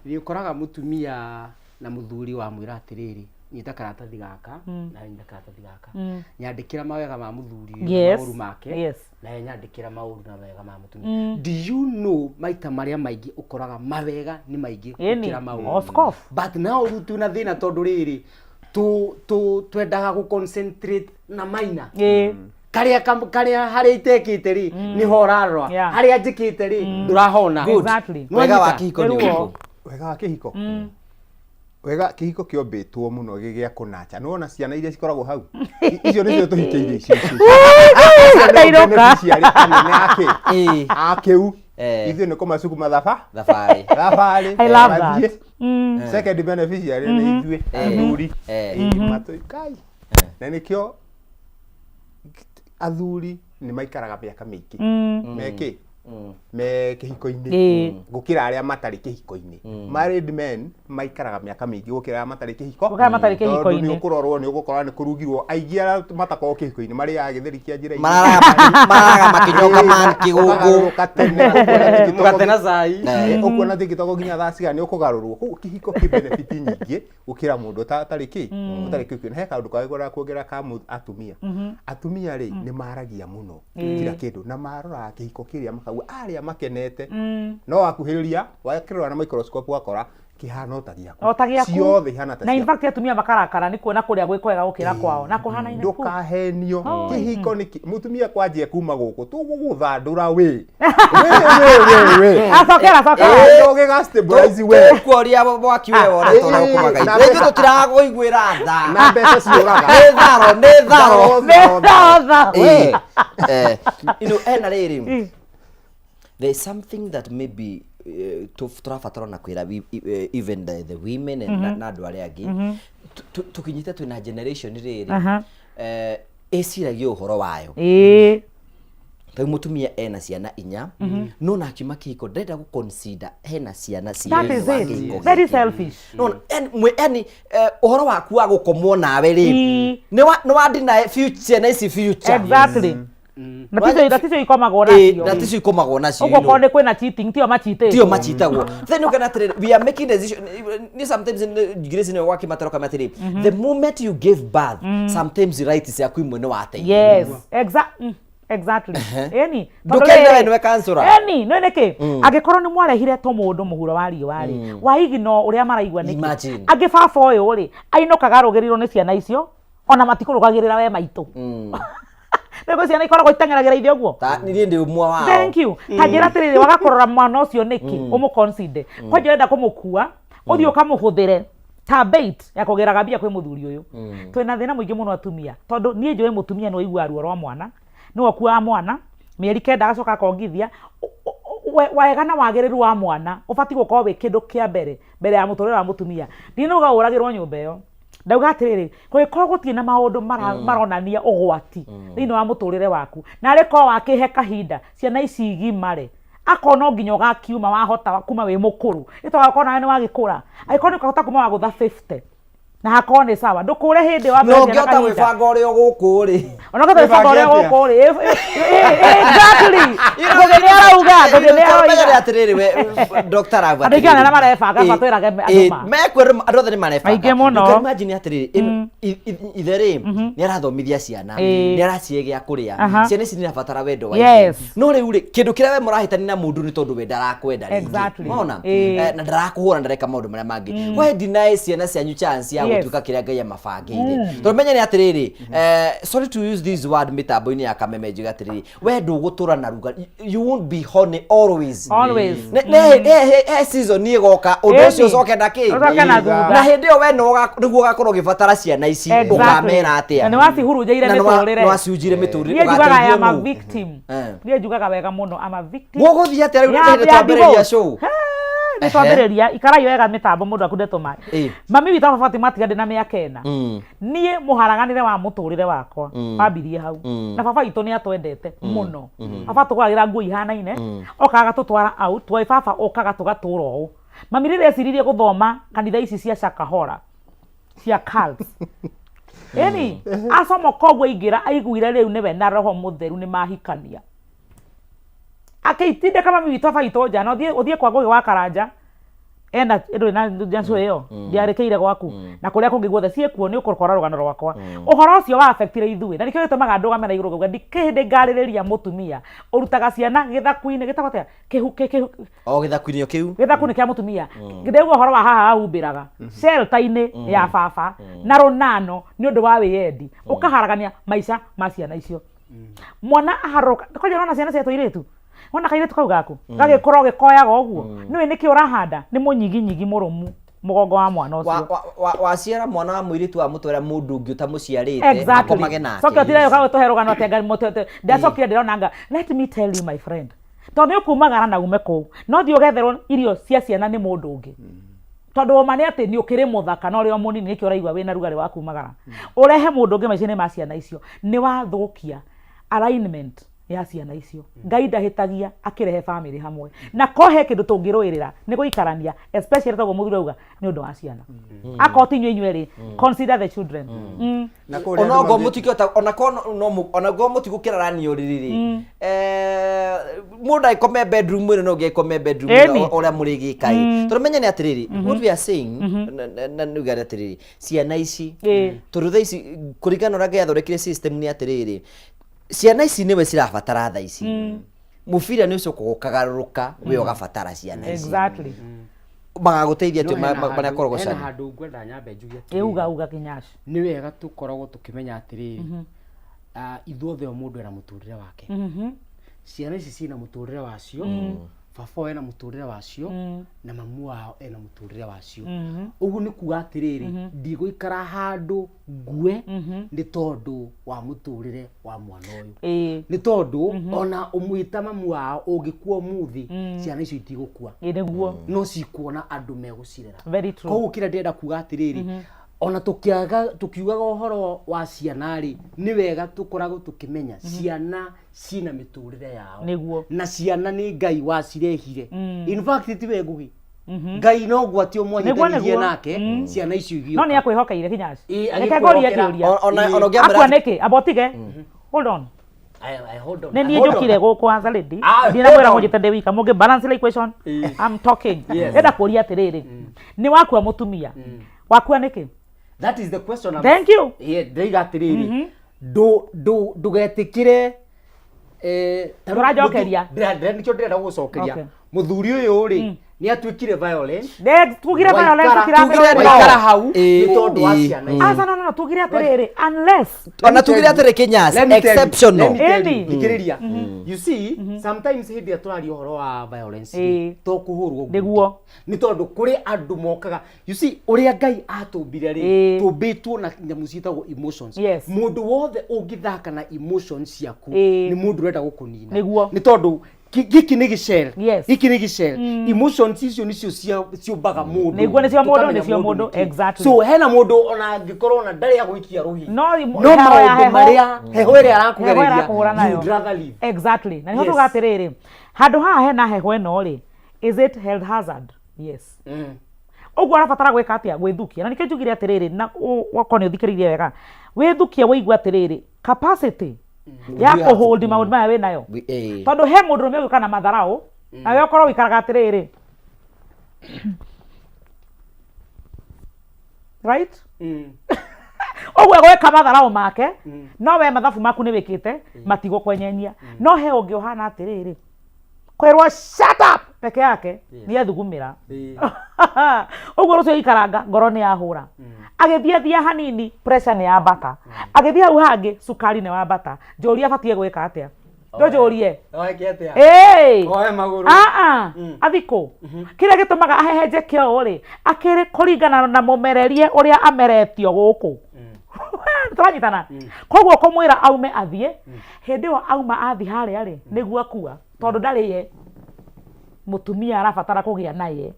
nĩ ũkoraga mũtumia na mũthuri wamwĩra atĩrĩrĩ, nyita karatathi gaka na nyita karatathi gaka, nyandĩkĩra mawega ma mũthuri ũyũ na maũru make, nawe nyandĩkĩra maũru na mawega ma mũtumia. Do you know maita marĩa maingĩ ũkoraga mawega nĩ maingĩ Ĩni. gũkĩra maũru? Of course. But now rĩu twĩna thĩna tondũ rĩrĩ twendaga gũ concentrate na maina karĩa karĩa harĩa itekĩte rĩ, nĩho ũrarora, harĩa njĩkĩte rĩ, ndũrahona. Good. Exactly. Wega wa kĩhiko nĩ Nĩruo. ũrĩkũ? Wega wa kĩhiko, wega kĩhiko kĩombĩtwo mũno gĩ gĩa kũnacha. Nĩwona ciana iria cikoragwo hau, icio nĩcio tũhikĩire icio icio. Acio nĩo Ndairũka. beneficiary anene ake a kĩu. Ithuĩ nĩ kũmacukuma thabarĩ. Thabarĩ. I love that. Mathiĩ. Second beneficiary nĩ ithuĩ athuri. Kai. Na nĩkĩo athuri nĩ maikaraga mĩaka mĩingĩ mekĩ me kĩhiko-inĩ gũkĩra arĩa matarĩ kĩhiko-inĩ. Married men maikaraga mĩaka mĩingĩ gũkĩra arĩa matarĩ kĩhiko. Gũkĩra arĩa matarĩ Tondũ kĩhiko-inĩ. nĩ ũkũrorwo, nĩ ũgũkora nĩ kũrugirwo. Aingĩ arĩa matakoragwo kĩhiko-inĩ marĩaga gĩtheri kĩa njĩra-inĩ. Mararaga makĩnyoka man kĩgũngũ. Ũkagarũrũka tene, ũkuona atĩ kĩtogo- Mũgate na cai. Ũkuona atĩ kĩtogo nginya thaa cigana nĩ ũkũgarũrwo. Koguo kĩhiko kĩ benefit nyingĩ gũkĩra mũndũ ũtarĩ kĩ ũtarĩ kĩhiko. Na he kaũndũ kangĩ ngwendaga kuongerera ka atumia. Atumia rĩ, nĩ maragia mũno kila kĩndũ, na maroraga kĩhiko kĩrĩa makauga arĩa makenete, no wakuhĩrĩria wakĩrora na microscope ũgakora kĩhana o ta gĩaku. O ta gĩaku. Ciothe ihana ta Na in ciaku. fact atumia makarakara nĩ kuona kũrĩa gwĩ kwega gũkĩra kwao na kũhanaine ku. Ndũkahenio. Oh. Kĩhiko nĩ mũtumia kwanjia kuma gũkũ tũgũgũthandũra wĩ wĩ wĩ wĩ wĩ. Acokera, acokera. Ũgĩga stabilize we. Kuoria mwaki we wone tũrĩa ũkũmaga Na ithuĩ mbeca- tũtiragũiguĩra tha. Na mbeca ciũraga. Nĩ tharo, nĩ tharo. Tharo, tharo. Tharo. Ĩ, hena rĩrĩ, there is something that maybe tũrabatara ona kwĩra even the women and na andũ arĩa angĩ. Tũkinyĩte twĩna generation rĩrĩ ĩciragia ũhoro wayo. Rĩu mũtumia ena ciana inya, no na akiuma kĩhiko ndĩrenda gũ consider hena ciana ciĩ That is thĩinĩ wa it. kĩhiko Very gĩkĩ. selfish. No, yani ũhoro waku wa gũkomwo nawe rĩ, nĩ wa deny future ciana ici future. Exactly. Na ticio ikomagwo nacio. Na ticio ikomagwo nacio, Ũguo you know. korwo nĩ kwĩna cheating, tio machitĩtwo. Tio machitagwo. Then ukana atĩrĩrĩ, we are making decision ni sometimes Grace nĩ gwake mataro kama atĩrĩ, the moment you give birth, sometimes right ciaku imwe nĩ wateithio. Yes. Exactly. Exactly. Ĩni. Ndũkende we nĩwe counselor. Ĩni, nĩ nĩkĩ? Angĩkorwo nĩ mwarehire tũmũndũ mũhuro wa riũa rĩ, wa igino ũrĩa maraigua nĩkĩ? Imagine. Angĩ baba ũyũ rĩ, ainũkaga arũgĩrĩirwo nĩ ciana icio, ona matikũrũgagĩrĩra we maitũ. Nĩguo ciana ikoragwo iteng'eragĩra ithe ũguo. Ta niĩ ndĩ ũmwe wao. Thank you. Ta njĩra atĩrĩrĩ, waga kũrora mwana ũcio nĩkĩ? Ũmũconsider. Kwanja ũrenda kũmũkua, ũthiĩ ũkamũhũthĩre ta bait ya kũgĩraga mbia kwĩ mũthuri ũyũ. Twĩna thĩna mũingĩ mũno atumia, tondũ niĩ njũĩ mũtumia nĩwe ũiguaga ruo rwa mwana, nĩwe ũkuaga mwana, mĩeri kenda agacoka akongithia. Wega na wagĩrĩru wa mwana ũbatiĩ gũkorwo wĩ kĩndũ kĩa mbere, mbere ya mũtũrĩre wa mũtumia. Ndinauga ũragĩrwo nyũmba ĩyo, ndauga atĩrĩrĩ, kũngĩkorwo gũtirĩ na maũndũ maronania ũgwati thĩinĩ wa mũtũrĩre waku, narĩ korwo wakĩhe kahinda ciana ici igimare, akorwo no nginya ũgakiuma wahota kuma wĩ mũkũrũ, nĩ tondũ akorwo nawe nĩ wagĩkũra, angĩkorwo nĩ ũkahota kuma wagũtha 50, na hakorwo nĩ sawa, ndũkũre hĩndĩ wa Na ũngĩhota gwĩbanga ũrĩ o gũkũ rĩ. Ona ũngĩhota gwĩbanga ũrĩ o gũkũ rĩ, exactly. Ngũgĩ nĩ arauga, Ngũgĩ nĩ Tondũ menya aroiga. atĩrĩrĩ we Dr. Ravu Andũ aingĩ ona arĩa marebanga, aba twĩrage andũ ma. Mekwĩrwo andũ othe nĩ marebanga. Aingĩ mũno. You can imagine atĩrĩrĩ, ĩno- ithe rĩ nĩ arathomithia ciana, nĩ aracihe gĩa kũrĩa. Ciana ici nĩ irabatara wendo wa ithe. No rĩu rĩ, kĩndũ kĩrĩa we mũrahĩtania na mũndũ nĩ tondũ we ndarakwenda rĩngĩ. Wona? Na ndarakũhũra ndareka maũndũ marĩa mangĩ. Why deny ciana cianyu chance ya gũtuĩka kĩrĩa Ngai amabangĩire? Tondũ menya nĩ atĩrĩrĩ, sorry to use this word mĩtambo-inĩ ya Kameme njuge atĩrĩrĩ, we ndũgũtũra na ruga, you won't be horny always. Always. He season ĩgoka ũndũ ũcio ũcoke na kĩ? Ũcoke na thutha. Na hĩndĩ ĩyo we nĩguo ũgakorwo ũgĩbatara ciana ici, ũkamera atĩa? Na nĩ wacihurunjĩire Na mĩtũrĩre. nĩ wacihunjire mĩtũrĩre, Niĩ njugaga ũgateithio I am a nũ? victim. Niĩ njugaga wega mũno, I'm a victim. Gũgũthiĩ atĩa rĩu Ya- nĩ hĩndĩ ya twambĩrĩria divorce. show? Nĩ twambĩrĩria, ikarai wega mĩtambo mũndũ akunde tũmaĩ. Mami witũ baba matiga ndĩ na mĩaka ĩna. Niĩ mũharaganĩre wa mũtũrĩre wakwa wambirie hau. Na baba witũ nĩ atwendete mũno. Baba tũgũragĩra nguo ihanaine, okaga agatũtwara out, twoĩ baba okaga tũgatũra ũũ. Mami rĩrĩa eciririe gũthoma kanitha ici cia Shakahola, cia cults. Ĩni, acomoka ũguo aingĩra aiguire rĩu nĩwe na roho mũtheru nĩ mahikania. Akĩitindĩka mami witũ baba witũ nja, na ũthiĩ kwa Ngũgĩ wa Karanja, ena ndũrĩ na njacũ ĩyo, ndiarĩkĩire gwaku, na kũrĩa kũngĩ guothe ciĩkuo nĩ ũkũkora rũgano rwakwa. Ũhoro ũcio wa affectire ithuĩ, na nĩkĩo gĩtũmaga ndũgame na igũrũ ngauga ndikĩrĩ hĩndĩ ngarĩrĩria mũtumia ũrutaga ciana gĩthaku-inĩ, gĩtagwo atĩa? Kĩhu, kĩhu, O gĩthaku-inĩ o kĩu. Gĩthaku nĩ kĩa mũtumia. Ndĩraigua ũhoro wa haha ahumbĩraga shelter-inĩ ya baba na rũnano nĩ ũndũ wa wĩyendi, ũkaharagania maica ma ciana icio. Mwana aharũrũka, kwanja ũrona ciana cia tũirĩtu, wona kairĩtu kau gaku gagĩkũra ũgĩkoyaga ũguo, nĩũĩ nĩkĩ ũrahanda? Nĩ mũnyiginyigi mũrũmu mũgongo wa mwana ũcio. Waciara mwana wa mũirĩtu wamũtwara mũndũ ũngĩ ũtamũciarĩte, akomage nake. Coke ũtire ũka gũtũhe rũgano atĩ anga mũtete. Ndacokire ndĩrona anga, let me tell you my friend, tondũ nĩ ũkumagara na ume kũu, no thiĩ ũgetherwo irio cia ciana nĩ mũndũ ũngĩ. Tondũ ũma nĩ atĩ nĩ ũkĩrĩ mũthaka na ũrĩ o mũnini nĩkĩo ũraigua wĩna rugarĩ wa kumagara. Ũrehe mũndũ ũngĩ maica-inĩ ma ciana icio, nĩ wathũkia alignment ya ciana icio. Ngai ndahĩtagia akĩrehe famĩlĩ hamwe. Na ko he kĩndũ tũngĩrũĩrĩra nĩ gũikarania, especially toguo mũthuri auga, nĩ ũndũ wa ciana. Akorwo ti inyuĩ inyuerĩ, consider the children. Na kũrĩa Ona andũ okorwo mũtikĩhota, ona korwo no- no mũ- ona okorwo mũtigũkĩraranio ũrĩrĩ rĩ, mũndũ agĩkome bedroom ĩno no ũngĩ agĩkome bedroom ĩno, ũrĩa mũrĩgĩka ĩ. Tondũ menya nĩ atĩrĩrĩ, what we are saying, na nĩ uga atĩrĩrĩ, ciana ici, tondũ thaa ici kũringana na ũrĩa Ngai athondekire system nĩ atĩrĩrĩ, ciana ici nĩwe cirabatara thaa ici. Mũbira nĩ ũcokaga ũkagarũrũka, we ũgabatara ciana ici. Magagũteithia atĩ No hena marĩa handũ- korogocani. hena handũ ngwenda nyambe njuge Ĩ, atĩrĩrĩ. uga, uga Kinyash. Nĩ wega tũkoragwo tũkĩmenya atĩrĩrĩ, ithuothe o mũndũ ena mũtũrĩre wake. Ciana ici ciĩna mũtũrĩre wacio, baba wao ena mũtũrĩre wacio, na mamu wao ena mũtũrĩre wacio. Ũguo nĩ kuga atĩrĩrĩ, ndigũikara handũ ngue nĩ tondũ wa mũtũrĩre wa mwana ũyũ. Nĩ tondũ ona ũmwĩta mamu wao ũngĩkua ũmũthĩ, ciana icio itigũkua. Nĩguo. No cikuona andũ megũcirera. Very true. Koguo kĩrĩa ndĩrenda kuga atĩrĩrĩ, ona tũkiugaga ũhoro wa ciana rĩ, nĩ wega tũkoragwo tũkĩmenya ciana ciĩna mĩtũrĩre yao. Na ciana nĩ Ngai wacirehire. In fact ti we Ngũgĩ. Ngai no ngwatio mwanyitanirie nake, ciana icio igĩũka. No nĩ akwĩhokeire Kinyaci. Ĩ, Reke ngũrie agĩkwĩhokera. kĩũria. Ona ũngĩamwĩra Akua nĩkĩ? Amba ũtige. Hold on. I hold on. Nĩ niĩ Hold on. njũkire gũkũ as a lady. Hold Ndinamwĩra on. mũnjĩte ndĩ wika. Mũngĩ balance the equation. I'm talking. Ndĩrenda kũria atĩrĩrĩ. Nĩ wakua mũtumia. Wakua nĩkĩ? That is the question. Thank you. Yeah, ndĩraiga atĩrĩrĩ. Ndũgetĩkĩre Eh, ta rĩu Ndũranjokeria. Nĩkĩo ndĩrenda gũgũcokeria. Okay. Mũthuri ũyũ rĩ, nĩ atuĩkire violent. Tugire Waikara- violence Tugire tiramerwo waikara hau nĩ tondũ wa ciana ici. Aca no no no tugire atĩrĩrĩ unless Ona tugire atĩrĩ Kenyas, Let me tell you, exceptional. let me tell you, Ĩni. thikĩrĩria. You see, sometimes hĩndĩ ĩrĩa tũraria ũhoro wa violence rĩ, Ĩĩ. to kũhũrwo ngundi. Nĩguo. Nĩ tondũ kũrĩ andũ mokaga you see ũrĩa Ngai atũmbire rĩ, Ĩĩ. tũmbĩtwo na nyamũ ciĩtagwo emotions. Yes. Mũndũ wothe ũngĩthaka na emotions ciaku Ĩĩ. nĩ mũndũ ũrenda gũkũnina. Nĩguo. Nĩ tondũ gĩkĩ nĩ gĩcell. Yes. Gĩkĩ nĩ gĩcell. Emotions icio nĩcio ciũmbaga mũndũ. Nĩguo, nĩcio mũndũ, Tũkamenya nĩcio mũndũ, nĩ kĩ. exactly. So hena mũndũ ona angĩkorwo ona ndarĩ agũikia rũhi. No no heho ya maũndũ heho. marĩa heho ĩrĩa Heho arakũgereria ĩrakũhũra nayo. you'd rather leave. Exactly. Na nĩho Yes. tuga atĩrĩrĩ, handũ haha hena heho ĩno rĩ, is it health hazard? Yes. Ũguo arabatara gwĩka atĩa? Gwĩthukia. Na nĩkĩo njugire atĩrĩrĩ, na wakorwo nĩ ũthikĩrĩirie wega, wĩthukie wĩigue atĩrĩrĩ, capacity ya kũhold maũndũ maya wĩnayo. Tondũ he mũndũrũme ũgĩũka na matharaũ, nawe ũkorwo ũikaraga atĩrĩrĩ, right? Ũguo egwĩka matharaũ make, no we mathabu maku nĩ wĩkĩte, matigũkwenyenyia. No he ũngĩ ũhana atĩrĩrĩ, kwĩrwo shut up peke yake nĩ ethugumĩra. Ũguo rũcio ikaranga ngoro nĩ yahũra. Agĩthiĩ thia hanini pressure nĩ yambata. Agĩthiĩ hau hangĩ cukari nĩ wambata. Njũria abatiĩ gwĩka atĩa? Ndũnjũrie. Oeke atĩa? Ĩĩ. Oe magũrũ. Aa, athikũ. Kĩrĩa gĩtũmaga ahehenjeke ũũ rĩ, akĩrĩ kũringana na mũmererie ũrĩa ameretio gũkũ. Tũranyitana? Koguo kũmwĩra aume athiĩ, hĩndĩ ĩyo auma athiĩ harĩa rĩ, nĩguo akua, tondũ ndarĩ ye. Mũtumia arabatara kũgĩa naye.